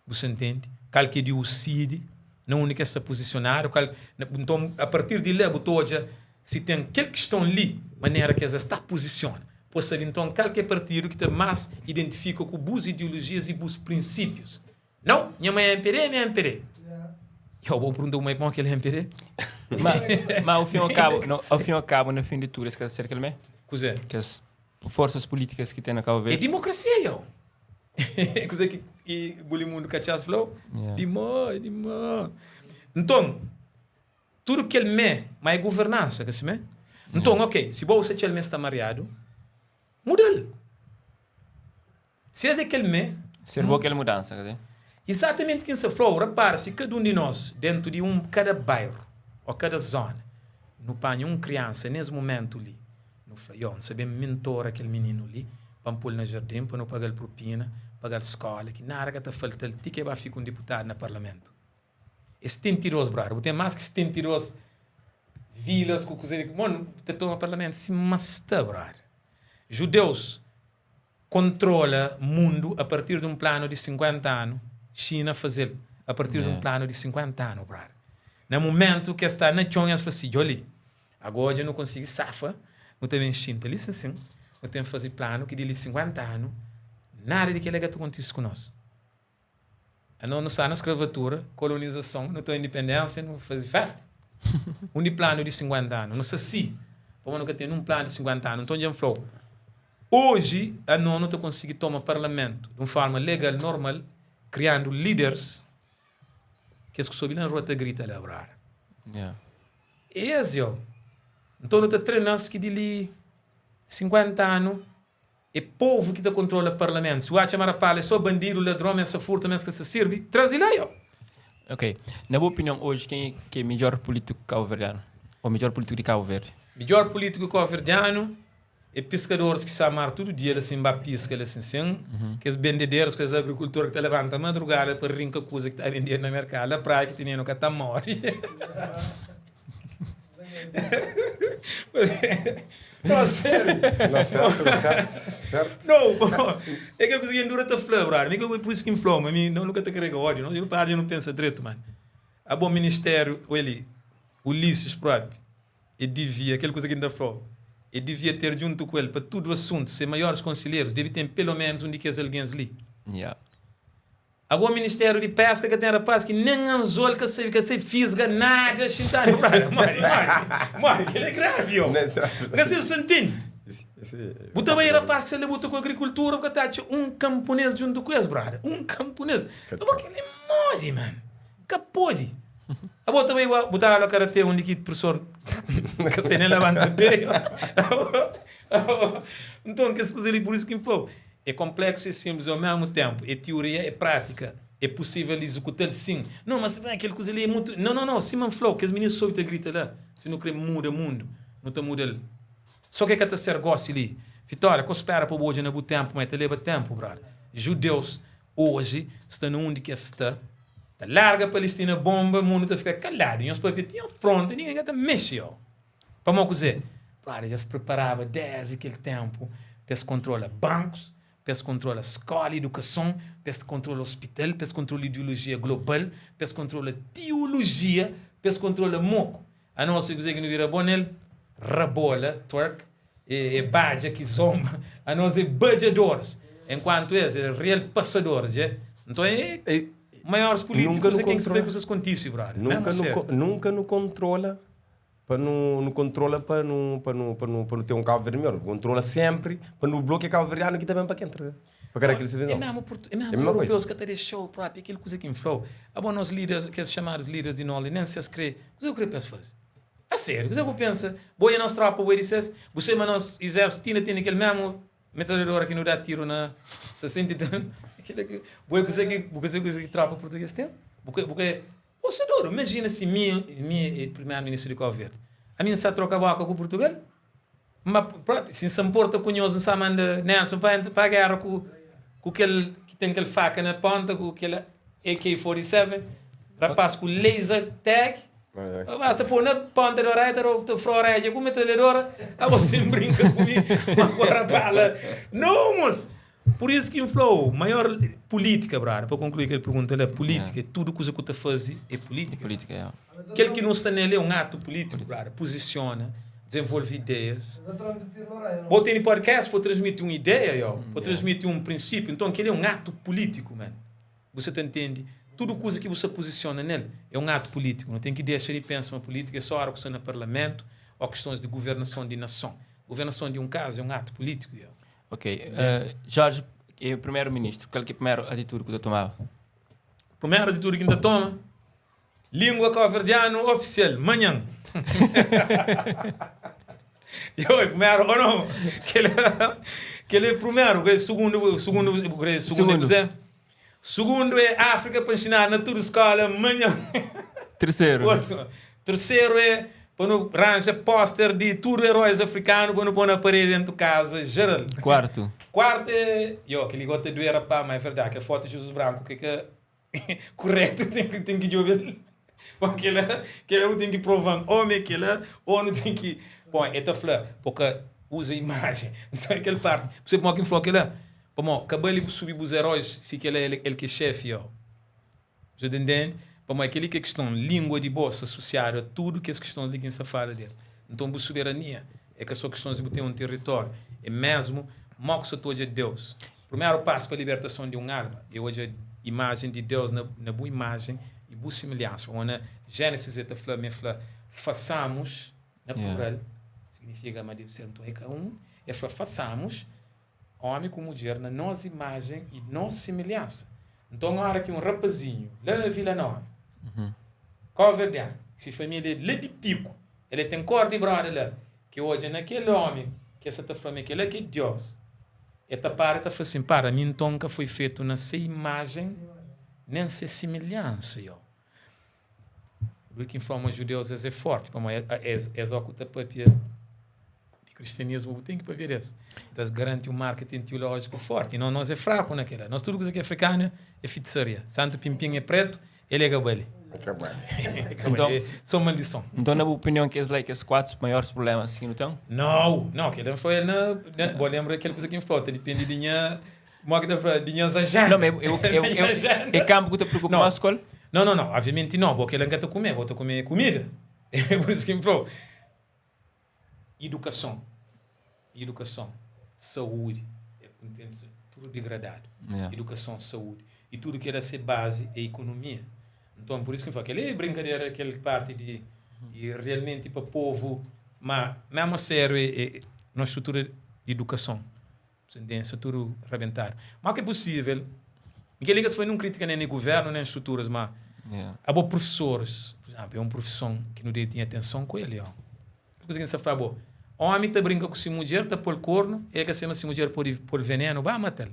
Bu sa ntende? Kal ki é di UCID, na undi ki es sta pozisionadu, kal, nton a partir di la bu ta odja si ten kel kiston li, manera ki es es ta pozisiona. Bu sabe nton kal ki é partidu ki ta más identifika ku bus ideolojias i bus prinsípius. Nau, nha mai é mpd, mi é mpd. Yo, bo pergunta bu mai pamodi kel MPD? Ma, ma ao fim ao cabo, no, ao fim ao cabo, na fim de tudo, es ka ser kel mé? Kuzê? Kes forças políticas ki ten na Cabo É Verde. demokrasia, yo. Kuzê ki ki Bulimundo Katxas fla-u? Yeah. Dimó, é dimó. Nton, tudu kel mé, ma é governansa, ka simé? Nton, ok, si bo sa txel mé sta mariadu, muda-l. Si es é kel mé. Ser bo kel mudansa, ka si? Izatamenti ki N sta fla-u. Rapara, si kada un di nos, dentu di un kada bairu ô kada zona, nu panha un kriansa nes mumentu li, nu fla, Yo, N sta ben mentora kel mininu li pa N pô-l na jardin, pa nu paga-l propina, paga-l skóla, ki nada ka ta falta-l ti ki e ba fika un diputadu na parlamentu. É 72, brother. Bu ten más ki 72 vilas ku kuze di. Mon, ta toma parlamentu sima sta, brother. Judeus kontrola mundu a partir di un planu di 50 anu, Xina faze-l a partir di un planu di 50 anu, brother. Na mumentu ki es sta na txon, es fla si, djo li, ago dja nu konsigi safa, nu ta ben xinta li sin sin, nu ten faze planu ki di li 50 anu, nada di kel-la ka ta kontise ku nos. Anos nu sta na skravatura, kolonizason, nu ten indipendénsia, nu faze fésta. Undi planu di 50 anu? Nu sta si, pamodi nu ka ten nun planu di 50 anu. Nton dja N fla-u, oji anos nu ta konsigi toma parlamentu di un fórma legal, normal, kriandu líderis, kes ku sobi la na rua ta grita la, brada. É es, yo. Nton nu ta trena-s ki di li 50 anu É povo ki ta kontrola parlamento. Si bu atxa ma rapala é só bandido, ladron, ma es sa furta, ma es ka sa sirbi, traze la yo. Ok. Na bu opinion oji ken ki é midjor pulítiku kauverdianu? Ô midjor pulítiku di Kabu Verdi? Midjor pulítiku kauverdianu é piskadoris ki sa mar tudu dia la sin ba piska la sin sin, kes bendederis ku es agrikultor ki ta labanta madrugada pa rinka kuza ki ta bendedu na merkadu la praia ki tinenu ka ta mori. Não, sério. Não, certo, não, certo, certo. Não, é kel kuza ki N dura ta fla, brother. Mi ka, por isso ki N fla, ma mi não, nunca ta karega ódio, não. Eu para, eu não pensa dreto, mano. Abo ministério, olha, Ulisses próprio, e devia, kel kuza ki N ta fla, e devia ter junto ku el pa tudo assunto, se maiores conselheiros, debe ter pelo menos um di kes alguens li. Yeah. Ago ministério di pesca ka ten rapaz ki nen anzol ka sabe, ka sabe fisga nada, xintadu brother, mori, mori, mori, kel é gravi oh. Nka sabe si ntende. Bu ta bai rapaz ki sta la buta ku agrikultura, bu ka ta atxa un kampunês djuntu ku es brother, un kampunês. Abo kel é modi man, ka podi. Abo ta bai bu ta ala karate undi ki professor ka sabe nen labanta pé. Nton kes kuza li, pur isu ki N fla-u. É konpleksu i sinplis au mesmu tenpu. É tioria, é prátika. É pusível izekuta-l? Sin. Nau, ma si kel kuza li é mutu. Nau, nau, nau. Sima N fla-u, kes mininu sobi ta grita la, si nu krê muda mundu, nu ta muda-l. Sô ki é ka ta ser gósi li. Vitória, ka bu spera pa bu odja na bu tenpu, ma é ta leba tenpu, brother. Judeus oji sta na undi ki es sta, ta larga Palestina bonba, mundu ta fika kaladu. Nhos papia ti afronta, ningen ka ta mexe, yo. Pamó kuzê? Brother, dja es preparaba désdi kel ténpu pa es kontrola bankus, pa es kontrola skóla, idukason, pa es kontrola ospital, pa es kontrola ideolojia global, pa es kontrola tiolojia, pa es kontrola moku. Anos kuzê ki nu bira bon nel? Rabola, twerk, e badja, kizomba. Anos é badjadoris, enkuantu es é real pasadoris, dja. Nton é maiores pulítikus é ken ki sta fla kuzas kontise, brother. Mésmu sério. Nunka nu kontrola Pa nu nu kontrola pa nu pa nu pa nu pa nu ten un Cabo Verde melhor. Nu kontrola sempri pa nu blokia Cabo Verdiano ki ta ben pa kentra pa kada kel É mesmu portu, é mesmu europeus ka ta dexau propi kel kuza ki N flau. Abo nos líderes, kes chamadus líderes di nos li, nen si es kre, kuza ku kre pa es faze? A sériu, kuza ku pensa? Bo odja nos tropa, bo é di ses? Bu sabe ma nos izérsitu ti inda tene kel mesmu metralhadora ki nu da tiru na 63? Kila ki, bo é kuza ki, bu ka sabe kuza ki tropa português ten? Bu ka, bu ka Ô Sador, imajina si mi, mi é primeru ministru di Kau Verdi. Ami N sa troka boka ku Purtugal? N ba propi, si N sa nporta ku nhos, N sa manda Nelson pa entra pa gera ku ku kel ki ten kel faka na ponta, ku kel AK-47, rapaz ku laser tag, basta pô na ponta di oreja, ta da ta fra oreja ku metralhadora, abo sen brinka ku mi, ma ku rapaz la. Nau, mos! Pur isu ki N fla-u, maior pulítika, brother, pa konklui kel pergunta la, pulítika é tudu kuza ku ta faze é pulítika. Pulítika, ya. Kel ki nu sta nel é un atu pulítiku, brother, puzisiona, dizenvolve ideias. Bo tene podcast pa transmiti un ideia, yo, pa transmiti un prinsípiu, nton kel é un atu pulítiku, man. Bu sa ta ntende? Tudu kuza ki bu sta puzisiona nel é un atu pulítiku. Nu ten ki dexa di pensa ma pulítika é só óra ku sta na parlamentu ô kistons di guvernason di nason. Guvernason di un kaza é un atu pulítiku, yo. Ok. Jorge é primeru ministru, kal ki é primeru atitudi ku ta tomaba? Primeru atitudi ki N ta toma? Lingua kauverdianu ofisial, manhan! Yo, é primeru, ou não? Kel, kel é primeru, sugundu, sugundu, sugundu, sugundu é kuzê? Sugundu é Áfrika pa nxinadu na tudu skóla manhan. Terseru. Terseru é pa nu ranja póster di tudu eróis afrikanu pa nu pô na paredi dentu kaza jeral. Kuartu. Kuartu é, yo, kel-li gó ta duê rapá, má é verdadi, kel fotu di Jizus branku ki ka kuretu ten ki djobe-l. Pô kel-la, kel-la bu ten ki prova-m ô mi é kel-la ô nu ten ki. Bom, el ta fla pa ka uza imajen. Nton é kel parti. Bu sabe pamodi ki N fla-u kel-la? Pamodi ka bali bu subi bus eróis si kel-la el ki é xéfi ô. Bu ta ntende? Pamodi kel-li ki é kiston. Língua di bo sta asosiadu a tudu kes kistons li ki N sta fala di el. Nton bu soberania é ka sô kistons di bu ten un tiritóriu, é mésmu modi ki bu sta ta odja Deus. Primeru pasu pa libertason di un alma é odja imajen di Deus na bu imajen i bu similhansa. Pamodi na Jénesis el ta fla ma el fla, Façamos, na plural, signifika ma debe ser nton é ka un, el fla, Façamos ómi ku mudjer na nos imajen i nos similhansa. Nton óra ki un rapazinhu la Vila Nova, Kóverdianu, si família é di la di Piku, el ten kor di bróda la, Ki odja na kel omi ki es sa ta fla ma é kel-la ki é Diós, e ta para e ta fla sin, Para, mi nton N ka foi fetu na se imajen nen se similhansa. Yo. Dui ki N fla ma judeus es é forti, pamodi es es ó ku ta papia di kristianismu, bu ten ki papia des. Nton es garanti un marketing tiolójiku forti. Nos, nos é fraku na kel-la. Nos tudu kuza ki é afrikanu é fitisaria. Santu Pinpin é pretu, El é ka bali. Ka bali. Então, só maldição. Então, na bu opinião, kes lá, kes 4 maiores problemas ki nu ten? Não, não, aquele foi ele na, na bom, lembra aquele coisa que me falta, depende de minha, como é que tá falando, de minha agenda. Não, mas eu, eu, eu, é campo que te preocupa mais qual? Não, não, não, obviamente não, porque ele não quer comer, vou comer comida. É por isso que me falou. Idukason, idukason, saúdi, tudu digradadu. Idukason, saúdi i tudu kel-la se bazi é ikonomia. Nton, pur isu ki N fla, kel-li é brinkadera, kel parti di i realmenti pa povu, ma mésmu a sériu é nos strutura di idukason, sentensa tudu rabentadu. Má ki é pusível, N kel-li ka sta faze nun krítika nen di guvérnu nen struturas, má abo profesoris, pur izénplu, é un profison ki nu debe tinha atenson ku el. Kuza ki N sta fla bo, ómi ta brinka ku se mudjer, ta pô-l kornu, el ka sabe ma se mudjer pode pô-l venénu, ba mata-l.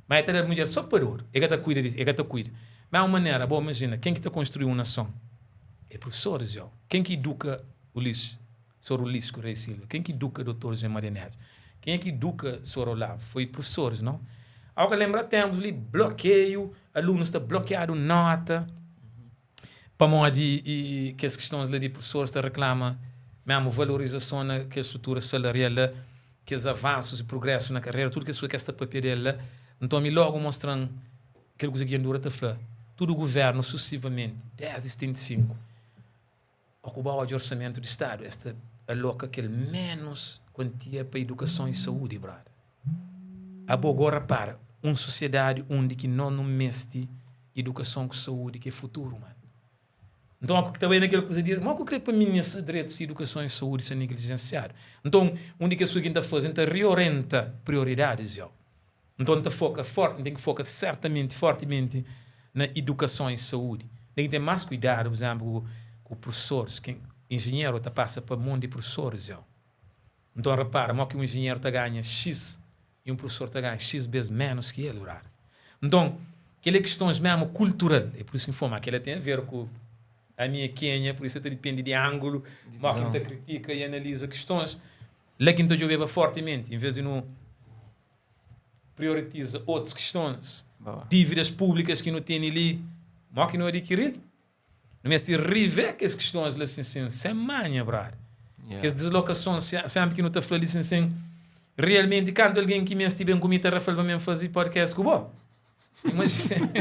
Má el ta da mudjer sô pa dodu, el ka ta kuida di, el ka ta kuida. Mésmu manera, bo imajina, ken ki ta konstrui un nason? É profesoris, djau. Ken ki iduka Ulisses? Sor Ulisses Correia Silva. Ken ki iduka Dotor José Maria Neves? Ken é ki iduka Sor Olavo? Foi profesoris, nau? Au ka lenbra tenpus li, blokeiu, alunus ta blokiadu nota, pamodi kes kistons la di profesoris ta reklama mesmu valorizason na kel strutura salarial la, kes avansus i prugresu na karera, tudu kes kuza ki es ta papia del la. Nton mi logu mostra-m kel kuza ki dja N dura ta fla, tudu guvernu susesivamenti, desdi 75, Ó ku ba odja orsamentu di stadu es ta aloka kel menus kuantia pa idukason i saúdi brother. Abo go rapara un susiedadi undi ki no nu mesti idukason ku saúdi ki é futuru mano. Nton ó ku ta bai na kel kuza di mo ku kre pa minista dretu si idukason i saúdi sta neglijensiadu. Nton un di kes kuza ki N ta faze N ta riorenta prioridadis yo. Nton N ta foka forti, N ten ki foka sertamenti, fortimenti na idukason i saúdi. Ten ki ten más kuidadu, pur izénplu, ku prufosoris. Ken, injinheru ta pasa pa mon di prufosoris dja. Nton repara mo ki un injinheru ta ganha xis i un prufesor ta ganha xis bês ménus ki el, brada. Nton, kel-li é kistons mésmu kultural. É pur isu ki N fla ma kel-la ten a ver ku ami é kenha, pur isu ta dipende di ángulu mo ki N ta kritika i analiza kistons. La ki N ta djobeba fortimenti, en vês di nu. prioritiza otus kistons, dívidas públikas ki nu tene li, mó ki nu adikiri-l? Nu meste revê kes kistons la sin sin, sen manha, brother. Yeah. Kes dislokason sempre ki nu ta fla li sin sin, realmenti kantu algen ki meste ben ku mi ta rafal pa mi faze podcast ku bo? Imagina.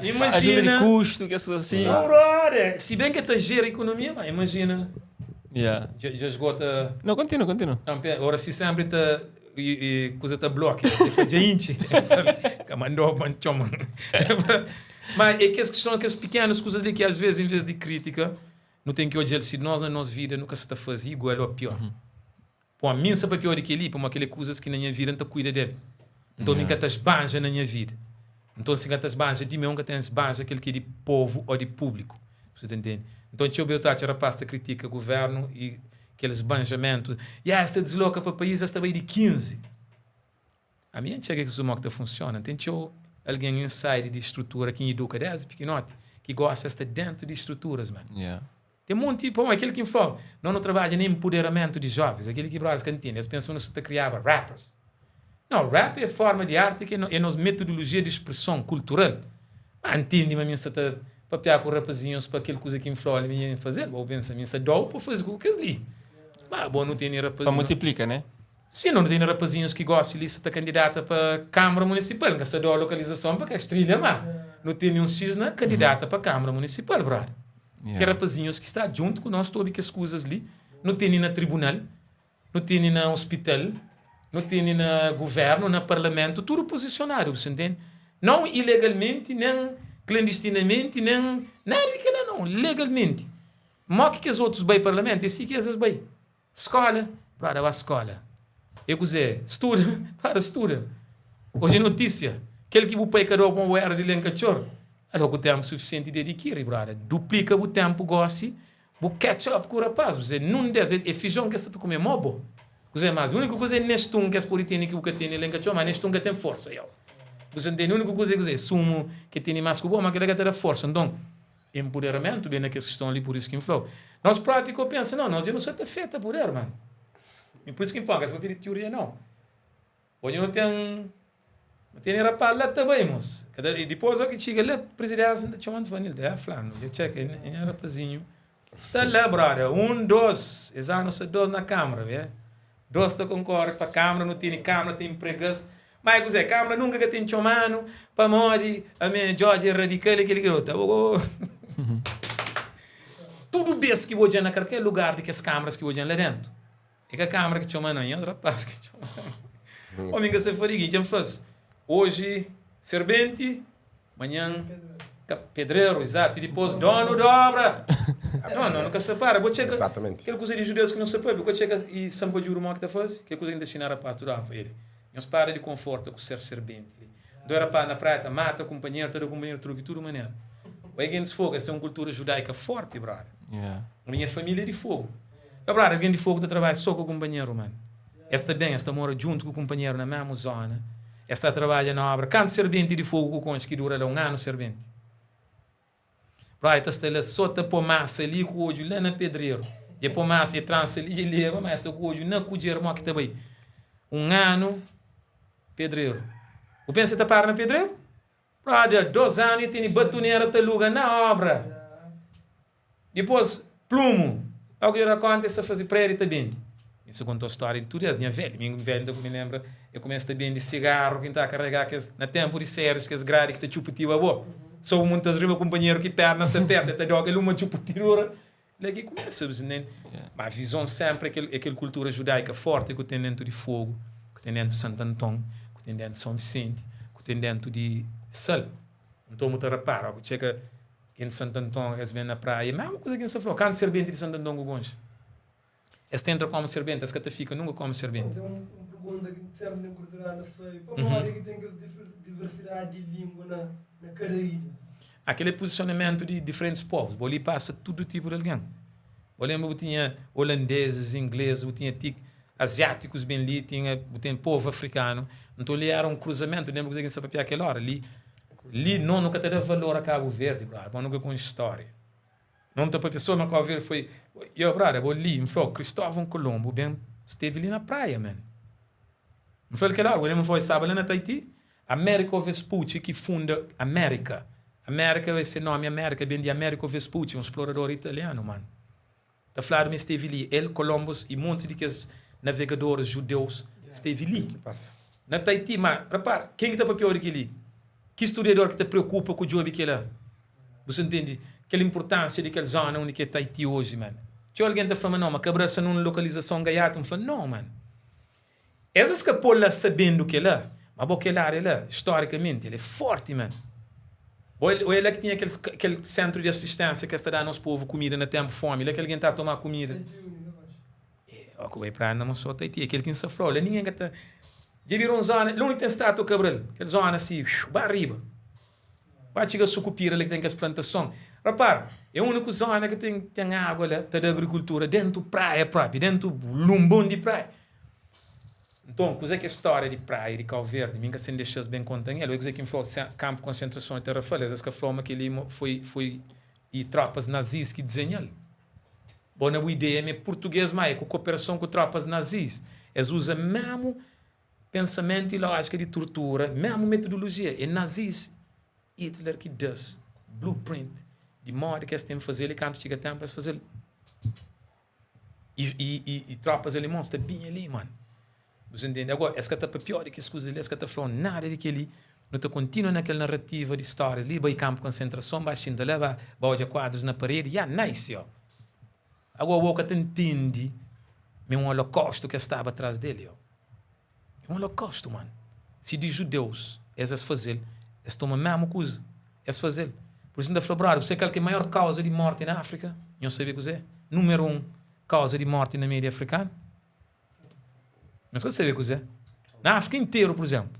Imagina. Custo, que assim. Não, brother. Se bem que tá gera economia, mas imagina. Yeah. Já, já esgota. Não, continua, continua. Não, ora se sempre tá e, e coisa tá bloque, gente. Ka mandou pa N txoma. Ma é kes kiston, kes pikenus kuzas li ki asves en ves di kritika, nu ten ki odja-l si nos na nos vida nu ka sa ta faze igual o pior. Pô, ami N sa papiau di kel-li pamodi kel-li é kuzas ki na nha vida N ta kuida del. Nton mi N ka ta sbanja na nha vida. Nton si N ka ta sbanja di meu, N ka ten sbanja kel ki é di povu o di públiku. Bu ta ntende? Nton txeu bes bu ta atxa rapaz ta kritika guvernu i kel sbanjamentu. Ya, es ta disloka pa país, es ta bai di 15. Ami N txega ki mo ki ta funsiona. Ten txeu algen inside di strutura ki N iduka desdi pikinoti ki gosi es sta dentu di struturas, man. Ten monti, pamodi kel ki N fla, nos nu trabadja na enpuderamentu di jovens, é kel ki brothers ka ntende, es pensa ma nu sta ta kriaba rappers. Nau, rap é forma di arti ki é nos metodolojia di spreson kultural. Ma N ntende ma mi N sta ta papiá ku rapazinhus pa kel kuza ki N fla, olha mi N faze-l, bo pensa mi N sta da-u pa faze ku kes li. Ma bo nu tene Pa multiplika, né? Si no tene rapazinhus ki gosi li sa ta kandidata pa Kamara Munisipal, N ka sa da-u lokalizason pa ka strilha, ma no tene un X na kandidata pa Kamara Munisipal, brother. Ke rapazinhus ki sta djuntu ku nos ta obi kes kuzas li, no tene na tribunal, no tene na ospital, no tene na guvernu, na parlamentu, tudu pozisionadu, bu sa ntende? Nau ilegalmenti, nen klandistinamenti, nen nada di kila nau, legalmenti. Mo ki kes otus bai parlamentu, é si ki es bai. Skola, brother ba skola. E kuzê? Studa, para studa. Oji notísia, kel ki bu pai ka dau pa bu era di len katxor, alo ku tempu sufisienti di adikiri, brother. Duplika bu tempu gosi, bu catch up ku rapaz. Bu nun des, e fijon ki es sta ta kume mo bo. Kuzê mas? Uniku kuza é nestun ki es pode tene ki bu ka tene len katxor, ma nestun ka ten forsa, yow. Bu sa ntende? Uniku kuza é kuzê? Sumu ki tene mas ku bo, ma kila ka ta da forsa. Nton, Empoderamentu ben na kes kiston li, pur isu ki N fla-u. Nos propi ka pensa, nau, nos dja nu sa ta feta puder, man. I pur isu ki N fla, N ka sta papia di tioria, nau. Odja nu ten, nu tene rapaz la ta bai, mos. Ka ta, i dipos o ki txiga la prizidensia, N ta txoma, N ta fla, Nilton, eh, flanu, dja txeka, nha rapazinhu sta la, broda, un, dos, es anu sta dos na kamara, be. Dos ta konkore pa kamara, nu tene kamara ta inprega-s. Ma é kuzé? Kamara nunka ka ten txomanu pamodi ami Djodje é radikal e kel kel otu. Abo Tudu bes ki bu odja na kalker lugar di kes kamaras ki bu odja la dentu, é ka kamara ki txoma no, nhas rapaz ki txoma. Omi N ka sa fadiga, i dja N fla-s, oji serbenti, manhan pedreru, izatu, i dipos donu di obra. No, no, nu ka separa. Bo txeka kel kuza di judeus ki nu sa papia, bo txeka i sanpadjuru mo ki ta faze, kel kuza ki N ta xina rapaz tudu ora, N fla el. Nhos para di konforta ku ser serbenti li. Doi rapaz na praia ta mata kunpanheru, ta da kunpanheru truki tudu manera. Oi gentis Fogu, es ten un kultura judaika forti, brother. Ami nha familia é di Fogu. Yo brother, algen di Fogu ta trabadja so ku kunpanheru, man. Es ta ben, es ta mora djuntu ku kunpanheru na mesmu zona. Es ta trabadja na obra. Kantu serbenti di Fogu ku konxe ki dura la un anu serbenti? Brother ta sta la so ta po masa li ku odju la na pedreru. Dja po masa, dja transa li, dja leba, ma sta ku odju na kudjer mo ki ta bai. Un anu pedreru. Bu pensa ta para na pedreru? Brother, dos anu e tene batunera ta luga na obra. Dipos, plumu. Logu dja da konta e sta faze predi ta bende. Mi sta konta storia di tudu es. Nha velhu, mi velhu nta mi lembra e kumesa ta bende sigaru ki nta karega kes na tempu di seris kes gradi ki ta txuputiba bo. So bu munta-s riba kunpanheru ki perna sa perta e ta da-u kel uma txuputidura. La ki kumesa bu ntende. Ma vizon senpri é kel é kel kultura judaika forti ku ten dentu di Fogu, ku ten dentu Santanton, ku ten dentu Son Visenti, ku ten dentu di Sal. Nton bu ta rapara, bu txeka. Ken di Santanton es ben na praia, é mesmu kuza ki N sta fla-u, kantu serbenti di Santanton ku konxe, es ta entra komu serbenti, es ka ta fika nunka komu serbenti. Ten un pergunta ki senpri ten kuriosidadi na sabe, pamodi ki ten kes diversidadi di lingua na na kada ilha? Ah, kel é pozisionamentu di diferentis povus, bo li pasa tudu tipu di algen. Bo lenbra bu tinha olandezis, inglesis, bu tinha ti aziatikus ben li, tinha, bu ten povu afrikanu, nton li era un kruzamentu, lenbra kuzê ki N sta papia kel ora li. Li no nu ka ta da valor a Cabo Verde brother, bo nu ka konxe storia. No nu ta papia so ma Cabo Verde foi, yo brother bo li, N flau Cristóvão Colombo ben stevi li na praia man. N flal kel ora, bo lembra N flau el staba la na Taiti? Americo Vespucci ki funda America, America ese nomi America ben di Americo Vespucci, un splorador italianu man. Ta fladu ma el stevi li, el, Columbus i monti di kes navegadoris judeus stevi li na Taiti. Má, repara, ken ki ta papiau di kel-li? Ki storiador ki ta preokupa ku djobe kel-la? Bu sta ntende kel inpurtánsia di kel zóna undi ki é Taiti oji, man? Txeu algen ta fla ma nau, ma Cabral sta nun lokalizason gaiatu. N fla, Nau, man. Es es ka pô-l la sabendu kel-la. Ma bo kel área la, istorikamenti, el é forti, man. Bo el é la ki tinha kel, kel sentru di asisténsia ki es ta da nos povu kumida na ténpu fómi, la ki algen ta toma kumida. É, ó ku bai pra anda, moço, Taiti, é kel ki N sa fla-u, la ningen ka ta. Dja bira un zóna, la undi ki ten státua Cabral, kel zóna si, ba riba. Ba txiga Sukupira la ki ten kes plantason. Rapara, é úniku zóna ki ten, ten água la, ta da agrikultura déntu praia própi, déntu lunbon di praia. Nton, kuzê ki é stória di praia di Kau Verdi? Mi N ka sen dexa-s ben konta-m el. Oi kuzê ki N fla-u, kanpu konsentrason di Tarrafal, es es ka fla-u ma kel-li foi, foi i trópas nazis ki dizenha-l. Bo na bu ideia ma é purtugês, má é ku koperason ku trópas nazis. Es uza mésmu Pensamentu i lójika di turtura, mésmu metodolojia. É nazis, Hitler ki da-s blueprint di modi ki es ten faze-l i kantu txiga ténpu es faze-l. I, i, i, i trópas alemon sta binha li, man. Bu sa ntende? Agora, es ka ta papiau di kes kuzas li, es ka ta fla-u nada di kel-li. Nu ta kontinua na kel narativa di stória li, bai kanpu konsentrason, ba xinta la, ba, ba odja kuadrus na paredi. Ya, nice, yo. Agora, bo ka ta ntende ma é un holokaustu ki es staba tras del, yo. É un holokaustu, mano. Si di judeus es es faze-l, es toma mésmu kuza, es faze-l. Pur isu N ta fla, brother, bu sabe kal ki é maior kauza di morti na Áfrika? Nhos sabe kuzê? Númeru un kauza di morti na meiu di afrikanu? Nhos ka sabe kuzê? Na Áfrika interu, pur izénplu.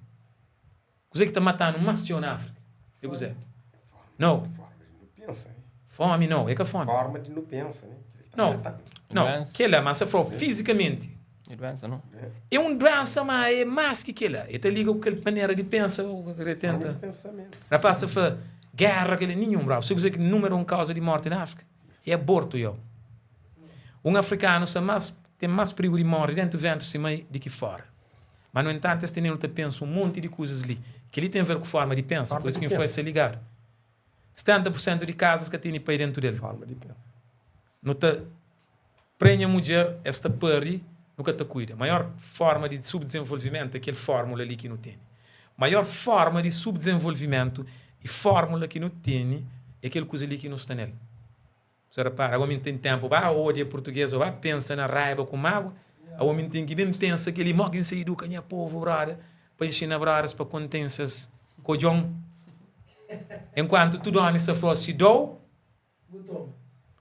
Kuzê ki ta mata-nu más txeu na Áfrika? É kuzê? Nau. Forma di nu pensa, né? Fómi nau, é ka fómi. Forma di nu pensa, né? Nau, nau, kel-la, má sa fla-u fizikamenti. É duénsa, nau? É un duénsa, má é más ki kel-la. É ta liga ku kel manera di pensa, ku kel tenta. Rapaz ta fla, géra, kel-la, ninhun, brau. Sabe kuzê ki númeru un kauza di mórti na Áfrika? É abortu, yo. Un afrikanu sta más, ten más prigu di móre déntu véntri si mai di ki fóra. Ma nu entantu es tene-nu ta pensa un monti di kuzas li. Kel-li ten ver ku forma di pensa, pur isu ki N fla sta ligadu. 70 pur sentu di kazas ka tene pai dentu del. Nu ta prenha mudjer, es ta pari, nu ka ta kuida. Maior forma di subdizenvolvimentu é kel fórmula li ki nu tene. Maior forma di subdizenvolvimentu i fórmula ki nu tene é kel kuza li ki nu sta nel. Sa repara, omi ten tempu ba odia português ou ba pensa na raiba ku mágua, a omi ten ki ben pensa keli mo ki N sa iduka nha povu broda pa inxina brodas pa kontén ses kodjon enkuantu tudu omi sa fla si dou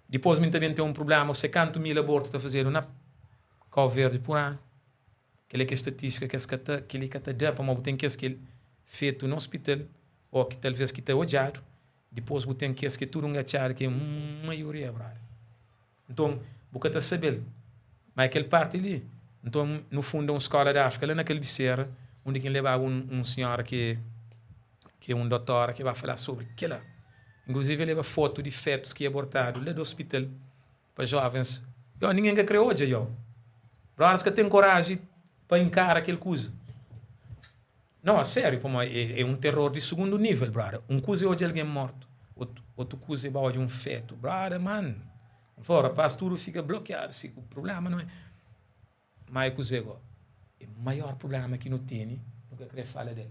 dipos mi ta ben ten un prublema se kantu mil abortu ta fazedu na Kau Verdi pur anu. Kel-li é kes statístika ki es ka ta, kel-li ka ta da pamodi bu ten kes ki é fetu na ospital ô ki talvês ki ta odjadu, dipôs bu ten kes ki é tudu ngatxadu ki é maioria, brother. Nton, bu ka ta sabe-l. Má é kel párti li. Nton, nu funda un skóla di Áfrika la na Kalbisera, undi ki N lebaba un, un sinhora ki é, ki é un dotora ki ba fala sobri kel-la. Inkluzivi el leba fotu di fetus ki abortadu la di ospital. Pa jovens yo ningen ka kre odja yo brothers ka ten koraji pa inkara kel kuza não a sério pamo é, é um terror di segundo nível brother um kuza é odja alguém morto otu, otu kuza é ba odja um feto brother man fora rapaz tudo fica bloqueado si o problema não é ma é kuze go é maior problema ki nu tene nu ka kre fala del.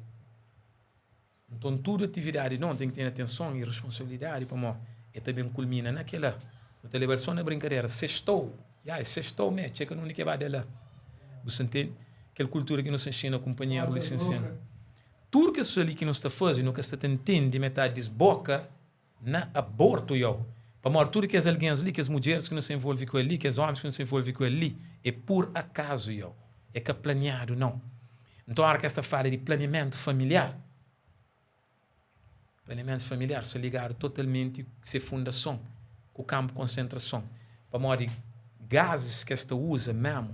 Nton tudu atividadi di no ten ki tene atenson i responsabilidadi pamo e ta ben kulmina na kela. Nu ta lebal so na brinkadera. Sextou, ya e sextou me, txeka nunde ke ba da la. Bu sa ntende? Kel kultura ki nu sa nxina kunpanheru li sin sin. Tudu kes kusa li ki nu sta faze nu ka sta ta ntende ma e ta disboka na abortu yo. Pamodi tudu kes algens li, kes mudjeris ki nu sa envolve ku el li, kes omis ki nu sa envolve ku el li, e pur akazu yo. E ka planiadu nau. Nton ora ki es ta fala di planiamentu familiar, planiamentu familiar sta ligadu totalmenti se fundason ku kanpu konsentrason. Pamodi gazis ki es ta uza memu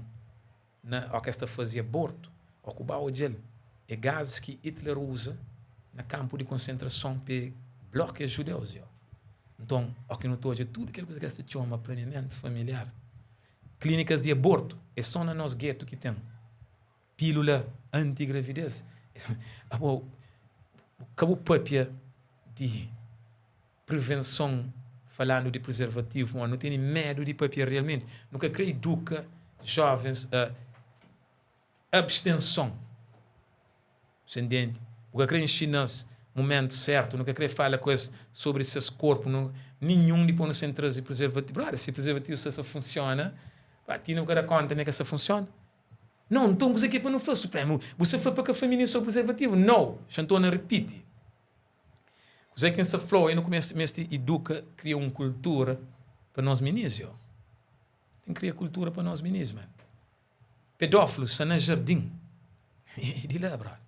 na o ki es ta faze abortu o ku ba odja-l é gazis ki Hitler uza na kanpu di konsentrason pa e blokia judeus. Yo. Nton o ki nu ta odja tudu kel kuza ki es ta txoma planiamentu familiar, klinikas di abortu é so na nos getu ki ten. Pílula anti-gravidez. Abo, ka bu papia di prevenson falandu di prezervativu, pamodi nu tene medu di papia realmenti. Nu ka kre iduka jovens a abstenson. Bu ntende? Bu ka kre inxina-s mumentu sertu, nu ka kre fala ku es sobri ses korpu, nu, ninhun di pô-nu sen traze prezervativu. Brother, si prezervativu sta sa funsiona, ba, ti nu ka da konta ma e ka sa funsiona. Não, nton kuzê ki é pa nu fla, Supremu? Bu sta fla pa ka fla mininu sobri prezervativu? Nau! Xantona ripiti. Kuzê ki N sta fla-u é nu kumesa meste iduka, kria un kultura pa nos minis, yo. Ten kria kultura pa nos minis, man. Pedófilu sta na jardin. E di la, brother.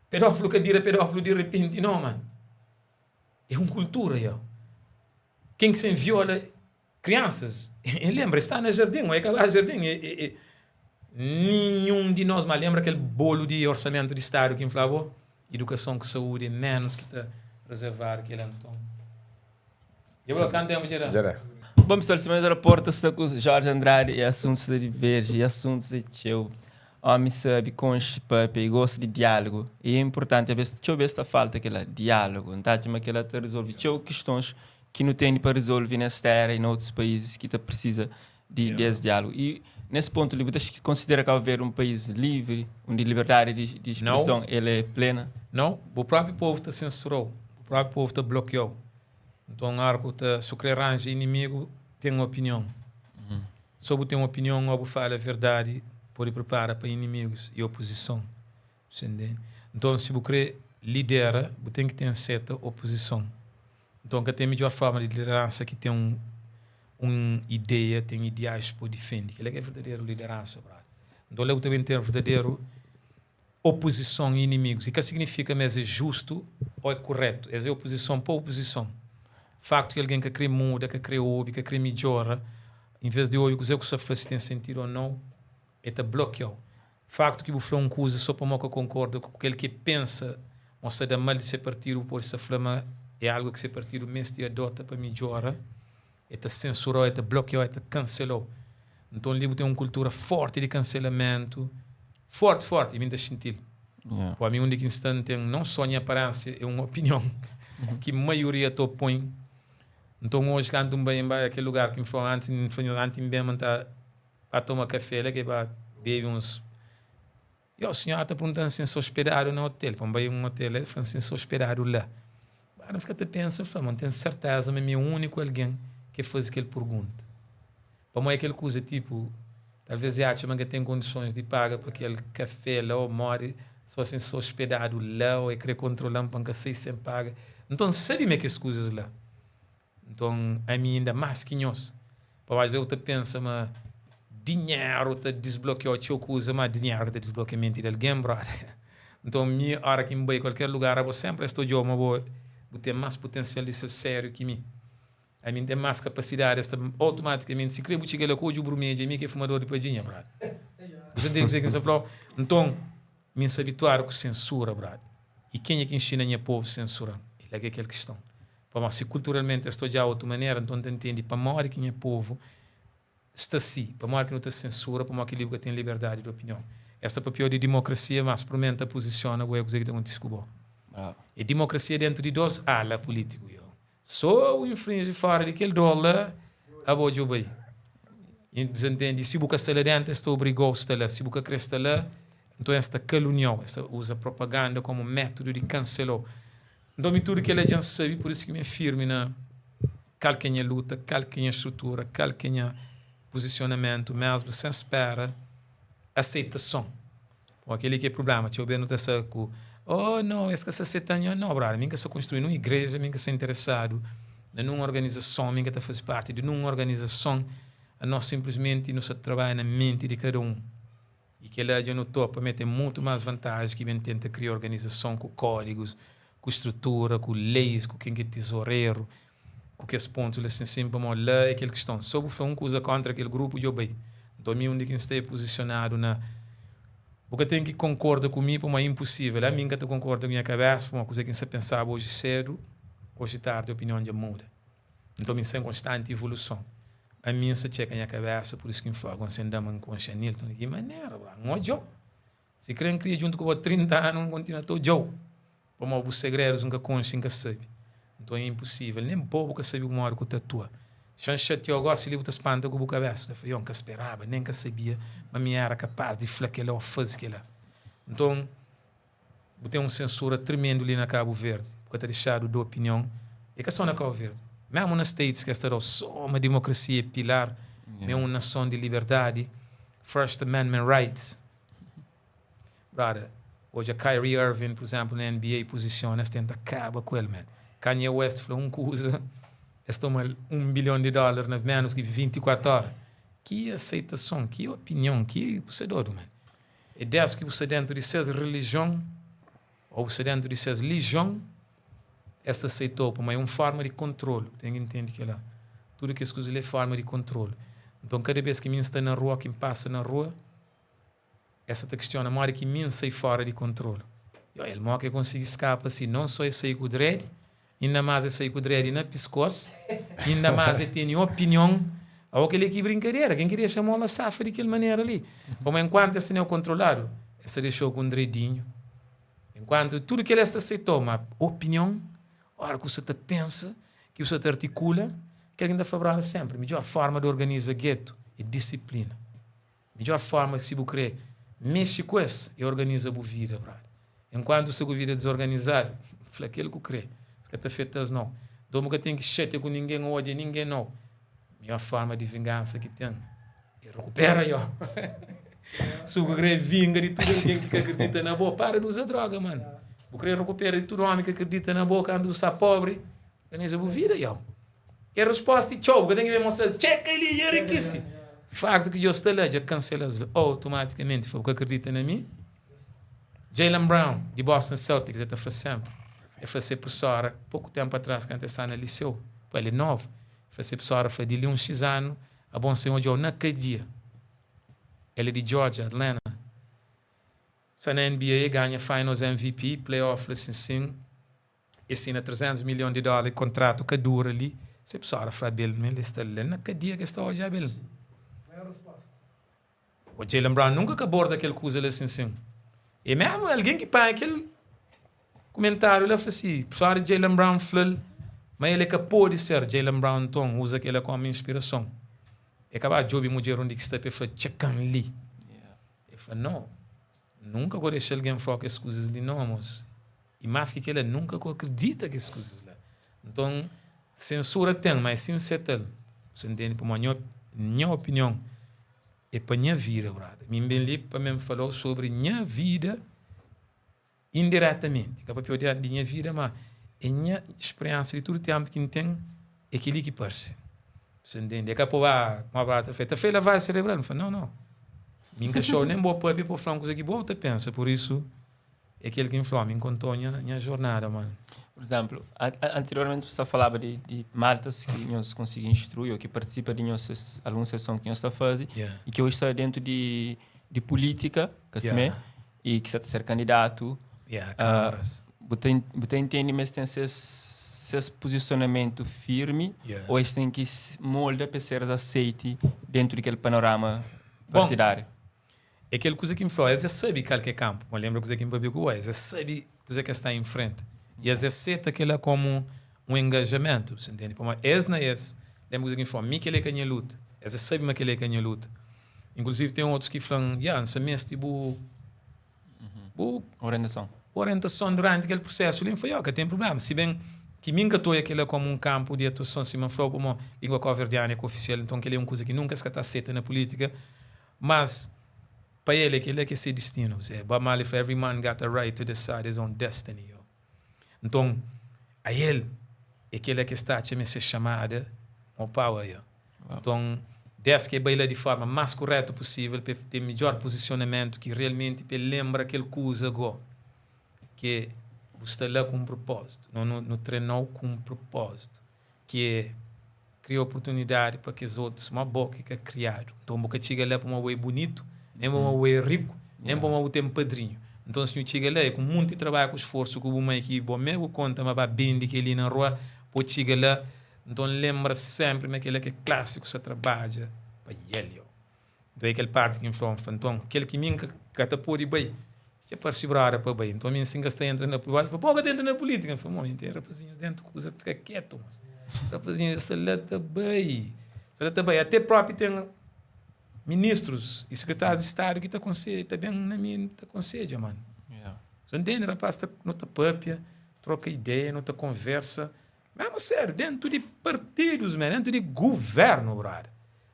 Pedófilu ka bira pedófilu di repenti, no, man. É un kultura, yo. Ken ki sen viola kriansas, e lenbra, e sta na jardin, o e ka ba jardin, e, e, e. Ninhun di nos, ma lenbra kel bolu di orsamentu di stadu ki N fla bo? Idukason ku saúdi é ménus ki ta rezervadu kel anton. Dja bo kantu ténpu dja da? Dja da. Bon pessoal, sima nhos raporta sta ku Jorge Andrade e assuntos ta diverge e assuntos é txeu. Omi sabe, konxe, papia e gosta di diálogo e é importanti abes txeu bes ta falta kela diálogo. N ta atxa ma kela ta resolve txeu kistons ki nu tene pa resolve nes tera e na otus países ki ta precisa di des diálogo. E nes pontu li bu ta konsidera Cabo Verde un país livre, undi liberdadi di di expreson el é plena? Nau, bu propi povu ta sensurau, bu propi povu ta blokiau. Nton ora ku ta su kre ranja inimigu ten opinion. So bu ten opinion o bu fala verdadi pode pripara pa inimigus i opozison. Bu ntende? Nton si bu kre lidera bu ten ki ten seta opozison. Nton ka ten midjor forma di lideransa ki ten un un ideia, ten ideais pa bu difende. Kila ki é verdaderu lideransa brother. Nton la bu ta ben ten verdaderu opozison i inimigus. I ka signifika ma es é justu ô é kuretu. Es é opozison pa opozison. Faktu ki algen ka krê muda, ka krê obi, ka krê midjora, envês di obi kuzê ku sta fla si ten sentidu ô nau, el ta blokia-u. Faktu ki bu fla un kuza sô pamodi ka konkorda ku kel ki el pensa ma sta da mal di se partidu, bu pode sta fla ma é algu ki se partidu meste adota pa midjora. El ta sensura-u, el ta blokia-u, el ta kansela-u. Nton li bu ten un kultura fórti di kanselamentu, fórti, fórti, i mi N ta xinti-l. Pô, ami undi ki N sta N ten non só nha aparénsia, é un opinion ki maioria ta opõe. Nton oji kantu N bai, N bai kel lugar ki N fla antis, N fla nhos antis N ben ma N ta ba toma kafé la ke ba bebe uns Yo, sinhora ta pergunta-m si N sta ospedadu na otel, pa N bai un otel, el fla-m si N sta ospedadu la. Ba, N fika ta pensa, N fla, ma N ten serteza ma mi é úniku algen ki faze kel pergunta. Pamodi é kel kuza, tipu, talvês e atxa ma N ka ten kondisons di paga pa kel kafé la, ô modi, sô si N sta ospedadu la, ô e kre kontrola-m pa N ka sai sen paga. Nton, N sabe ma é kes kuzas la. Nton, ami inda más ki nhos. Pamodi alvês bu ta pensa ma dinheru ta disblokiau txeu kuza, má dinheru ka ta disblokia menti di algen, brother. Nton, mi óra ki N bai kualker lugar, abo sénpri es ta odja-u ma bo bu ten más putensial di ser sériu ki mi. Ami N ten más kapasidadi, es ta automatikamenti, sikrê bu txiga la ku odju brumedju, ami ki é fumador di padjinha, brother. Bu sta ntende kuzê ki N sta fla-u? Nton, Mi N sta abituadu ku sensura, brother. I kenha ki inxina nha povu sensura-m? É la ki é kel kiston. Pamodi si kulturalmenti es ta odja otu manera, nton N ta ntende pamodi ki nha povu sta si, pamodi ki nu ta sensura, pamodi ki li bu ka ten liberdadi di opinion. Es ta papia-u di dimokrasia, mas sprumenta puzisiona bu é kuzê ki ta kontise ku bo. É dimokrasia dentu di dos ala pulítiku. Yo. So bu infrinji fora di kel dor la, abo dja bu bai. Bu ta ntende? Si bu ka sta la dentu, es ta obriga-u sta la. Si bu ka kre sta la, nton es ta kalunia-u, es ta uza propaganda komu métudu di kansela-u. Nton mi tudu kela dja N sabe, pur isu ki mi é firmi na kal ki é nha luta, kal ki é nha strutura, kal ki é nha puzisionamentu, mesmu sen spera aseitason. Pamodi kel-li ki é prubléma, txeu bês nu ta sta ku, Oh, nau, es ka sta seta-m. Nho, nau, brother, mi N ka sta konstrui nun igreja, mi N ka sta interesadu na nun organizason, mi N ka ta faze parti di nun organizason. Anos sinplismenti nu sta trabadja na menti di kada un. I kel-la dja nu topa ma el ten mutu más vantaji ki ben tenta kria organizason ku kódigus, ku strutura, ku leis, ku ken ki é tizoreru, ku kes pontus la sin sin, pamodi la é kel kiston. So bu fla un kuza kóntra kel grupu dja bu bai. Nton mi undi ki N sta é puzisionadu na Bu ka ten ki konkorda ku mi pamodi é inpusível. Ami N ka ta konkorda ku nha kabésa pamodi kuza ki N sta pensaba oji sédu, oji tardi opinion dja muda. Nton mi N sta en konstanti ivoluson. Ami N sta txeka nha kabésa, pur isu ki N fla, Gosi N da ma N konxe Anilton di ki manera, bra? N odja-u. Si kre N kria djuntu ku bo 30 anu, N kontinua ta odja-u. Pamodi bu segredus N ka konxe, N ka sabe. Nton é inpusível, nen bo bu ka sabe modi ku ta atua. Xa N xatia-u gosi li, bu ta spanta ku bu kabésa. Bu ta fla, Yo, N ka speraba, nen N ka sabia ma mi éra kapás di fla kel-la ô faze kel-la. Nton. Bu ten un sensura tremendu li na Kabu Verdi. Bu ka ta dexadu da opinion. E ka so na Kau Verdi. Mesmu na States ki es ta da-u so ma demokrasia e pilar, ma e un nason di liberdadi, First Amendment rights. Brother, odja Kyrie Irving, por exemplo, na NBA, posiciona, es tenta kaba ku el, man. Kanye West fla un kuza, es toma-l 1 bilhon di dólar na ménus ki 24 óra. Ki aseitason, ki opinion, ki bu sta dodu, man. É des ki bu sta dentu di ses relijion ô bu sta dentu di ses lijion, es ta aseita-u pamodi é un forma di kontrolu. Bu ten ki ntende kel-la. Tudu kes kuza li é forma di kontrolu. Nton, kada bes ki mi N sta na rua ô ki N pasa na rua, Es sa ta kistiona modi ki mi N sai fora di kontrolu. I el mo ki el konsigi skapa si non so el sai ku dredi, inda mas el sai ku dredi na piskos, inda mas el tene opinion. Awo kel-li ki brinkadera, ken ki dexa mola safa di kel manera li? Pamodi enkuantu es teneu kontroladu, es ta dexau ku un dredinhu. Enkuantu tudu kel es ta seitau, ma opinion, ora ku sa ta pensa, ki bu sa ta artikula, kel ki N ta fla brother senpri, midjor forma di organiza getu é disiplina. Midjor forma si bu kre mexe ku es é organiza bu vida brother. Enkuantu bu sta ku vida dizorganizadu, fla kel ku kre, es ka ta afeta-s nau. Nton bu ka ten ki xatia ku ningen ô odia ningen nau. Midjor forma di vingansa ki ten é rekupera yo. Si bu kre vinga di tudu algen ki ka akredita na bo, para di uza droga mano. Bu kre rekupera di tudu omi ki akredita na bo kantu bu sta pobri, organiza bu vida yo. Kel resposta e txeu, bu ka ten ki ben mostra-l, txeka li, dja rikisi. Faktu ki Deus sta la, dja kansela-s automaticamente. Fla, bu ka akredita na mi? Jaylen Brown, di Boston Celtics, el ta fla senpri, el fla se profesora, poku tenpu atras, kantu el sta na liseu, pa el é novu, el fla se profesora, fla, di li un xis anu, abon sen odja-u na kadia. El é di Georgia, Atlanta. Sta na NBA, ganha Finals MVP, playoff, fla sin sin. E sina 300 milhon di dóla di kontratu ka dura li. Se pesoa ora fla Abel ma el sta la na kadia ki es ta odja Abel. O Jaylen Brown nunka ka borda kel kuza la sin sin. E mesmu algen ki panha kel kumentáriu la fla si, pesoa di Jaylen Brown fla-l ma el e ka pode ser Jaylen Brown nton uza kela komu inspirason. E ka ba djobe mudjer undi ki sta pa e fla txeka-m li. E fla no, nunka ko dexa algen fla-u kes kuzas li no mos. I más ki kel-la, nunka ku akredita kes kuzas la. Nton, sensura ten, má é sin seta-l. Bu ntende? Pamodi nha, nha opinion é pa nha vida, brother. Mi N ben li pa mi N fala-u sobri nha vida indiretamenti. N ka papia-u di nha vida, má é nha spiriénsia di tudu ténpu ki N ten, é kel-li ki parse. Bu ntende? É ka pa ba, kuma brother ta fla, ta fla lavagem cerebral. N fla, nau, nau. Mi N ka xou nen bo papia pa bu fla-m kuza ki bo ta pensa. Pur isu. É kel ki N fla, mi N konta-u nha jornada, mano. Por exemplo, anteriormente bu sta falaba di, di maltas ki nhos konsigi instrui ou ki partisipa di nhos ses, algun seson ki nhos ta faze Yeah. e ki hoje sta dentu di, di polítika, ka simé? Yeah. E ki sta ta ser kandidatu. Yeah, Ah, câmaras. bu ta, bu ta intende ma es ten ses, ses posicionamento firme Yeah. ou es ten ki molda pa es ser aseite dentu di kel panorama Bom, partidário? É kel kuza ki N fla-u, es dja sabe kal ki é kanpu. N lenbra kuza ki N pâpia ku bo, es dja sabe kuza ki es sta infrenta. I es dja seta kel-la kómu un engajamentu, bu ntende? Pamodi es na es, lenbra kuza ki N fla-u, mi kel-li é ka nha luta. Es dja sabe ma kel-li é ka nha luta. Inkluzivi ten otus ki fla-m, ya, N sta meste bu bu Orientason. orientason duranti kel prusésu li. N fla, ya, ka ten prubléma. Si ben ki mi N ka ta odja kel-la kómu un kanpu di atuason, sima N fla-u, pamodi língua kóberdianu é ka ofisial, nton kel-li é un kuza ki nunka es ka ta seta na pulítika. Mas, pa el é kel-la ki é se distinu. Zé Bob Marley fla, Every man got a right to decide his own destiny, yo. Nton, a el é kel-la ki es ta atxa ma é se xamada, more power, yo. Nton, des ki el bai la di forma más kuretu pusível pa el ten midjór puzisionamentu ki realmenti pa el lenbra kel kuza go ki bu sta la ku un prupózitu. No nu trena-u ku un prupózitu. Ki é kria oportunidadi pa kes otus sima bo ki ka kriadu. Nton bu ka txiga la pamodi bo é bunitu, nen pamodi bo é riku, nen pamodi bu ten padrinhu. Nton si nhu txiga la é ku munti trabadju ku sforsu ku bu mai ki bo mê bu konta ma ba bende kel-li na rua pa bu txiga la. Nton lenbra sénpri ma kel-la ki é klasi ku sta trabadja pa el. Nton é kel parti ki N fla, N fla, nton, kel ki mi N ka ta pode bai, dja parse brada pa bai. Nton, mi si N ka sta entra na pulítika, fla, bo ka ta entra na pulítika? N fla, mo, mi ten rapazinhus dentu kuza, fika ketu, mos. Rapazinhus dja sta la ta bai, sta la ta bai. Ate propi ten ministrus i sekretárius di stadu ki ta konsedja, ta ben na mi ta konsedja, mano. Sa ntende, rapaz, ta, no ta papia, troka ideia, no ta konversa. Mesmu sériu, dentu di partidus, man, dentu di guvernu, brother.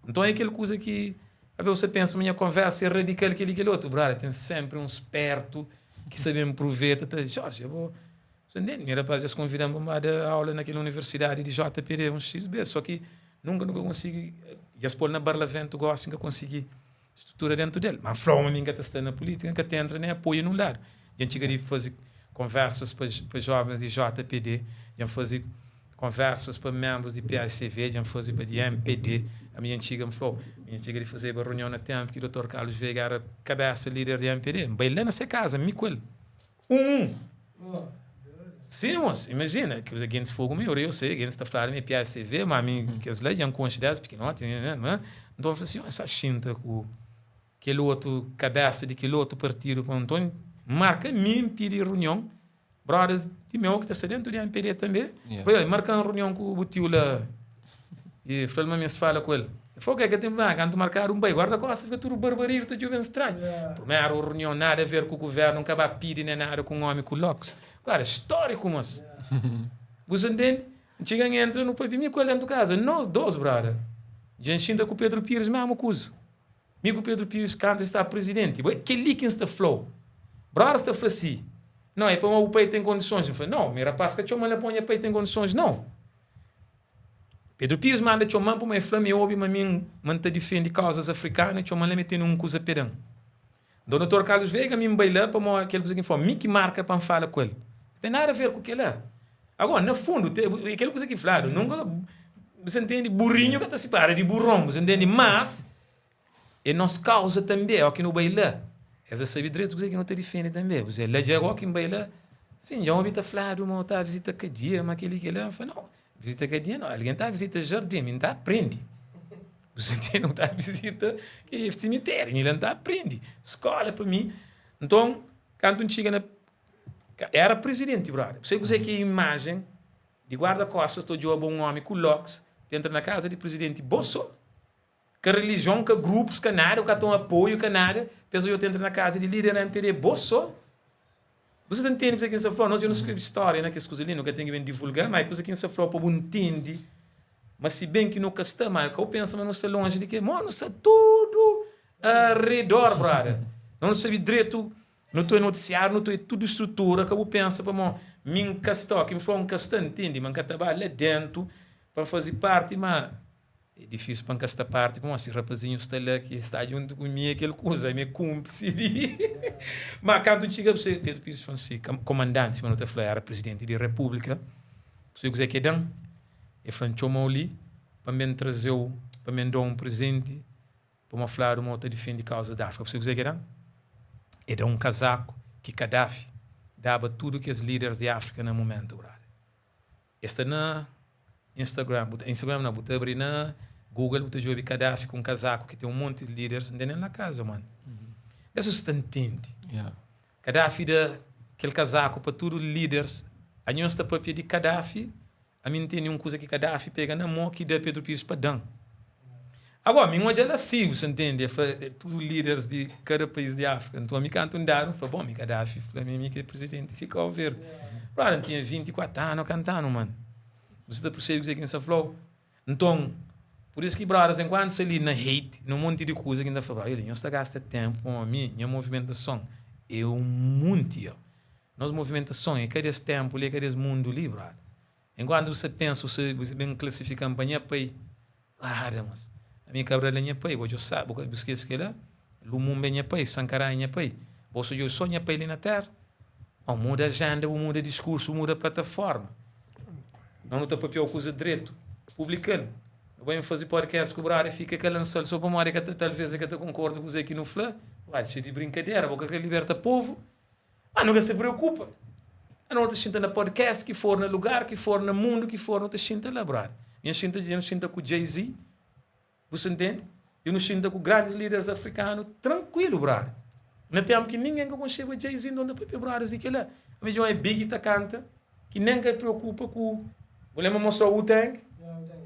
Nton é kel kuza ki. Alvês bu ta pensa ma nha konversa é radikal kel-li kel otu. Brother, ten sénpri un spertu ki sa ben pruveta ta Jorge, abo Sa ntende? Mi rapaz es konvida-m pa N ba da aula na kel universidadi di JPD un xis bes, só ki nunka nu ka konsigi, dja es pô-l na Barlaventu gósi N ka konsigi strutura déntu del. Ma N fla-u ma mi N ka ta sta na pulítika, N ka ta entra nen apoia nun ladu. Dja N txiga di faze konversas pa pa jóvens di JPD, dja N faze konversas pa ménbrus di PACV, dja N faze pa di mpd. Ami dja N txiga, N fla-u, mi dja N txiga di fazeba runion na ténpu ki Dotor Carlos Veiga éra kabésa líder di mpd. N bai la na se kaza, mi ku el. 1 1 Sim, mos, imagina, que os agentes fogo meu, eu sei, agentes ta fladu mi é PACV, ma mi kes la dja N konxe des pikinoti, né, nton N fla si, essa xinta ku kel otu kabesa di kel otu partidu, pa nton marka mi N pidi runion, brothers di meu ki ta sta dentu di MPD tanbe, yeah. Marka-m runion ku bu tiu la, E fla-l ma mi es fala ku el. E fla, ok, ka ten problema, kantu markadu N bai. Guarda-kosta fika tudu barbaridu ta djobe-m stranhu. Primeru runion, nada a ver ku guvernu, N ka ba pidi nen nada ku un omi ku loks. Agora, stóriku mos. Bu sa ntende? N txiga N entra, nu papia mi ku el dentu kaza, nos dos, brother. Dja N xinta ku Pedro Pires mesmu kuza. Mi ku Pedro Pires kantu el staba prizidenti. Bo, é kel-li ki N sta fla-u. Brother sta fla si, Nau, é pamodi bu pai ten kondisons. N fla, Nau, mi rapaz ka txoma-m la pamodi nha pai ten kondisons, nau. Pedro Pires manda txoma-m pamodi el fla-m, e obi ma mi ma N ta difende kauzas afrikanu, e txoma-m la ma e tene un kuza pe da-m. Nton Dotor Carlos Veiga mi N bai la pamodi kel kuza ki N fla-u, mi ki marka pa N fala ku el. Ka ten nada a ver ku kel-la. Agora, na fundu, te, e kel kuza ki fladu, nunka, bu sa ntende, burrinhu ka ta sipara di burron, bu sa ntende, mas e nos kauza tanbe, óki nu bai la, es a sabe dretu kuzê ki nu ta difende tanbe. Bu la dja óki N bai la, sin, dja N obi ta fladu ma u ta vizita kadia, ma kel-li, kel-la. N fla, nau, vizita kadia nau, algen ta vizita jardin, mi N ta aprende. Bu sa ntende? N ta vizita simiteriu, mi la N ta aprende. Skóla pa mi. Nton, kantu N txiga na, éra prizidenti, brother. Bu sabe kuzê ki é imajen di guarda-kostas ta odja-bu un ómi ku loks ta entra na kaza di prizidenti bo sô? Ka religion, ka grupos, ka nada, ka ta un apoio, ka nada, pes oiô ta entra na kaza di lider MPD, bo so. Bu sa ta ntende kuze ki N sa fla? Nos dja nu skrebe storia na kes kuza li, nu ka ten ki ben divulga, ma é kuza ki N sa fla pa bu ntende ma si ben ki nu ka sta, ma ka bu pensa ma nu sta lonji di ke, mo nu sta tudu aredor, brother. No nu sabe dretu, nu ta oi notisiariu, nu ta oi tudu strutura, ka bu pensa pamo mi N ka sta, o ki N fla N ka sta, ntende ma N ka ta ba la dentu pa N faze parti, ma É difísil pa N ka sta párti pamodi si rapazinhu sta la ki sta djuntu ku mi é kel kuza, ami é kúnplisi di. Má kantu N txiga, Pedro Pires Fonseca, komandanti sima nu ta fla, éra prizidenti di repúblika, bu sabe kuzê ki el da-m? El fla-m, Txoma-u li pa N ben traze-u, pa N ben da-u un prezenti, pamodi fladu ma u ta difende kauza di Áfrika. Bu sabe kuzê ki el da-m? El da-m un kazaku ki Kadafi daba tudu kes líderis di Áfrika na mumentu, brother. Es sta na Instagram, bu ta, Instagram não, bu ta abri na Google, bu ta djobe Kadafi ku un kazaku ki ten un monti di líderes, N tene-l na kaza, mano. Ka si bu ta ntende. Yeah. Kadafi da kel kazaku pa tudu líderes. Anhos ta papia di Kadafi, ami N tene un kuza ki Kadafi pega na mo ki da Pedro Pires pa da-m. Agora, mi N odja la si, bu ta ntende, el fla tudu líderes di kada país di Áfrika. Nton, ami kantu N dadu, N fla, bon, mi Kadafi fla mi, mi ki é prizidenti di Kabu Verdi. Brother, N tinha 24 anu kantanu, mano. Bu sa ta persebe kuzê ki N sa fla-u? Nton, pur isu ki brothers, enkuantu sta li na hate, na un monti di kuza ki N ta fla, olha, nhos ta gasta ténpu pamodi mi, nha movimentason é un monti. Nos movimentason é ka des ténpu li, é ka des mundu li, brother. Enkuantu bu sta pensa, bu sta bu sta ben klasifikan pa nha pai. Guarda mos, ami Cabral é nha pai, bo djo sabi, bo ka bu skese kela? Lumumba é nha pai, Sankará é nha pai. Bo sa djobe so nha pai li na tera? Mau muda ajenda, bu muda diskursu, bu muda plataforma. Nos nu ta papiau kuza dretu, publikal. Nu bai faze podcast ku brother, fika ka lansal so pamodi e ka ta talvez e ka ta konkorda ku kuze ki nu fla. Uai, xei di brinkadera, bo ka kre liberta povu? Ma nu ka sta preokupa. Nu ta xinta na podcast ki for, na lugar ki for, na mundu ki for, nu ta xinta la, brother. Nha xinta, nu xinta ku Jay-Z, bu sa ntende? I nu xinta ku grandis líderes afrikanu, trankuilu, brother. Na tempu ki ningen ka konxeba Jay-Z, nton ta papia brothers di kila. Ami dja é Biggie ta kanta, ki nen ka preokupa ku. Bu lembra mostra Wu-Tang?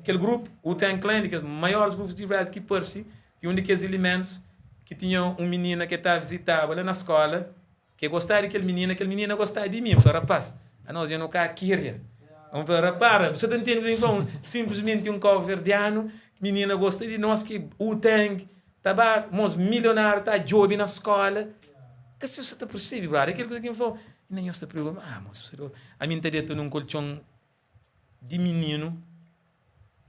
Kel grupu, Wu-Tang Clan, di kes maiores grupus di rap ki parse, tinha un di kes ilimentus ki tinha un minina ki el ta vizitaba la na skola, Ke gostá di kel minina, kel minina gostá di mi. N fla, rapás, anos dja nu ka kiria. N fla, rapara, bu sa ta ntende kuzê ki N fla? Sinplismenti un kauverdianu, minina gosta di nos, ki Wu-Tang. Ta ba mos milionário ta djobe na skola. Ka si sa ta percebe, brother. Aquele coisa que me falou, e nem ta preocupa, ah, moço, você a mim tá dentro num colchão de menino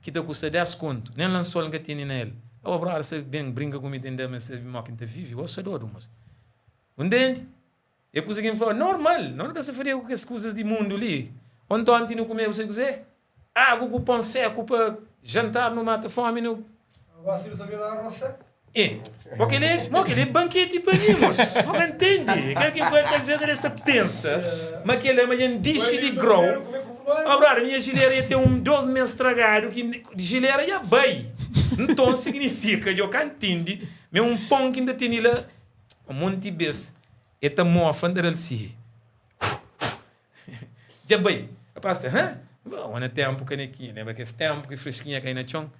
que ta custa 10 conto, nem lençol nunca tem na ele. Oh, brother, você bem brinca comigo, entendeu? Mas você mo que tá vive, você doido, moço. Entende? É coisa que me falou, normal, não nunca se faria com as coisas de mundo ali. Ontem ontem não comeu, você quiser. Água com pão seco para jantar, não mata fome, não. Agora se não sabia dar roça. É, porque ele é, porque ele é banquete para mim, moço. Não entende? Aquele que foi talvez ele se pensa, mas que ele é uma dish de grow. Agora, a minha gileira ia ter um 12 meses estragado, que gileira ia bem. Então significa, eu cá entende, mas um pão que ainda tem lá, um monte de vez, e tá mofa, andar assim. Já bem. Rapaz, hã? Bom, na tempo canequinha, lembra que esse tempo que fresquinha cai na chão?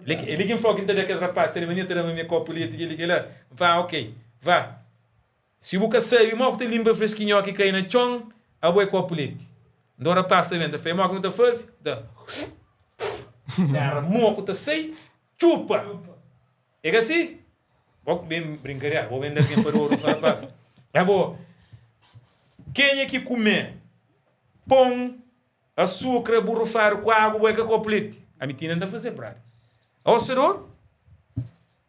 Ele, ele quem falou que não aquele rapaz, tem mania, tem minha copo ali, aquele que lá. Vá, ok, vá. Se o você sabe, mal que tem limpa fresquinho que cai na chão, a boa copo leite. Então o rapaz também, tá feio, mal que não tá faz, tá. Era moco, tá sei, chupa. É que assim? Vou bem brincadeira, vou vender quem para o ouro, rapaz. É bom. Quem é que comer pão, açúcar, borrifar com água, é que copo leite? A mentina não está a fazer, brother. Ó, senhor,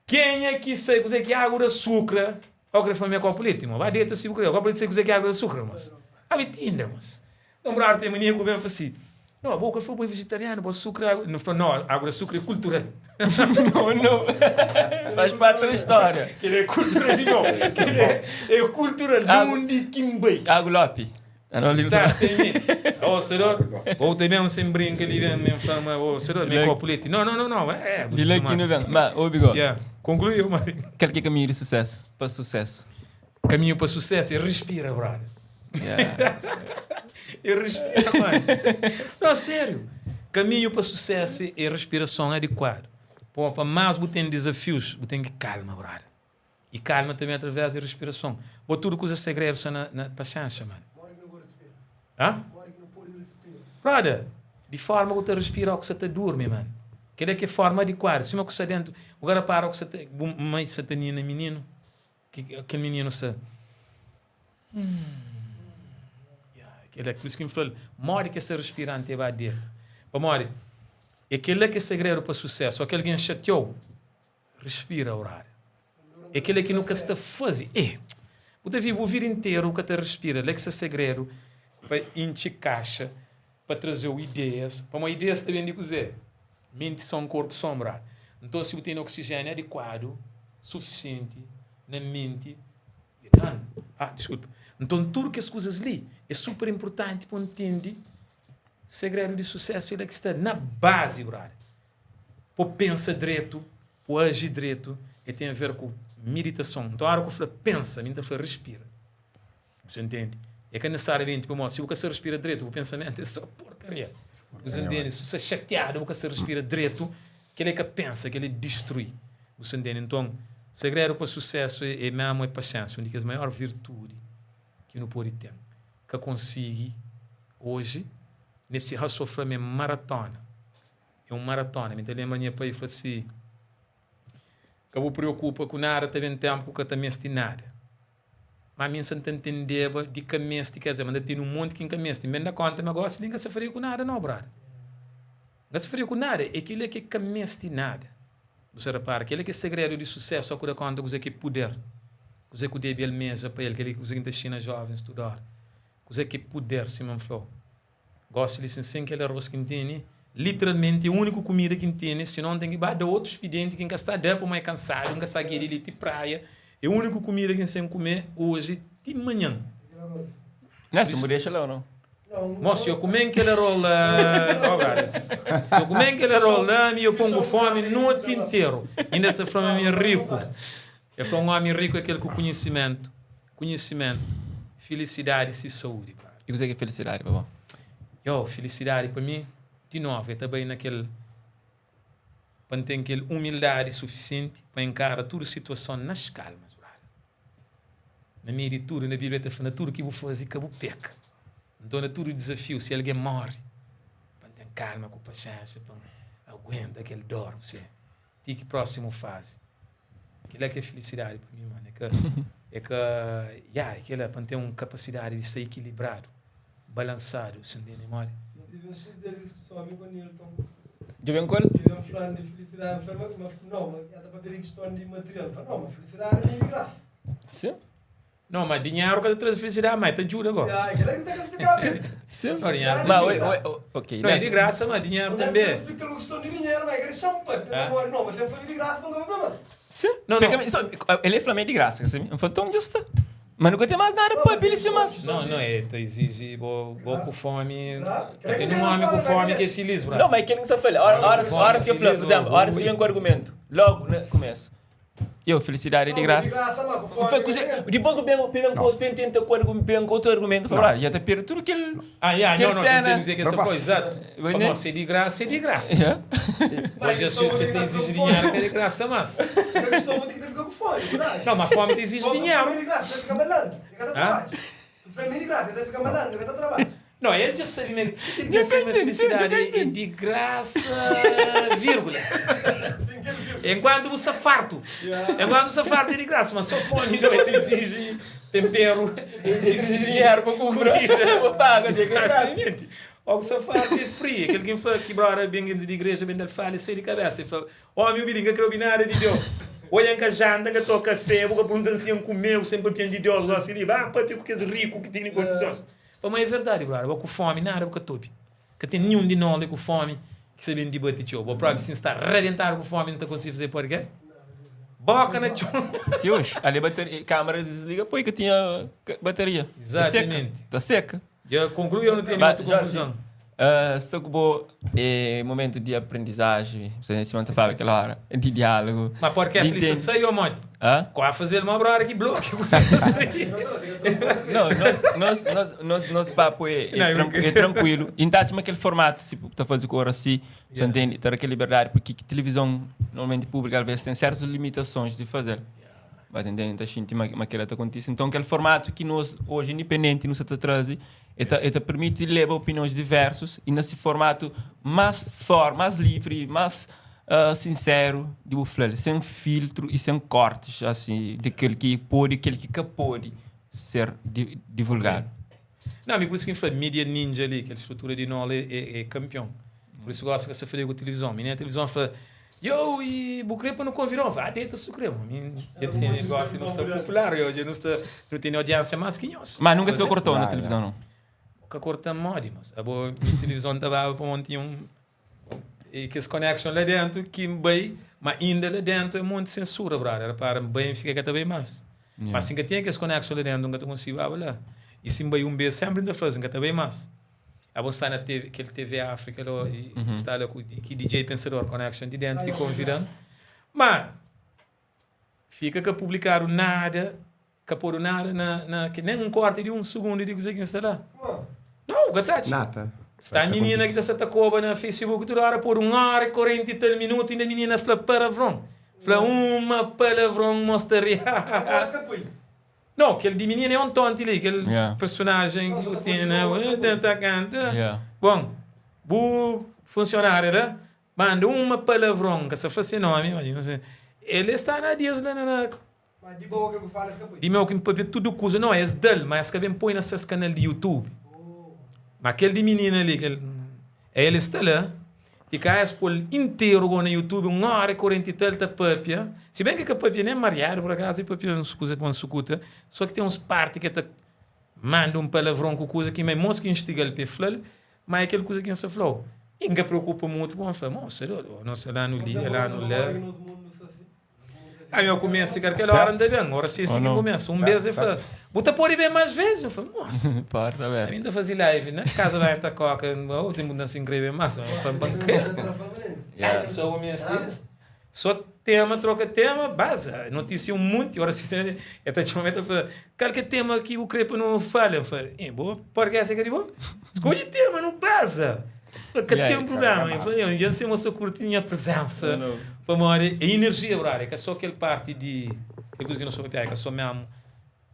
quem é que sei que que água de açúcar? Ó, que foi minha copo leite, irmão. Vai dentro assim, o copo leite sei que água de açúcar, moço. A mentina, moço. Então, brother, tem mania que bem assim. Não, a boca foi bom vegetariano, bom açúcar, água. Não, não, água de açúcar é cultural. Não, não. Faz parte da história. Ele é cultural, não. Ele é, é cultural. Água- Onde que vai? Água Lope. Ah, não, livro. Exatamente. Ó, senhor, ou também sem brinca ali, vem, me fama, ô, senhor, me copo leite. Não, não, não, não. É, De lá aqui não vem. Mas, ô, Bigode, Yeah. Concluiu, Mário. qual que é caminho de sucesso? Para sucesso. Caminho para sucesso e respira, brother. Yeah. E respira, mano. Não, sério. Caminho para sucesso e respiração adequada. Pô, para mais você tem desafios, você tem que calma, brother. E calma também através da respiração. Pô, tudo que usa segredo só na, na paciência, mano. Mora que não pode respirar. Hã? Mora que não pode respirar. Brother, de forma que você respira ou que você te dorme, mano. Que é que é forma adequada. Se uma coisa dentro, agora para que você te, mãe satanina menino, que aquele menino se hum, yeah, aquele é por isso que me falou, more que esse respirante vai dentro. Para more, aquele é que é segredo para sucesso, aquele que chateou, respira orar. Aquele que nunca se te faz. É, você vive o vida inteiro que te respira, é que esse é segredo para encher caixa, para trazer ideias, para uma ideia também de dizer, mente são corpo sombra. Então se você tem oxigênio adequado, suficiente na mente, you're done. Ah, desculpa. Então tudo que as coisas ali é super importante para entender segredo de sucesso ele é que está na base, brother. Pô, pensa direito, pô, agir direito, e tem a ver com meditação. Então, a hora que eu falo pensa, a mim fala respira. Você entende? É que necessariamente, pô, se você respira direito, o pensamento é só porcaria. Você entende? Se você é chateado, você respira direito, que ele é que pensa, que ele destrui. Você entende? Então, segredo para o sucesso é, é mesmo é paciência, uma das maiores virtudes que não pode ter. Que consiga hoje, nem precisa sofrer uma maratona. É uma maratona. Me lembra minha pai falou assim, que eu preocupa com nada, também tempo que eu também nada. Mas a minha não entendeu de que mestre, quer dizer, mas tem um monte que nunca mestre. Me dá conta, mas gosto, nunca se faria com nada, não, brother. Não se faria com nada. É aquilo que é mestre nada. Você repara, aquele que é segredo de sucesso, só que dá conta que que é poder. Que que deve ele mesmo para ele, aquele que que ensina jovens estudar. Que que é poder, Simão falou. Gosto de sem que ele arroz que entende, literalmente a única comida que entende, senão tem que dar outro expediente que está dentro, mas é cansado, nunca sabe ele de praia. É a única comida que sem comer hoje de manhã. Não, se me deixa lá ou não? Não, Moço, eu comer aquele rola, oh, cara, se eu comer aquele rola, eu pongo fome noite inteiro. Ainda se fala homem rico. Eu falo um homem rico é aquele com conhecimento, conhecimento, felicidade e saúde. Brother. E você que é felicidade, babão? Yo, felicidade para mim, de novo, é também naquele para ter aquele humildade suficiente para encarar toda a situação nas calmas, brother. Na meio de tudo, na Bíblia está falando tudo que vou fazer, que vou peca. Então, é tudo desafio, se alguém morre, para ter calma, com paciência, para aguenta aquele dor, você. Tem que próximo fase. Kila ki é filisidadi pa mi, mano. É ka, é ka, ya, é kila, pa N ten un kapasidadi di sta ikilibradu, balansadu, si ntende modi. Nu tive un xinti di diskuson mi ku Nilton. Dja ben ku el? Ele ben fla-m di filisidadi, N fla, ma, ma, no, ma, el ta papia di kiston di material. N fla, no, ma filisidadi é di grasa. Sim. No, ma dinheru ka ta traze felisidadi, ma el ta djuda go. Ya, kila ki ta ka splika ben. Sim. No, dinheru ta Ma, djuda. oi, oi, oi, ok. No, é di grasa, ma dinheru Não tanbe. deve explica logo questão de dinheiro, mas é que deixa um papel, Ah. não, não, mas sempre foi de graça, não vai mais. Sim. Não, não. Porque, só, ele fala meio de graça, assim. Eu falo, então já está. Mas nunca tem mais nada para ele se mais. Não, não, é, te exige, bo, bo com fome. Claro. Tem um homem com fome que é feliz, bro. Não, mas aquele que você fala, horas, horas, Fome, horas que eu falo, por feliz, exemplo, ou- horas que vem com argumento, logo no começo. Eu, felicidade é de graça. De graça, mano, com fome. Foi, coisa, depois que eu pego, pego, pego, tenta com argumento, pego outro argumento, fala, ah, já te perdi tudo aquele. Ah, yeah, aquele não, não, cena. tem que dizer que essa Rapaz. foi, exato. Vai Como nem- se é de graça, é de graça. Yeah. Hoje se você te exige dinheiro, é de graça, mas. Eu questão muito que ficar com fome, verdade? Não, mas fome te exige dinheiro. De graça, vai ficar malandro, vai ficar trabalho. Tu foi de graça, vai ficar malandro, vai ficar trabalho. Não, ele já sabe, né? Ele sabe a felicidade é de graça, vírgula. Tem que ver. Enquanto você farto. Enquanto você farto é de graça, mas só fome não, ele te exige tempero, ele te exige Dinheiro para comprar. Vou pagar, de graça. Exatamente. Ou que você farto é frio. Aquele que fala que brora bem de igreja, bem da fala, sai de cabeça. Ele fala, homem, o bilinga, creio nada de Deus. Olha que janta, que toca café, vou apontar assim, comer, sempre pian de Deus, gosta de ah, papi, porque és rico, que tem condições. Pá, mas é verdade, brother. Vou com fome, nada, vou com topi. Que tem nenhum de nós com fome que sabem debater tio. O próprio se está a arrebentar com fome, não está conseguindo fazer podcast. Boca na tio. Tios, ali a bateria, câmara desliga, põe que tinha bateria. Exatamente. Está seca. Já concluí ou não tenho Ba- nenhuma outra conclusão? Estou com bom é, momento de aprendizagem, você se mantém falando aquela hora, de diálogo. Mas podcast de ali se sai ou mole? Hã? Qual a fazer uma brother que bloqueia você sai. Não, nós, nós, nós, nós, nosso papo é, é, Não, eu tran- é tranquilo. Então, tinha aquele formato, tipo, tá fazendo cor assim, você entende? Ter aquela liberdade, porque que televisão, normalmente pública, às vezes tem certas limitações de fazer. Vai entender? Então, a gente, mas que ela acontece. Então, aquele formato que nós, hoje, independente, nos está trazendo, ele permite levar opiniões diversas e nesse formato mais forte, mais livre, mais sincero de buflel, sem filtro e sem cortes, assim, daquele que pode e aquele que não pode ser divulgado. Não, mas por isso que eu falo, mídia ninja ali, aquela estrutura de nós é, é, é campeão. Por isso eu gosto que você falou com a televisão. Minha televisão fala, yo, e Bucrepa não convidou. Ah, dentro do Sucrepa. Eu tenho negócio, não está popular, eu não, está, não tenho audiência mais que nós. Mas nunca se cortou na Lá, televisão, não? Que corta mode, mas a boa televisão estava para onde tinha um e que esse connection lá dentro que bem, mas ainda lá dentro é muito censura, brother. Era para bem fica que também mais. Mas assim que tinha que esse connection lá dentro, nunca consigo lá. E se bem um B sempre ainda faz, nunca também mais. A você está na TV, aquele TV África lá, e está lá com que DJ Pensador Connection de dentro que convidando. Mas fica que publicaram nada, que pôr nada na, na que nem um corte de um segundo de coisa que está lá. Não, gatati. Nada. Está a menina que está coba na Facebook toda hora por 1 hora e 40 e tal minuto e a menina fala palavrão. Fala uma palavrão mostraria. Não, aquele de menina é um tonto ali, aquele Yeah. personagem que tem, né? Tenta canta. Yeah. Bom, o funcionário lá manda uma palavrão que se fosse nome, mas não sei. Ele está na dia lá na, na Mas de boa que eu falo, escapou. de meu que me papel tudo coisa, não, é dele, mas que bem põe nesse canal de YouTube. Mas aquele de menina ali, aquele, ele está lá, e cai por inteiro no YouTube, 1 hora e 40 e tal, tá papia. Se bem que a papia nem é mariado, por acaso, e papia não se coisa com sucuta, só que tem uns partes que tá, manda um palavrão com coisa que me mostra que instiga ele para falar, mas é aquele coisa que se falou. E não preocupa muito com a fala, moça, não sei lá no li, lá no lê. Aí eu começo, cara, aquela hora não tá bem, agora sim, sim que começa. Um beijo e fala, bota por aí bem mais vezes. Eu falo, moça. Porta, A velho. mim tá fazendo live, né? Casa vai estar coca, ou tem mudança incrível, mas eu falo, banqueiro. Yeah. Só o Só tema, troca tema, base. Notícia um monte. Ora, se tem, até de momento eu falo, qual que é tema que o crepa não fala? Eu falo, é boa, porque essa que é bom? Escolhe tema, não baza. Porque Yeah, tem um problema. Eu falei, eu já sei, mas eu curto minha presença. Não. Para morrer. A energia, brother, que é só aquele parte de. Que coisa que eu não sou para que é só mesmo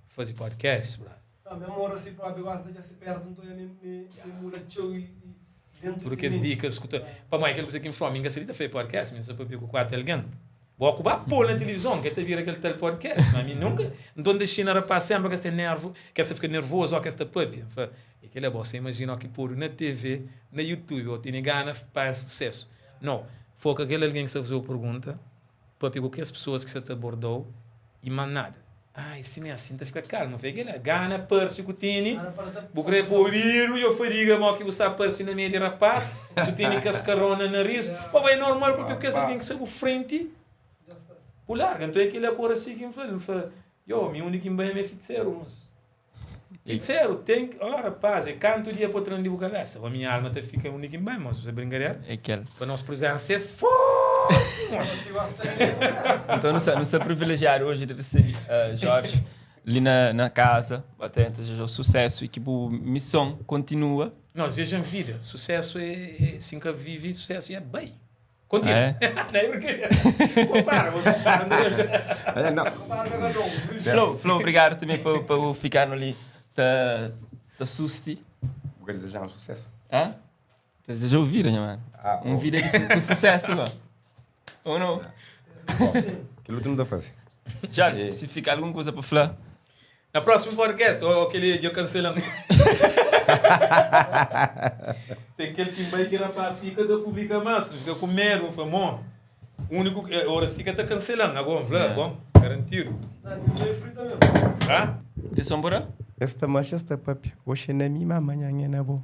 fazer podcast, brother. Não, mesmo hora assim próprio, eu gosto de se perto, então eu me me me muda tchau e dentro Tudo que as dicas, escuta. Para mãe, aquele coisa que me fala, minha salida foi podcast, mas eu papel com quatro alguém. Bo ku ba pol na tilivizon ke ta bira kel tal podcast ma mi nunka nton ta xina rapaz senpri kes ten nervu kes ta fika nervozu o kes ta papia N fla e kela bo sa imajina o ki podu na TV na youtube o tene gana pa susesu no foka kel algen ki sta fazeu pergunta papia ku kes pesoas ki sta ta abordau i mas nada. Ai si mi asin ta fika kalmu fé kela gana parsi ku tene bu kre pa obidu djo fadiga mo ki bu sta parsi na meio di rapaz su tene kaskaron na nariz bo ba é normal papia ku kes algen ki sta bu frenti bu larga nton é kela ku oracy ki nflal nfla yo mi undi ki nbai mi é fitiseru mos fitiseru ten ki oh rapaz é kantu dia pa tran di bu kabesa bo minha alma ta fika undi ki nbai mos brinkader É kel. pa nos presensa é forti mos. Então nu sta, nu sta privilegiado hoje de receber uh, Jorge li na, na casa. Até desejo sucesso e que bu missão continua. Não, desejo vida. Sucesso é, é se nunca vive, sucesso é bem. Continua. É? Não é brincadeira. Compara, você para. É, não. Flow, Flow, obrigado também por, por ficar ali. Tá, tá susti. Vou desejar um sucesso. Hã? Tá deseja ouvir, né, mano? Ah, Um bom. vida de su- com sucesso, mano. Ou não? Aquilo tu não tá fazendo. Jorge, se ficar alguma coisa para falar, Na próximo podcast, ou aquele eu cancelando. Tem aquele que vai que rapaz fica que publica mais, fica com medo, famo. O único que ora fica tá cancelando, agora, vlog, É. bom, garantido. Tá? tem sombra? Esta mancha esta papi, hoje na minha amanhã é na boa.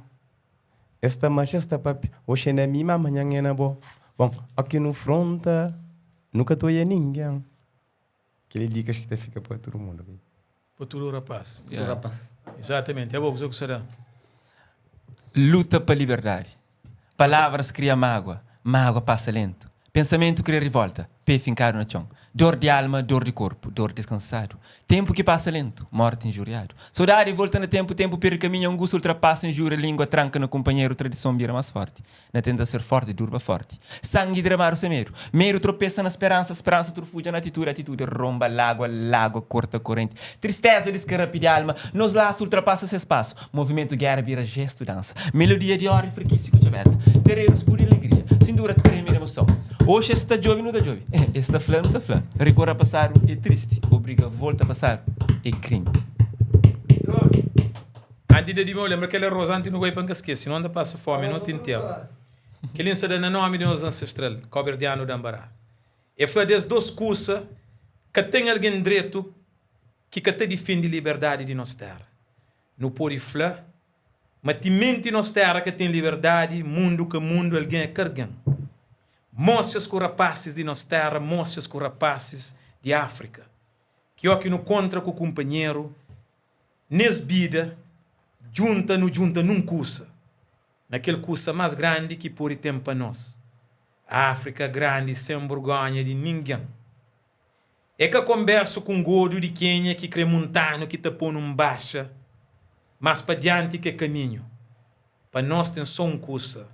Esta mancha esta papi, hoje na minha amanhã é na boa. Bom, aqui no fronta, nunca tô a ninguém. Aquele dicas que te fica para todo mundo. ok? Futuro rapaz. Yeah. Rapaz. Exatamente. É bom que será. Luta para liberdade. Palavras cria mágoa, mágoa passa lento. Pensamento cria revolta, pé fincado no chão. Dor de alma, dor de corpo, dor descansado. Tempo que passa lento, morte injuriado. Saudade volta no tempo, tempo perde caminho, angústia ultrapassa, injúria, língua tranca no companheiro, tradição vira mais forte. Na tenta ser forte, durba forte. Sangue derramado sem medo. Medo tropeça na esperança, esperança trufuja na atitude, atitude romba lágua, lágua corta corrente. Tristeza descarrape de alma, nos laço ultrapassa esse espaço. Movimento guerra vira gesto dança. Melodia de hora e frequência com chabeta. Terreiros pura alegria, cintura treme de emoção. Hoje está job não tá job. Está flã não tá flã. Recorra passar é triste, obriga volta a passar é crime. Antes de meu, lembra aquele arroz antes não vai para esquecer, não anda passa fome, não tem tempo. Que ele na nome de nosso ancestral, Coberdiano Dambará. E foi des dois cursos que tem alguém direito que que te defende a liberdade de nossa terra. No pode falar, mas te mente nossa terra que tem liberdade, mundo que mundo, alguém é cargando. Moças com rapazes de nossa terra, moças com rapazes de África. Que ó que no contra com o companheiro, nes vida, junta no junta num curso. Naquele curso mais grande que por tempo para nós. A África grande, sem vergonha de ninguém. É que eu converso com um gordo de Quênia que crê montano que te põe num baixa, mas para diante que é caminho. Para nós tem só um curso.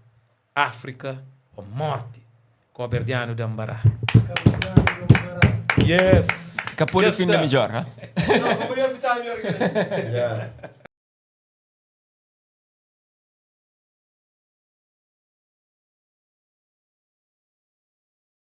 África ou morte. Coberdiano de Ambará. Yes! Capô de fim da melhor, hein? Não, vou poder ficar melhor que Yeah.